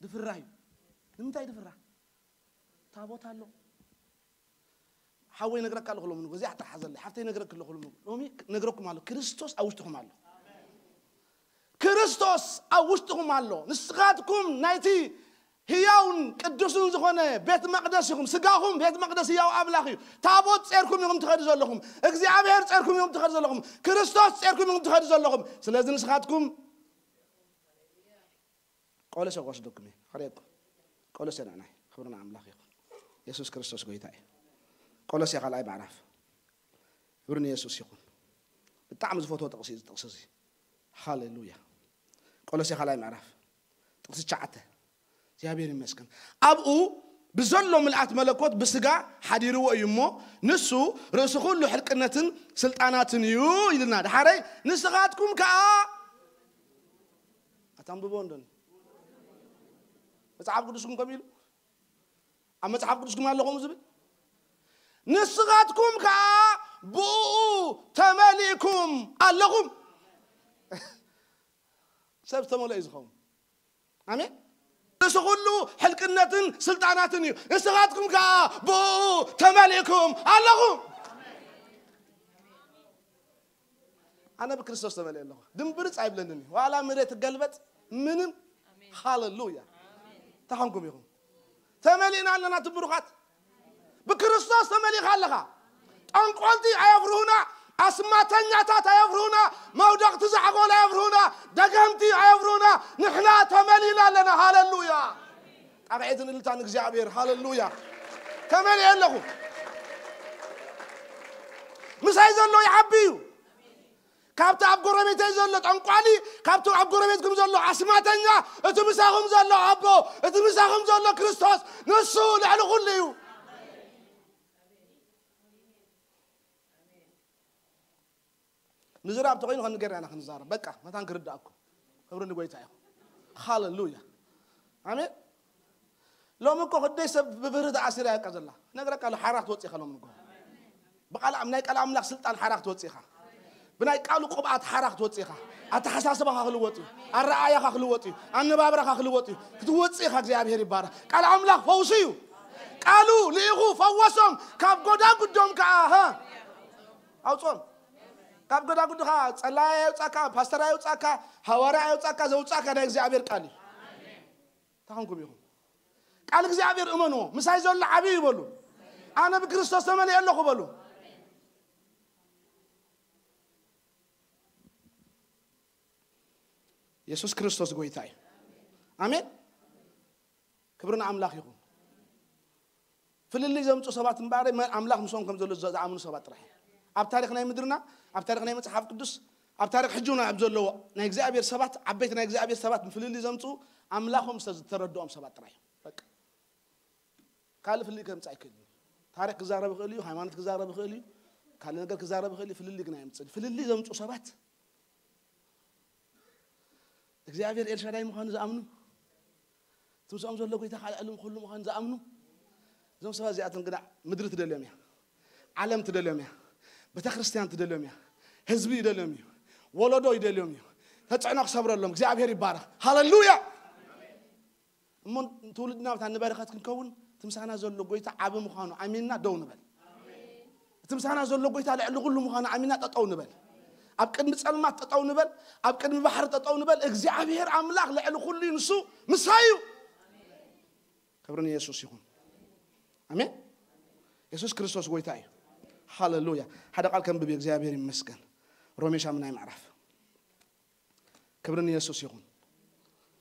ድፍራ እዩ። ንምንታይ ድፍራ? ታቦት ኣሎ። ሓወይ ነግረካ ኣለኹ ሎሚ ንጎ እዚኣ ተሓዘለይ ሓፍተይ ነግረክ ኣለኹ ሎሚ ሎሚ ነግረኩም ኣሎ። ክርስቶስ ኣብ ውሽጥኹም ኣሎ። ክርስቶስ ኣብ ውሽጥኹም ኣሎ። ንስኻትኩም ናይቲ ህያውን ቅዱስን ዝኾነ ቤት መቅደስ ኢኹም። ስጋኹም ቤት መቅደስ ህያው ኣምላኽ እዩ። ታቦት ጼርኩም ኢኹም ትኸዱ ዘለኹም። እግዚኣብሔር ጼርኩም ኢኹም ትኸዱ ዘለኹም። ክርስቶስ ጼርኩም ኢኹም ትኸዱ ዘለኹም። ስለዚ ንስኻትኩም ቆሎሴ ክወስደኩም እየ። ከርእየኩም። ቆሎሴ ንዕናይ ክብሪ ንኣምላኽ ይኹን። የሱስ ክርስቶስ ጎይታ እዩ። ቆሎሴ ካልኣይ ምዕራፍ ክብሪ ንየሱስ ይኹን። ብጣዕሚ ዝፈትዎ ጥቕሲ እዩ እዚ ጥቕሲ እዚ። ሃሌሉያ። ቆሎሴ ካልኣይ ምዕራፍ ጥቕሲ ትሽዓተ እግዚኣብሔር ይመስገን። ኣብኡ ብዘሎ ምልኣት መለኮት ብስጋ ሓዲርዎ እዩ እሞ ንሱ ርእሲ ኩሉ ሕልቅነትን ስልጣናትን እዩ ኢልና። ድሓረይ ንስኻትኩም ከኣ ኣታንብቦ እንደን መጽሓፍ ቅዱስኩም ከም ኢሉ ኣብ መጽሓፍ ቅዱስኩም ኣለኹም ዝብል ንስኻትኩም ከኣ ብኡ ተመሊእኩም ኣለኹም። ሰብ ዝተመልኦ እዩ ዝኸውን። ኣሜን። ንሱ ኩሉ ሕልቅነትን ስልጣናትን እዩ። ንስኻትኩም ከኣ ብኡ ተመሊእኩም ኣለኹም። ኣነ ብክርስቶስ ተመሊአ ኣለኹ። ድምብርፅ ኣይብለንን እዩ። ዋላ መሬት ትገልበጥ ምንም። ሃሌሉያ። ተሓንኩም ኢኹም። ተመሊእና ኣለና ትብሩኻት። ብክርስቶስ ተመሊእኻ ኣለኻ። ጠንቆልቲ ኣየፍርሁና፣ ኣስማተኛታት ኣየፍርሁና፣ መውደቕቲ ዛዕጎል ኣየፍርሁና፣ ደገምቲ ኣየፍርሁና። ንሕና ተመሊእና ኣለና። ሃሌሉያ። ጣቕዒትን እልልታን እግዚኣብሔር። ሃሌሉያ። ተመሊኤ ኣለኹ። ምሳይ ዘሎ ይዓቢ እዩ። ካብቲ ኣብ ጎረቤተይ ዘሎ ጠንቋሊ፣ ካብቲ ኣብ ጎረቤትኩም ዘሎ ኣስማተኛ፣ እቲ ምሳኹም ዘሎ ኣቦ፣ እቲ ምሳኹም ዘሎ ክርስቶስ፣ ንሱ ልዕሊ ኩሉ እዩ። ምዝራብ ተኾይኑ ከንገር ኢና ክንዛረብ። በቃ፣ መታን ክርዳእኩም። ክብሪ ንጎይታ ይኹን። ሃሌሉያ። ኣሜን። ሎሚ እኮ ክደይ ሰብ ብብርህ ተኣሲራ እያ ዘላ። ነግረካ ኣሎ፣ ሓራ ክትወጽእ ኢኻ ሎሚ ንጎ። ብቃል ኣም-፣ ናይ ቃል ኣምላኽ ስልጣን ሓራ ክትወጽእ ኢኻ። ብናይ ቃሉ ቅብኣት ሓራ ክትወጽእ ኢኻ። ኣተሓሳስባኻ ክልወጥ እዩ። ኣረኣእያኻ ክልወጥ እዩ። ኣነባብራኻ ክልወጥ እዩ። ክትወጽእ ኢኻ። እግዚኣብሔር ይባረኽ። ቃል ኣምላኽ ፈውሲ እዩ። ቃሉ ልኢኹ ፈወሶም፣ ካብ ጎዳጉዶም ከኣ፣ ሃ፣ ኣውጾም። ካብ ጎዳጉድኻ ጸላይ ኣየውጻካ፣ ፓስተር ኣየውጻካ፣ ሃዋርያ ኣየውጻካ፣ ዘውጻካ ናይ እግዚኣብሔር ቃል እዩ። እንታይ ኾንኩም ኢኹም? ቃል እግዚኣብሔር እመንዎ። ምሳይ ዘሎ ዓብዪ እዩ በሉ። ኣነ ብክርስቶስ ተመሊኤ ኣለኹ በሉ። የሱስ ክርስቶስ ጎይታ እዩ። ኣሜን። ክብሪ ንኣምላኽ ይኹን። ፍልልይ ዘምጽኡ ሰባት እምበኣር መ-፣ ኣምላኽ ምስኦም ከም ዘሎ ዘ-፣ ዝኣምኑ ሰባት ጥራሕ እዮም። ኣብ ታሪኽ ናይ ምድርና፣ ኣብ ታሪኽ ናይ መጽሓፍ ቅዱስ፣ ኣብ ታሪኽ ሕጂ እውን ኣብ ዘለዎ ናይ እግዚኣብሔር ሰባት፣ ዓበይቲ ናይ እግዚኣብሔር ሰባት ፍልልይ ዘምጽኡ ኣምላኾም ዝተረድኦም ሰባት ጥራሕ እዮም። በቃ። ካልእ ፍልልይ ከምጽእ ኣይክእልን እዩ። ታሪኽ ክዛረብ ይኽእል እዩ፣ ሃይማኖት ክዛረብ ይኽእል እዩ፣ ካልእ ነገር ክዛረብ ይኽእል እዩ፣ ፍልልይ ግን ኣየምጽእን። ፍልልይ ዘምጽኡ ሰባት እግዚኣብሔር ኤልሻዳይ ምዃኑ ዝኣምኑ፣ እቲ ምስኦም ዘሎ ጎይታ ካልእ ዕልም ኩሉ ምዃኑ ዝኣምኑ፣ እዞም ሰባት እዚኣቶም ግና ምድሪ ትደልዮም እያ፣ ዓለም ትደልዮም እያ፣ ቤተ ክርስቲያን ትደልዮም እያ፣ ህዝቢ ይደልዮም እዩ፣ ወለዶ ይደልዮም እዩ። ተጽዕኖ ክሰብረሎም እግዚኣብሔር ይባረኽ። ሃሌሉያ። እሞ ትውልድና ኣብታ ንበረኸት ክንከውን እቲ ምሳና ዘሎ ጎይታ ዓቢ ምዃኑ ኣሚንና ደው ንበል። እቲ ምሳና ዘሎ ጎይታ ልዕሊ ኩሉ ምዃኑ ኣሚንና ጠጠው ንበል። ኣብ ቅድሚ ጸልማት ጠጠው ንበል። ኣብ ቅድሚ ባሕሪ ጠጠው ንበል። እግዚኣብሔር ኣምላኽ ልዕሊ ኩሉ እዩ፣ ንሱ ምሳይ እዩ። ክብሪ ንየሱስ ይኹን። ኣሜን። የሱስ ክርስቶስ ጎይታ እዩ። ሃሌሉያ። ሓደ ቃል ከንብብ፣ እግዚኣብሔር ይመስገን። ሮሜ ሻምናይ ምዕራፍ። ክብሪ ንየሱስ ይኹን።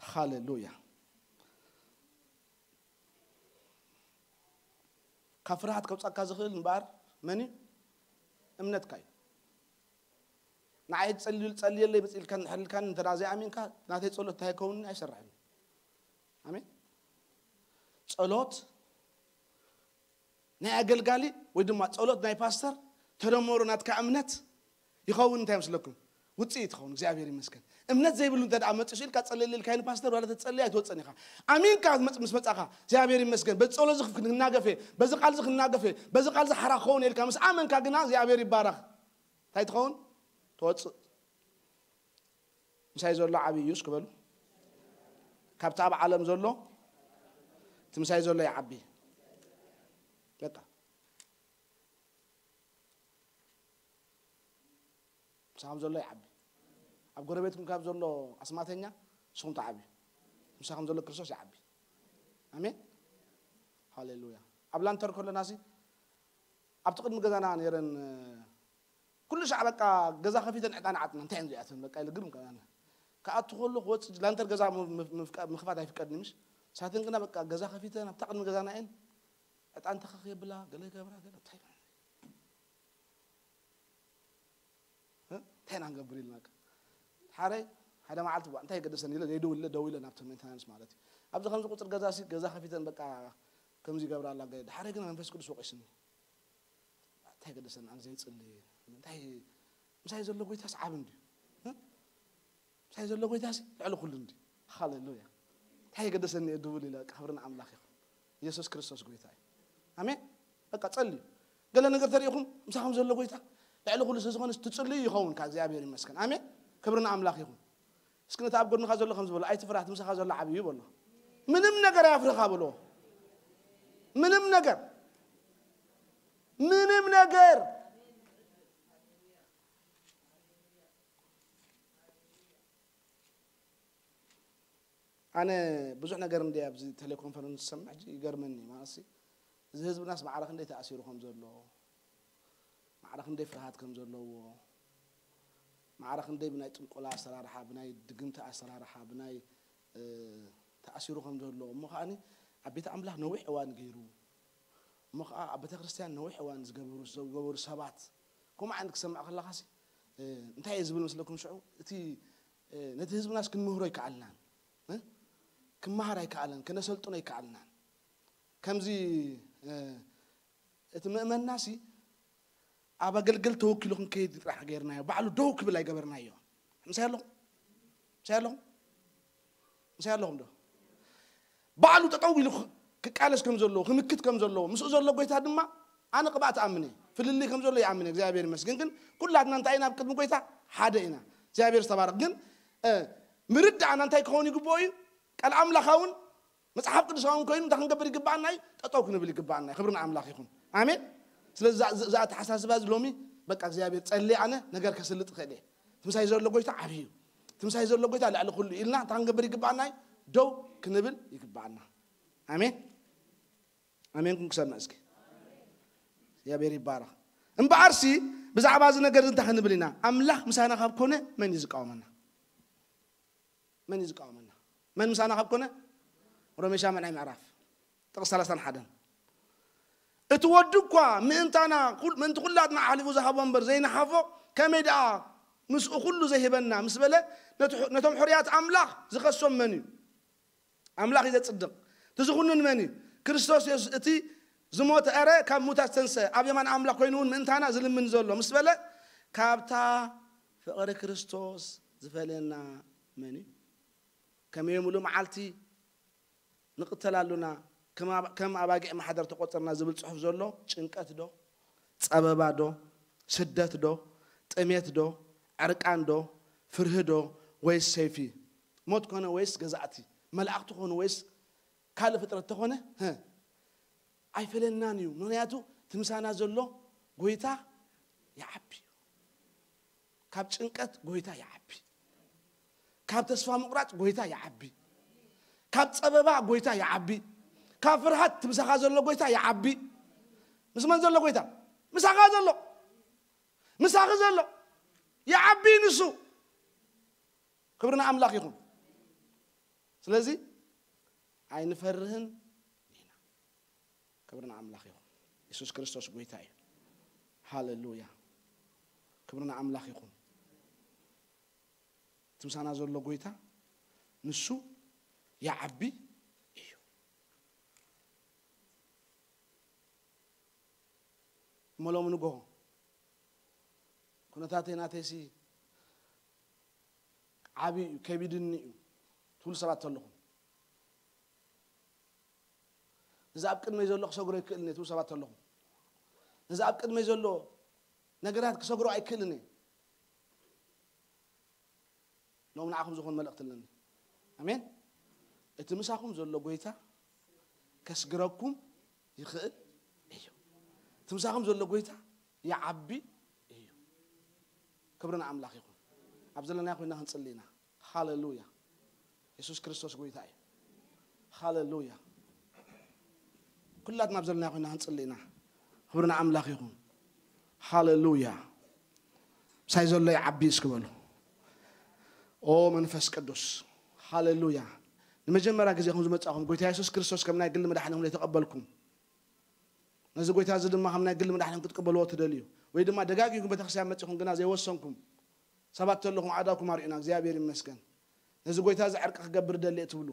ሃሌሉያ። ካብ ፍርሃት ከውጻካ ዝኽእል እምበኣር መን እዩ? እምነትካ እዩ። ንዓይ ጸልዩ-፣ ጸልየለይ መጽእ ኢልካ እንድሕር ኢልካኒ እንተ ደኣ ዘይኣሚንካ፣ ናተይ ጸሎት እንታይ ይከውን? ኣይሰርሕን። ኣሜን። ጸሎት ናይ ኣገልጋሊ ወይ ድማ ጸሎት ናይ ፓስተር ተደመሩ ናትካ እምነት ይኸውን። እንታይ መስለኩም? ውጽኢት ይኸውን። እግዚኣብሔር ይመስገን። እምነት ዘይብሉ እንተ ደኣ መጺሱ ኢልካ ጸልየለይ ኢልካዮ ንፓስተር ዋላ ተጸልይ ኣይትወጽእን ኢኻ። ኣሚንካ መጽ-፣ ምስ መጻኻ እግዚኣብሔር ይመስገን። በዚ ጸሎት እዚ ክናገፍ እየ፣ በዚ ቃል እዚ ክናገፍ እየ፣ በዚ ቃል እዚ ሓራ ክኸውን እየ ኢልካ ምስ ኣመንካ ግና እግዚኣብሔር ይባረኽ። እንታይ ትኸውን? ትወጽእ። ምሳይ ዘሎ ዓብዪ እዩ እስኪ በሉ። ካብቲ ኣብ ዓለም ዘሎ እቲ ምሳይ ዘሎ ይዓቢ። በቃ። ምሳኹም ዘሎ ይዓቢ። ኣብ ጎረቤትኩም ካብ ዘሎ ኣስማተኛ ንስኹም ትዓብዩ። ምሳኹም ዘሎ ክርስቶስ ይዓቢ። ኣሜን። ሃሌሉያ። ኣብ ላንተር ከለና ሲ ኣብቲ ቅድሚ ገዛና ነይረን ኩሉ ሻዕ በቃ ገዛ ከፊተን ዕጣን ዓጥና እንታይ እየን እዚኣተን በቃ ኢለ ግርም ከኣነ። ክኣቱ ከሎ ክወፅእ ላንተር ገዛ ም-፣ ም-፣ ምፍቃ-፣ ምኽፋት ኣይፍቀድን ምሽ። ሳተን ግና በቃ ገዛ ከፊተን ኣብታ ቅድሚ ገዛና እየን ዕጣን ተኸኽ የብላ፣ ገለ ይገብራ፣ ገለ እንታይ እ? እንታይ ኢና ንገብር ኢልና በቃ። ሓረይ ሓደ መዓልቲ ዋ እንታይ ገደሰን ኢለ ዘይደውል ኢለ ደው ኢለ ናብቶም ሜንተናንስ ማለት እዩ። ኣብዚ ከምዚ ቁፅር ገዛ ሲ ገዛ ከፊተን በቃ ከምዚ ይገብራ ኣላ ገ-፣ ሓረይ ግን መንፈስ ቅዱስ ወቂስኒ። እንታይ ገደሰን ኣነ ዘይፅሊ እንታይ ምሳይ ዘሎ ጎይታስ ዓቢ እንድዩ እ? ምሳይ ዘሎ ጎይታስ ልዕሊ ኩሉ እንድዩ። ሃሌሉያ። እንታይ ገደሰኒ እየ ድብል ኢለ በቃ ክብሪ ንኣምላኽ ይኹን። ኢየሱስ ክርስቶስ ጎይታ እዩ። ኣሜን። በቃ ጸልዩ። ገለ ነገር ተሪኢኹም ምሳኹም ዘሎ ጎይታ ልዕሊ ኩሉ ስለ ዝኾነ ትጽልዩ ይኸውን ካብ እግዚኣብሔር ይመስገን። ኣሜን። ክብሪ ንኣምላኽ ይኹን። እስኪ ነቲ ኣብ ጎድንኻ ዘሎ ከም ዝበሎ ኣይትፍራህ፣ እቲ ምሳኻ ዘሎ ዓብዩ በሎ። ምንም ነገር ኣያፍርኻ በሎ። ምንም ነገር ምንም ነገር ኣነ ብዙሕ ነገር እንደ ኣብዚ ቴሌኮንፈረንስ ዝሰምዕ ሕጂ ይገርመኒ ማለት ሲ እዚ ህዝብናስ ማዕረ ክንደይ ተኣሲሩ ከም ዘሎ ማዕረ ክንደይ ፍርሃት ከም ዘለዎ ማዕረ ክንደይ ብናይ ጥንቆላ ኣሰራርሓ ብናይ ድግምቲ ኣሰራርሓ ብናይ እ፣ ተኣሲሩ ከም ዘሎ እሞ ከዓኒ ኣብ ቤት ኣምላኽ ነዊሕ እዋን ገይሩ እሞ ከዓ ኣብ ቤተ ክርስቲያን ነዊሕ እዋን ዝገበሩ ዝገበሩ ሰባት ከምኡ ዓይነት ክሰምዕ ከለኻሲ እንታይ እየ ዝብል መስለኩም? ሽዑ እቲ ነቲ ህዝብናስ ክንምህሮ ኣይከኣልናን፣ ክመሃር ኣይከኣለን፣ ክነሰልጥኖ ኣይከኣልናን። ከምዚ እቲ ምእመንናሲ ኣብ ኣገልግል ተወኪሉ ክንከይድ ጥራሕ ገይርናዮ፣ ባዕሉ ደው ክብል ኣይገበርናዮ። ምሳይ ኣለኹም? ምሳይ ኣለኹም? ምሳይ ኣለኹም ዶ? ባዕሉ ጠጠው ኢሉ ክቃለስ ከም ዘለዎ፣ ክምክት ከም ዘለዎ፣ ምስኡ ዘሎ ጎይታ ድማ ኣነ ቅብኣት እኣምን እየ። ፍልልይ ከም ዘሎ ይኣምን እየ፣ እግዚኣብሔር ይመስገን። ግን ኩላትና እንታይ ኢና ኣብ ቅድሚ ጎይታ? ሓደ ኢና። እግዚኣብሔር ዝተባረኽ። ግን ምርዳእና እንታይ ክኸውን ይግብኦ እዩ? ቃል ኣምላኻውን መጽሓፍ ቅዱሳውን ኮይኑ እንታይ ክንገብር ይግብኣና እዩ? ጠጠው ክንብል ይግብኣና እዩ። ክብሪ ንኣምላኽ ይኹን። ኣሜን። ስለዚ እዛ ኣተሓሳስባ እዚ ሎሚ በቃ እግዚኣብሔር ጸልየ ኣነ ነገር ከስልጥ ይኽእል እየ። ትምሳይ ዘሎ ጎይታ ዓብዪ እዩ። ትምሳይ ዘሎ ጎይታ ልዕሊ ኩሉ ኢልና እንታይ ክንገብር ይግብኣና እዩ? ደው ክንብል ይግብኣና። ኣሜን። ኣሜን ኩን ክሰምዕ እስኪ። እግዚኣብሔር ይባረኽ። እምበኣርሲ ብዛዕባ እዚ ነገር እዚ እንታይ ክንብል ኢና? ኣምላኽ ምሳና ካብ ኮነ መን እዩ ዝቃወመና? መን እዩ ዝቃወመና? መን ምሳና ካብ ኮነ? ሮሜ ሻምናይ ምዕራፍ ጥቕስ ሰላሳን ሓደን፣ እቲ ወዱ እኳ ምእንታና ምእንቲ ኩላትና ኣሕሊፉ ዝሃቦ እምበር ዘይነሓፎ፣ ከመይ ደኣ ምስኡ ኩሉ ዘይህበና ምስ በለ፣ ነቶም ሕርያት ኣምላኽ ዝኸሶም መን እዩ? ኣምላኽ እዩ ዘጽድቕ። እቲ ዝኹንን መን እዩ? ክርስቶስ የሱስ። እቲ ዝሞተ፣ ኣረ ካብ ሙታ ዝተንሰ፣ ኣብ የማን ኣምላኽ ኮይኑ እውን ምእንታና ዝልምን ዘሎ ምስ በለ፣ ካብታ ፍቕሪ ክርስቶስ ዝፈልየና መን እዩ? ከመይ ሙሉእ መዓልቲ ንቕተል ኣሉና፣ ከም ኣባጊዕ ማሕደር ተቖጸርና ዝብል ጽሑፍ ዘሎ ጭንቀት ዶ? ጸበባ ዶ? ስደት ዶ? ጥሜት ዶ? ዕርቃን ዶ? ፍርሂ ዶ? ወይስ ሰይፊ? ሞት ኮነ ወይስ ገዛእቲ? መላእኽቲ ኮኑ ወይስ ካልእ ፍጥረት ተኾነ? ኣይፈለናን እዩ። ምኽንያቱ ትምሳና ዘሎ ጎይታ ይዓቢ እዩ። ካብ ጭንቀት ጎይታ ይዓቢ። ካብ ተስፋ ምቑራጽ ጎይታ ይዓቢ። ካብ ጸበባ ጎይታ ይዓቢ። ካብ ፍርሃት ትምሳኻ ዘሎ ጎይታ ይዓቢ። ምስ መን ዘሎ ጎይታ? ምሳኻ ዘሎ፣ ምሳኺ ዘሎ ይዓቢ ንሱ። ክብሪ ንኣምላኽ ይኹን። ስለዚ ኣይንፈርህን ኢና። ክብሪ ንኣምላኽ ይኹን። የሱስ ክርስቶስ ጎይታ እዩ። ሃሌሉያ። ክብሪ ንኣምላኽ ይኹን። እቲ ምሳና ዘሎ ጎይታ ንሱ ይዓቢ እዩ። እሞ ሎሚ ንጎሆ ኩነታተይ ናተይሲ ዓብዪ እዩ፣ ከቢድኒ እዩ ትብሉ ሰባት ተለኹም፣ እዚ ኣብ ቅድመይ ዘሎ ክሰግሮ ኣይክእልን እየ ትብሉ ሰባት ተለኹም፣ እዚ ኣብ ቅድመይ ዘሎ ነገራት ክሰግሮ ኣይክእልን እየ። ሎም ንዓኹም ዝኾን መልእኽቲ ኣለኒ። ኣሜን። እቲ ምሳኹም ዘሎ ጎይታ ከስግረኩም ይኽእል እዩ። እቲ ምሳኹም ዘሎ ጎይታ ይዓቢ እዩ። ክብሪ ንኣምላኽ ይኹን። ኣብ ዘለናዮ ኮይና ክንጽሊ ኢና። ሃሌሉያ። የሱስ ክርስቶስ ጎይታ እዩ። ሃሌሉያ። ኩላትና ኣብ ዘለናዮ ኮይና ክንጽሊ ኢና። ክብሪ ንኣምላኽ ይኹን። ሃሌሉያ። ምሳይ ዘሎ ይዓቢ እስኪ በሉ። ኦ መንፈስ ቅዱስ፣ ሃሌሉያ። ንመጀመርያ ግዜ ኹም ዝመጻኹም ጎይታ የሱስ ክርስቶስ ከም ናይ ግሊ መድሓኒኹም ዘይተቐበልኩም፣ ነዚ ጎይታ እዚ ድማ ከም ናይ ግሊ መድሓኒኹም ክትቅበልዎ ትደልዩ፣ ወይ ድማ ደጋጊምኩም ቤተክርስትያን መጺኹም ግና ዘይወሰንኩም ሰባት ተለኹም፣ ኣእዳውኩም ኣርእዩና። እግዚኣብሔር ይመስገን። ነዚ ጎይታ እዚ ዕርቂ ክገብር ደልየ ትብሉ፣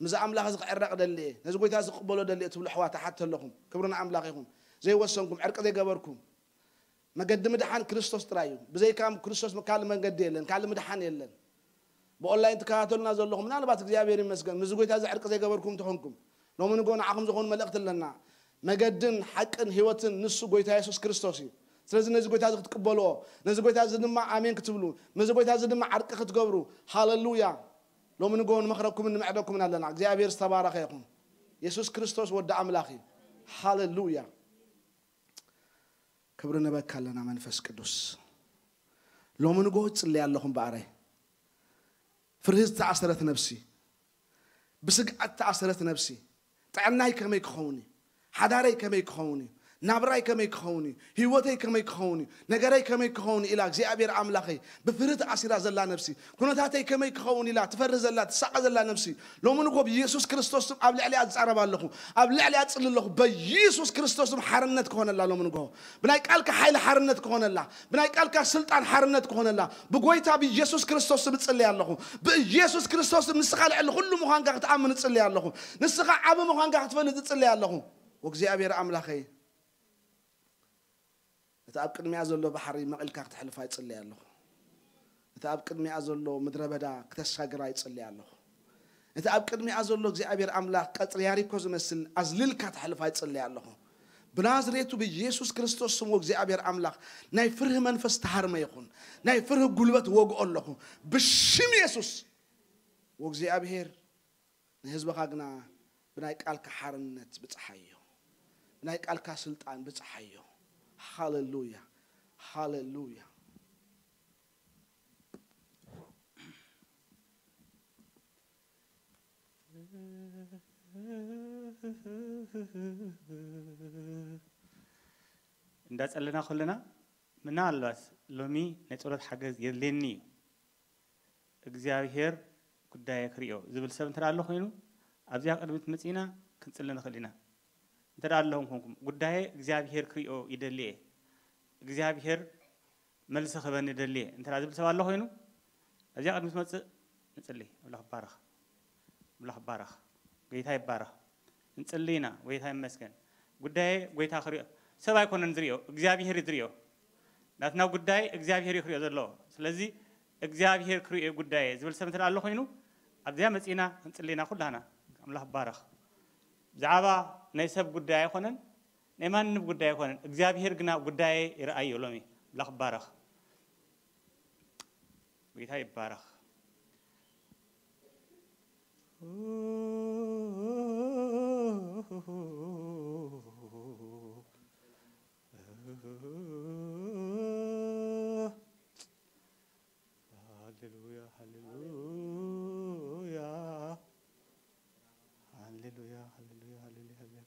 ምዚ ኣምላኽ እዚ ክዕረቕ ደልየ፣ ነዚ ጎይታ እዚ ክቕበሎ ደልየ ትብሉ ኣሕዋት፣ ኣሓት ተለኹም፣ ክብሪ ንኣምላኽ ይኹን። ዘይወሰንኩም፣ ዕርቂ ዘይገበርኩም፣ መገዲ ምድሓን ክርስቶስ ጥራይ እዩ። ብዘይካ ክርስቶስ ካልእ መንገዲ የለን፣ ካልእ ምድሓን የለን። ብኦንላይን ትከታተሉና ዘለኹም፣ ምናልባት እግዚኣብሔር ይመስገን፣ ምዚ ጎይታ እዚ ዕርቂ ዘይገበርኩም እንተኾንኩም፣ ሎሚ ንጎ ንዓኹም ዝኾኑ መልእኽቲ ኣለና። መገድን ሓቅን ህይወትን ንሱ ጎይታ የሱስ ክርስቶስ እዩ። ስለዚ ነዚ ጎይታ እዚ ክትቅበልዎ፣ ነዚ ጎይታ እዚ ድማ ኣሜን ክትብሉ፣ ነዚ ጎይታ እዚ ድማ ዓርቂ ክትገብሩ፣ ሃሌሉያ። ሎሚ ንጎ ንመኽረኩምን ንምዕደኩምን ኣለና። እግዚኣብሔር ዝተባረኸ ይኹን። የሱስ ክርስቶስ ወዲ ኣምላኽ እዩ። ሃሌሉያ። ክብሪ ነበካ ኣለና መንፈስ ቅዱስ። ሎሚ ንጎ እጽልይ ኣለኹም በኣረይ። ፍርሂ ዝተኣሰረት ነብሲ፣ ብስግኣት ተኣሰረት ነብሲ፣ ጥዕናይ ከመይ ክኸውን እዩ? ሓዳረይ ከመይ ክኸውን እዩ? ናብራይ ከመይ ክኸውን እዩ? ህይወተይ ከመይ ክኸውን እዩ? ነገረይ ከመይ ክኸውን ኢላ እግዚኣብሔር ኣምላኸይ ብፍርህ ተኣሲራ ዘላ ነፍሲ፣ ኩነታተይ ከመይ ክኸውን ኢላ ትፈርህ ዘላ፣ ትሳቐ ዘላ ነፍሲ፣ ሎሚ ንግሆ ብኢየሱስ ክርስቶስ ስም ኣብ ልዕሊኣ ዝጻረብ ኣለኹ። ኣብ ልዕሊኣ ጽሊ ኣለኹ። በኢየሱስ ክርስቶስ ስም ሓርነት ክኾነላ ሎሚ ንግሆ። ብናይ ቃልካ ሓይሊ ሓርነት ክኾነላ። ብናይ ቃልካ ስልጣን ሓርነት ክኾነላ። ብጎይታ ብኢየሱስ ክርስቶስ ስም እጽልይ ኣለኹ። ብኢየሱስ ክርስቶስ ስም ንስኻ ልዕሊ ኩሉ ምዃንካ ክትኣምን እጽልይ ኣለኹ። ንስኻ ዓቢ ምዃንካ ክትፈልጥ እጽልይ ኣለኹ። ወእግዚኣብሔር ኣምላኸይ፣ እቲ ኣብ ቅድሚኣ ዘሎ ባሕሪ መቒልካ ክተሕልፋ ይጽልይ ኣለኹ። እቲ ኣብ ቅድሚኣ ዘሎ ምድረ በዳ ክተሳግራ ይጽልይ ኣለኹ። እቲ ኣብ ቅድሚኣ ዘሎ እግዚኣብሔር ኣምላኽ ቀጽሪ ያሪኮ ዝመስል ኣዝልልካ ተሕልፋ ይጽልይ ኣለኹ። ብናዝሬቱ ብኢየሱስ ክርስቶስ ስም እግዚኣብሔር ኣምላኽ ናይ ፍርሂ መንፈስ ተሃርመ ይኹን። ናይ ፍርሂ ጉልበት ወግኦ ኣለኹ። ብሽም የሱስ ወእግዚኣብሔር ንህዝብኻ ግና ብናይ ቃልካ ሓርነት ብጽሓዮ። ብናይ ቃልካ ስልጣን ብጽሓዮ። ሃሌሉያ። ሃሌሉያ። እንዳጸለና ከለና ምናልባት ሎሚ ናይ ጸሎት ሓገዝ የድልየኒ እዩ፣ እግዚኣብሔር ጉዳየ ክርእዮ ዝብል ሰብ እንተ ኣሎ ኮይኑ ኣብዚኣ ቅድሚት መጺና ክንጽሊ ንኽእል ኢና። እንተ ኣለኹም ኮንኩም ጉዳየ እግዚኣብሔር ክርእዮ ይደሊ እየ፣ እግዚኣብሔር መልሲ ክበኒ ይደሊ እየ እንተ ዝብል ሰብ ኣሎ ኮይኑ ኣብዚኣ ቅድሚት መጽእ ንጽሊ። ኣምላኽ ይባረኽ። ኣምላኽ ይባረኽ። ጎይታ ይባረኽ። ንጽሊ ኢና። ጎይታ ይመስገን። ጉዳየ ጎይታ ክሪኦ ሰብ ኣይኮነን ዝሪኦ፣ እግዚኣብሄር እዩ ዝሪኦ። ናትና ጉዳይ እግዚኣብሄር እዩ ክሪኦ ዘለዎ። ስለዚ እግዚኣብሄር ክሪኦ እዩ ጉዳየ ዝብል ሰብ እንተ ኣሎ ኮይኑ ኣብዚኣ መጺና ክንጽሊ ኢና ኩላና። ኣምላኽ ይባረኽ። ብዛዕባ ናይ ሰብ ጉዳይ ኣይኮነን፣ ናይ ማንም ጉዳይ ኣይኮነን። እግዚኣብሄር ግና ጉዳየ ይረኣዮ ሎሚ። ኣምላኽ ይባረኽ። ጌታ ይባረኽ። ሃሌሉያ፣ ሃሌሉያ፣ ሃሌሉያ፣ ሃሌሉያ፣ ሃሌሉያ፣ ሃሌሉያ፣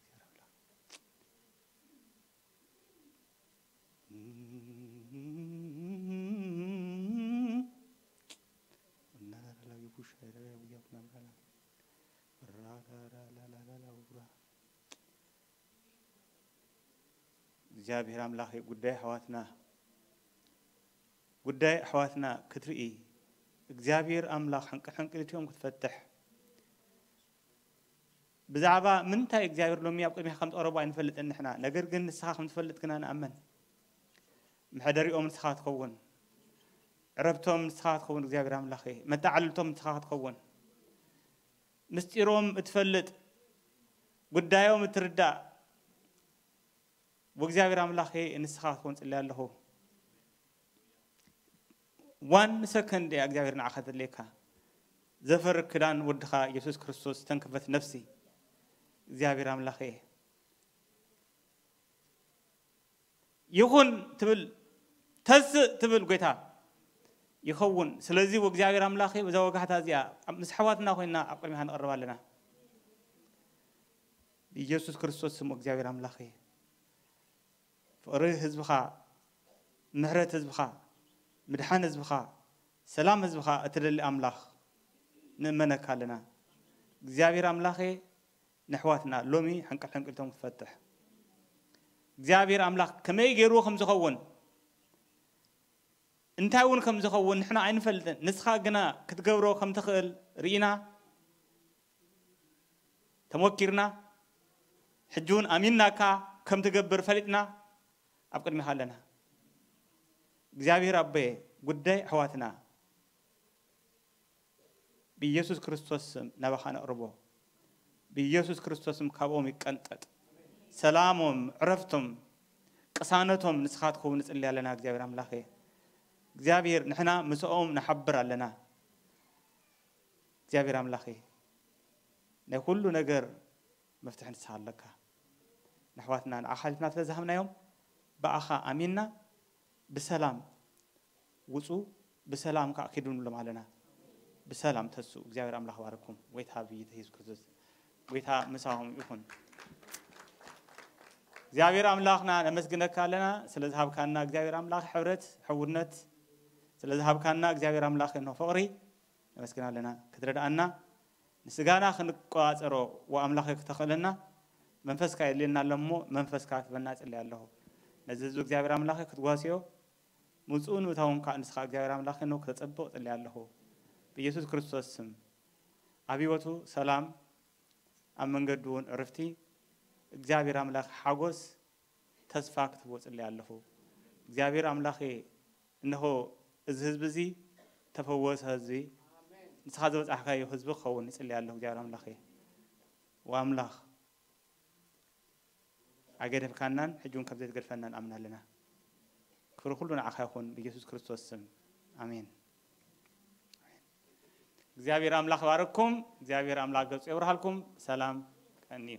እግዚአብሔር አምላክ። እግዚኣብሔር ኣምላኽ ጉዳይ ኣሕዋትና ጉዳይ ኣሕዋትና ክትርኢ እግዚኣብሔር ኣምላኽ ሕንቅል ሕንቅል እቲኦም ክትፈትሕ ብዛዕባ ምንታይ እግዚኣብሔር ሎሚ ኣብ ቅድሚኻ ከም ዝቐረቡ ኣይንፈልጥን ንሕና፣ ነገር ግን ንስኻ ከም ትፈልጥ ግና ንኣምን። መሕደሪኦም ንስኻ ክትኸውን፣ ዕረፍቶም ንስኻ ክትኸውን እግዚኣብሔር ኣምላኸይ፣ መተዓልልቶም ንስኻ ክትኸውን፣ ምስጢሮም እትፈልጥ፣ ጉዳዮም እትርዳእ፣ ወእግዚኣብሔር ኣምላኸይ ንስኻ ክትኮን ጽልያ ኣለኹ። ዋን ሰከንድ እያ እግዚኣብሔር ንዓኻ ተድልየካ። ዘፈር ክዳን ወድኻ ኢየሱስ ክርስቶስ ዝተንከፈት ነፍሲ እግዚኣብሔር ኣምላኸይ ይኹን ትብል ተስእ ትብል ጎይታ ይኸውን። ስለዚ ወእግዚኣብሔር ኣምላኸይ በዛ ወጋሕታ እዚኣ ምስ ኣሕዋትና ኮይና ኣብ ቅድሚኻ ንቐርብ ኣለና። ብኢየሱስ ክርስቶስ ስም እግዚኣብሔር ኣምላኸይ ፍቕሪ ህዝብኻ፣ ምሕረት ህዝብኻ፣ ምድሓን ህዝብኻ፣ ሰላም ህዝብኻ እትደሊ ኣምላኽ ንእመነካ ኣለና። እግዚኣብሔር ኣምላኸ ንኣሕዋትና ሎሚ ሕንቅል ሕንቅልቶም ክትፈትሕ እግዚኣብሔር ኣምላኽ ከመይ ገይርዎ ከም ዝኸውን እንታይ እውን ከም ዝኸውን ንሕና ኣይንፈልጥን። ንስኻ ግና ክትገብሮ ከም ትኽእል ርኢና ተሞኪርና ሕጂ እውን ኣሚንናካ ከም ትገብር ፈሊጥና ኣብ ቅድሚኻ ኣለና። እግዚኣብሔር ኣቦየ ጉዳይ ኣሕዋትና ብኢየሱስ ክርስቶስ ስም ናባኻ ነቕርቦ። ብኢየሱስ ክርስቶስ ስም ካብኦም ይቀንጠጥ። ሰላሞም፣ ዕረፍቶም፣ ቅሳነቶም ንስኻ ትኸውን ንጽሊ ኣለና እግዚኣብሔር ኣምላኸ። እግዚኣብሔር ንሕና ምስኦም ንሓብር ኣለና። እግዚኣብሔር ኣምላኸ ናይ ኩሉ ነገር መፍትሒ ንስኻ ኣለካ። ንኣሕዋትና ንዓኻ ሓሊፍና ስለ ዝሃብናዮም ብኣኻ ኣሚንና ብሰላም ውጹ ብሰላም ከዓ ኪዱ ንብሎም ኣለና። ብሰላም ተሱ እግዚኣብሔር ኣምላኽ ባረኩም። ጎይታ ብይተ የሱስ ክርስቶስ ጎይታ ምሳኹም ይኹን። እግዚኣብሔር ኣምላኽና ነመስግነካ ኣለና ስለ ዝሃብካና እግዚኣብሔር ኣምላኽ ሕብረት ሕውነት ስለ ዝሃብካና እግዚኣብሔር ኣምላኽ እንሆ ፍቕሪ ነመስግን ኣለና ክትረድኣና ንስጋና ክንቆፃፀሮ ወኣምላኽ ክተኽእለና መንፈስካ የድልየና ኣሎ እሞ መንፈስካ ክትበና እፅሊ ኣለኹ ነዚ ህዝቢ እግዚኣብሔር ኣምላኽ ክትጓስዮ ምፅኡ ንምእታውን ከዓ ንስኻ እግዚኣብሔር ኣምላኽ ነው ክተፀብቕ እፅሊ ኣለኹ ብኢየሱስ ክርስቶስ ስም ኣብ ህይወቱ ሰላም ኣብ መንገዱ እውን ዕርፍቲ እግዚኣብሔር ኣምላኽ ሓጎስ ተስፋ ክትህቦ ጽልይ ኣለኹ እግዚኣብሔር ኣምላኽ እንሆ እዚ ህዝቢ እዚ ተፈወሰ ህዝቢ ንስኻ ዝበጻሕካዮ ህዝቢ ክኸውን ይጽልይ ኣለኹ እግዚኣብሔር ኣምላኽ ወኣምላኽ ኣገደፍካናን ሕጂ እውን ከም ዘይትገድፈና ንኣምን ኣለና ክብሪ ኩሉ ንዓኻ ይኹን ብኢየሱስ ክርስቶስ ስም ኣሜን እግዚኣብሔር ኣምላኽ ባርኩም እግዚኣብሔር ኣምላኽ ገጹ የብርሃልኩም ሰላም ቀንዩ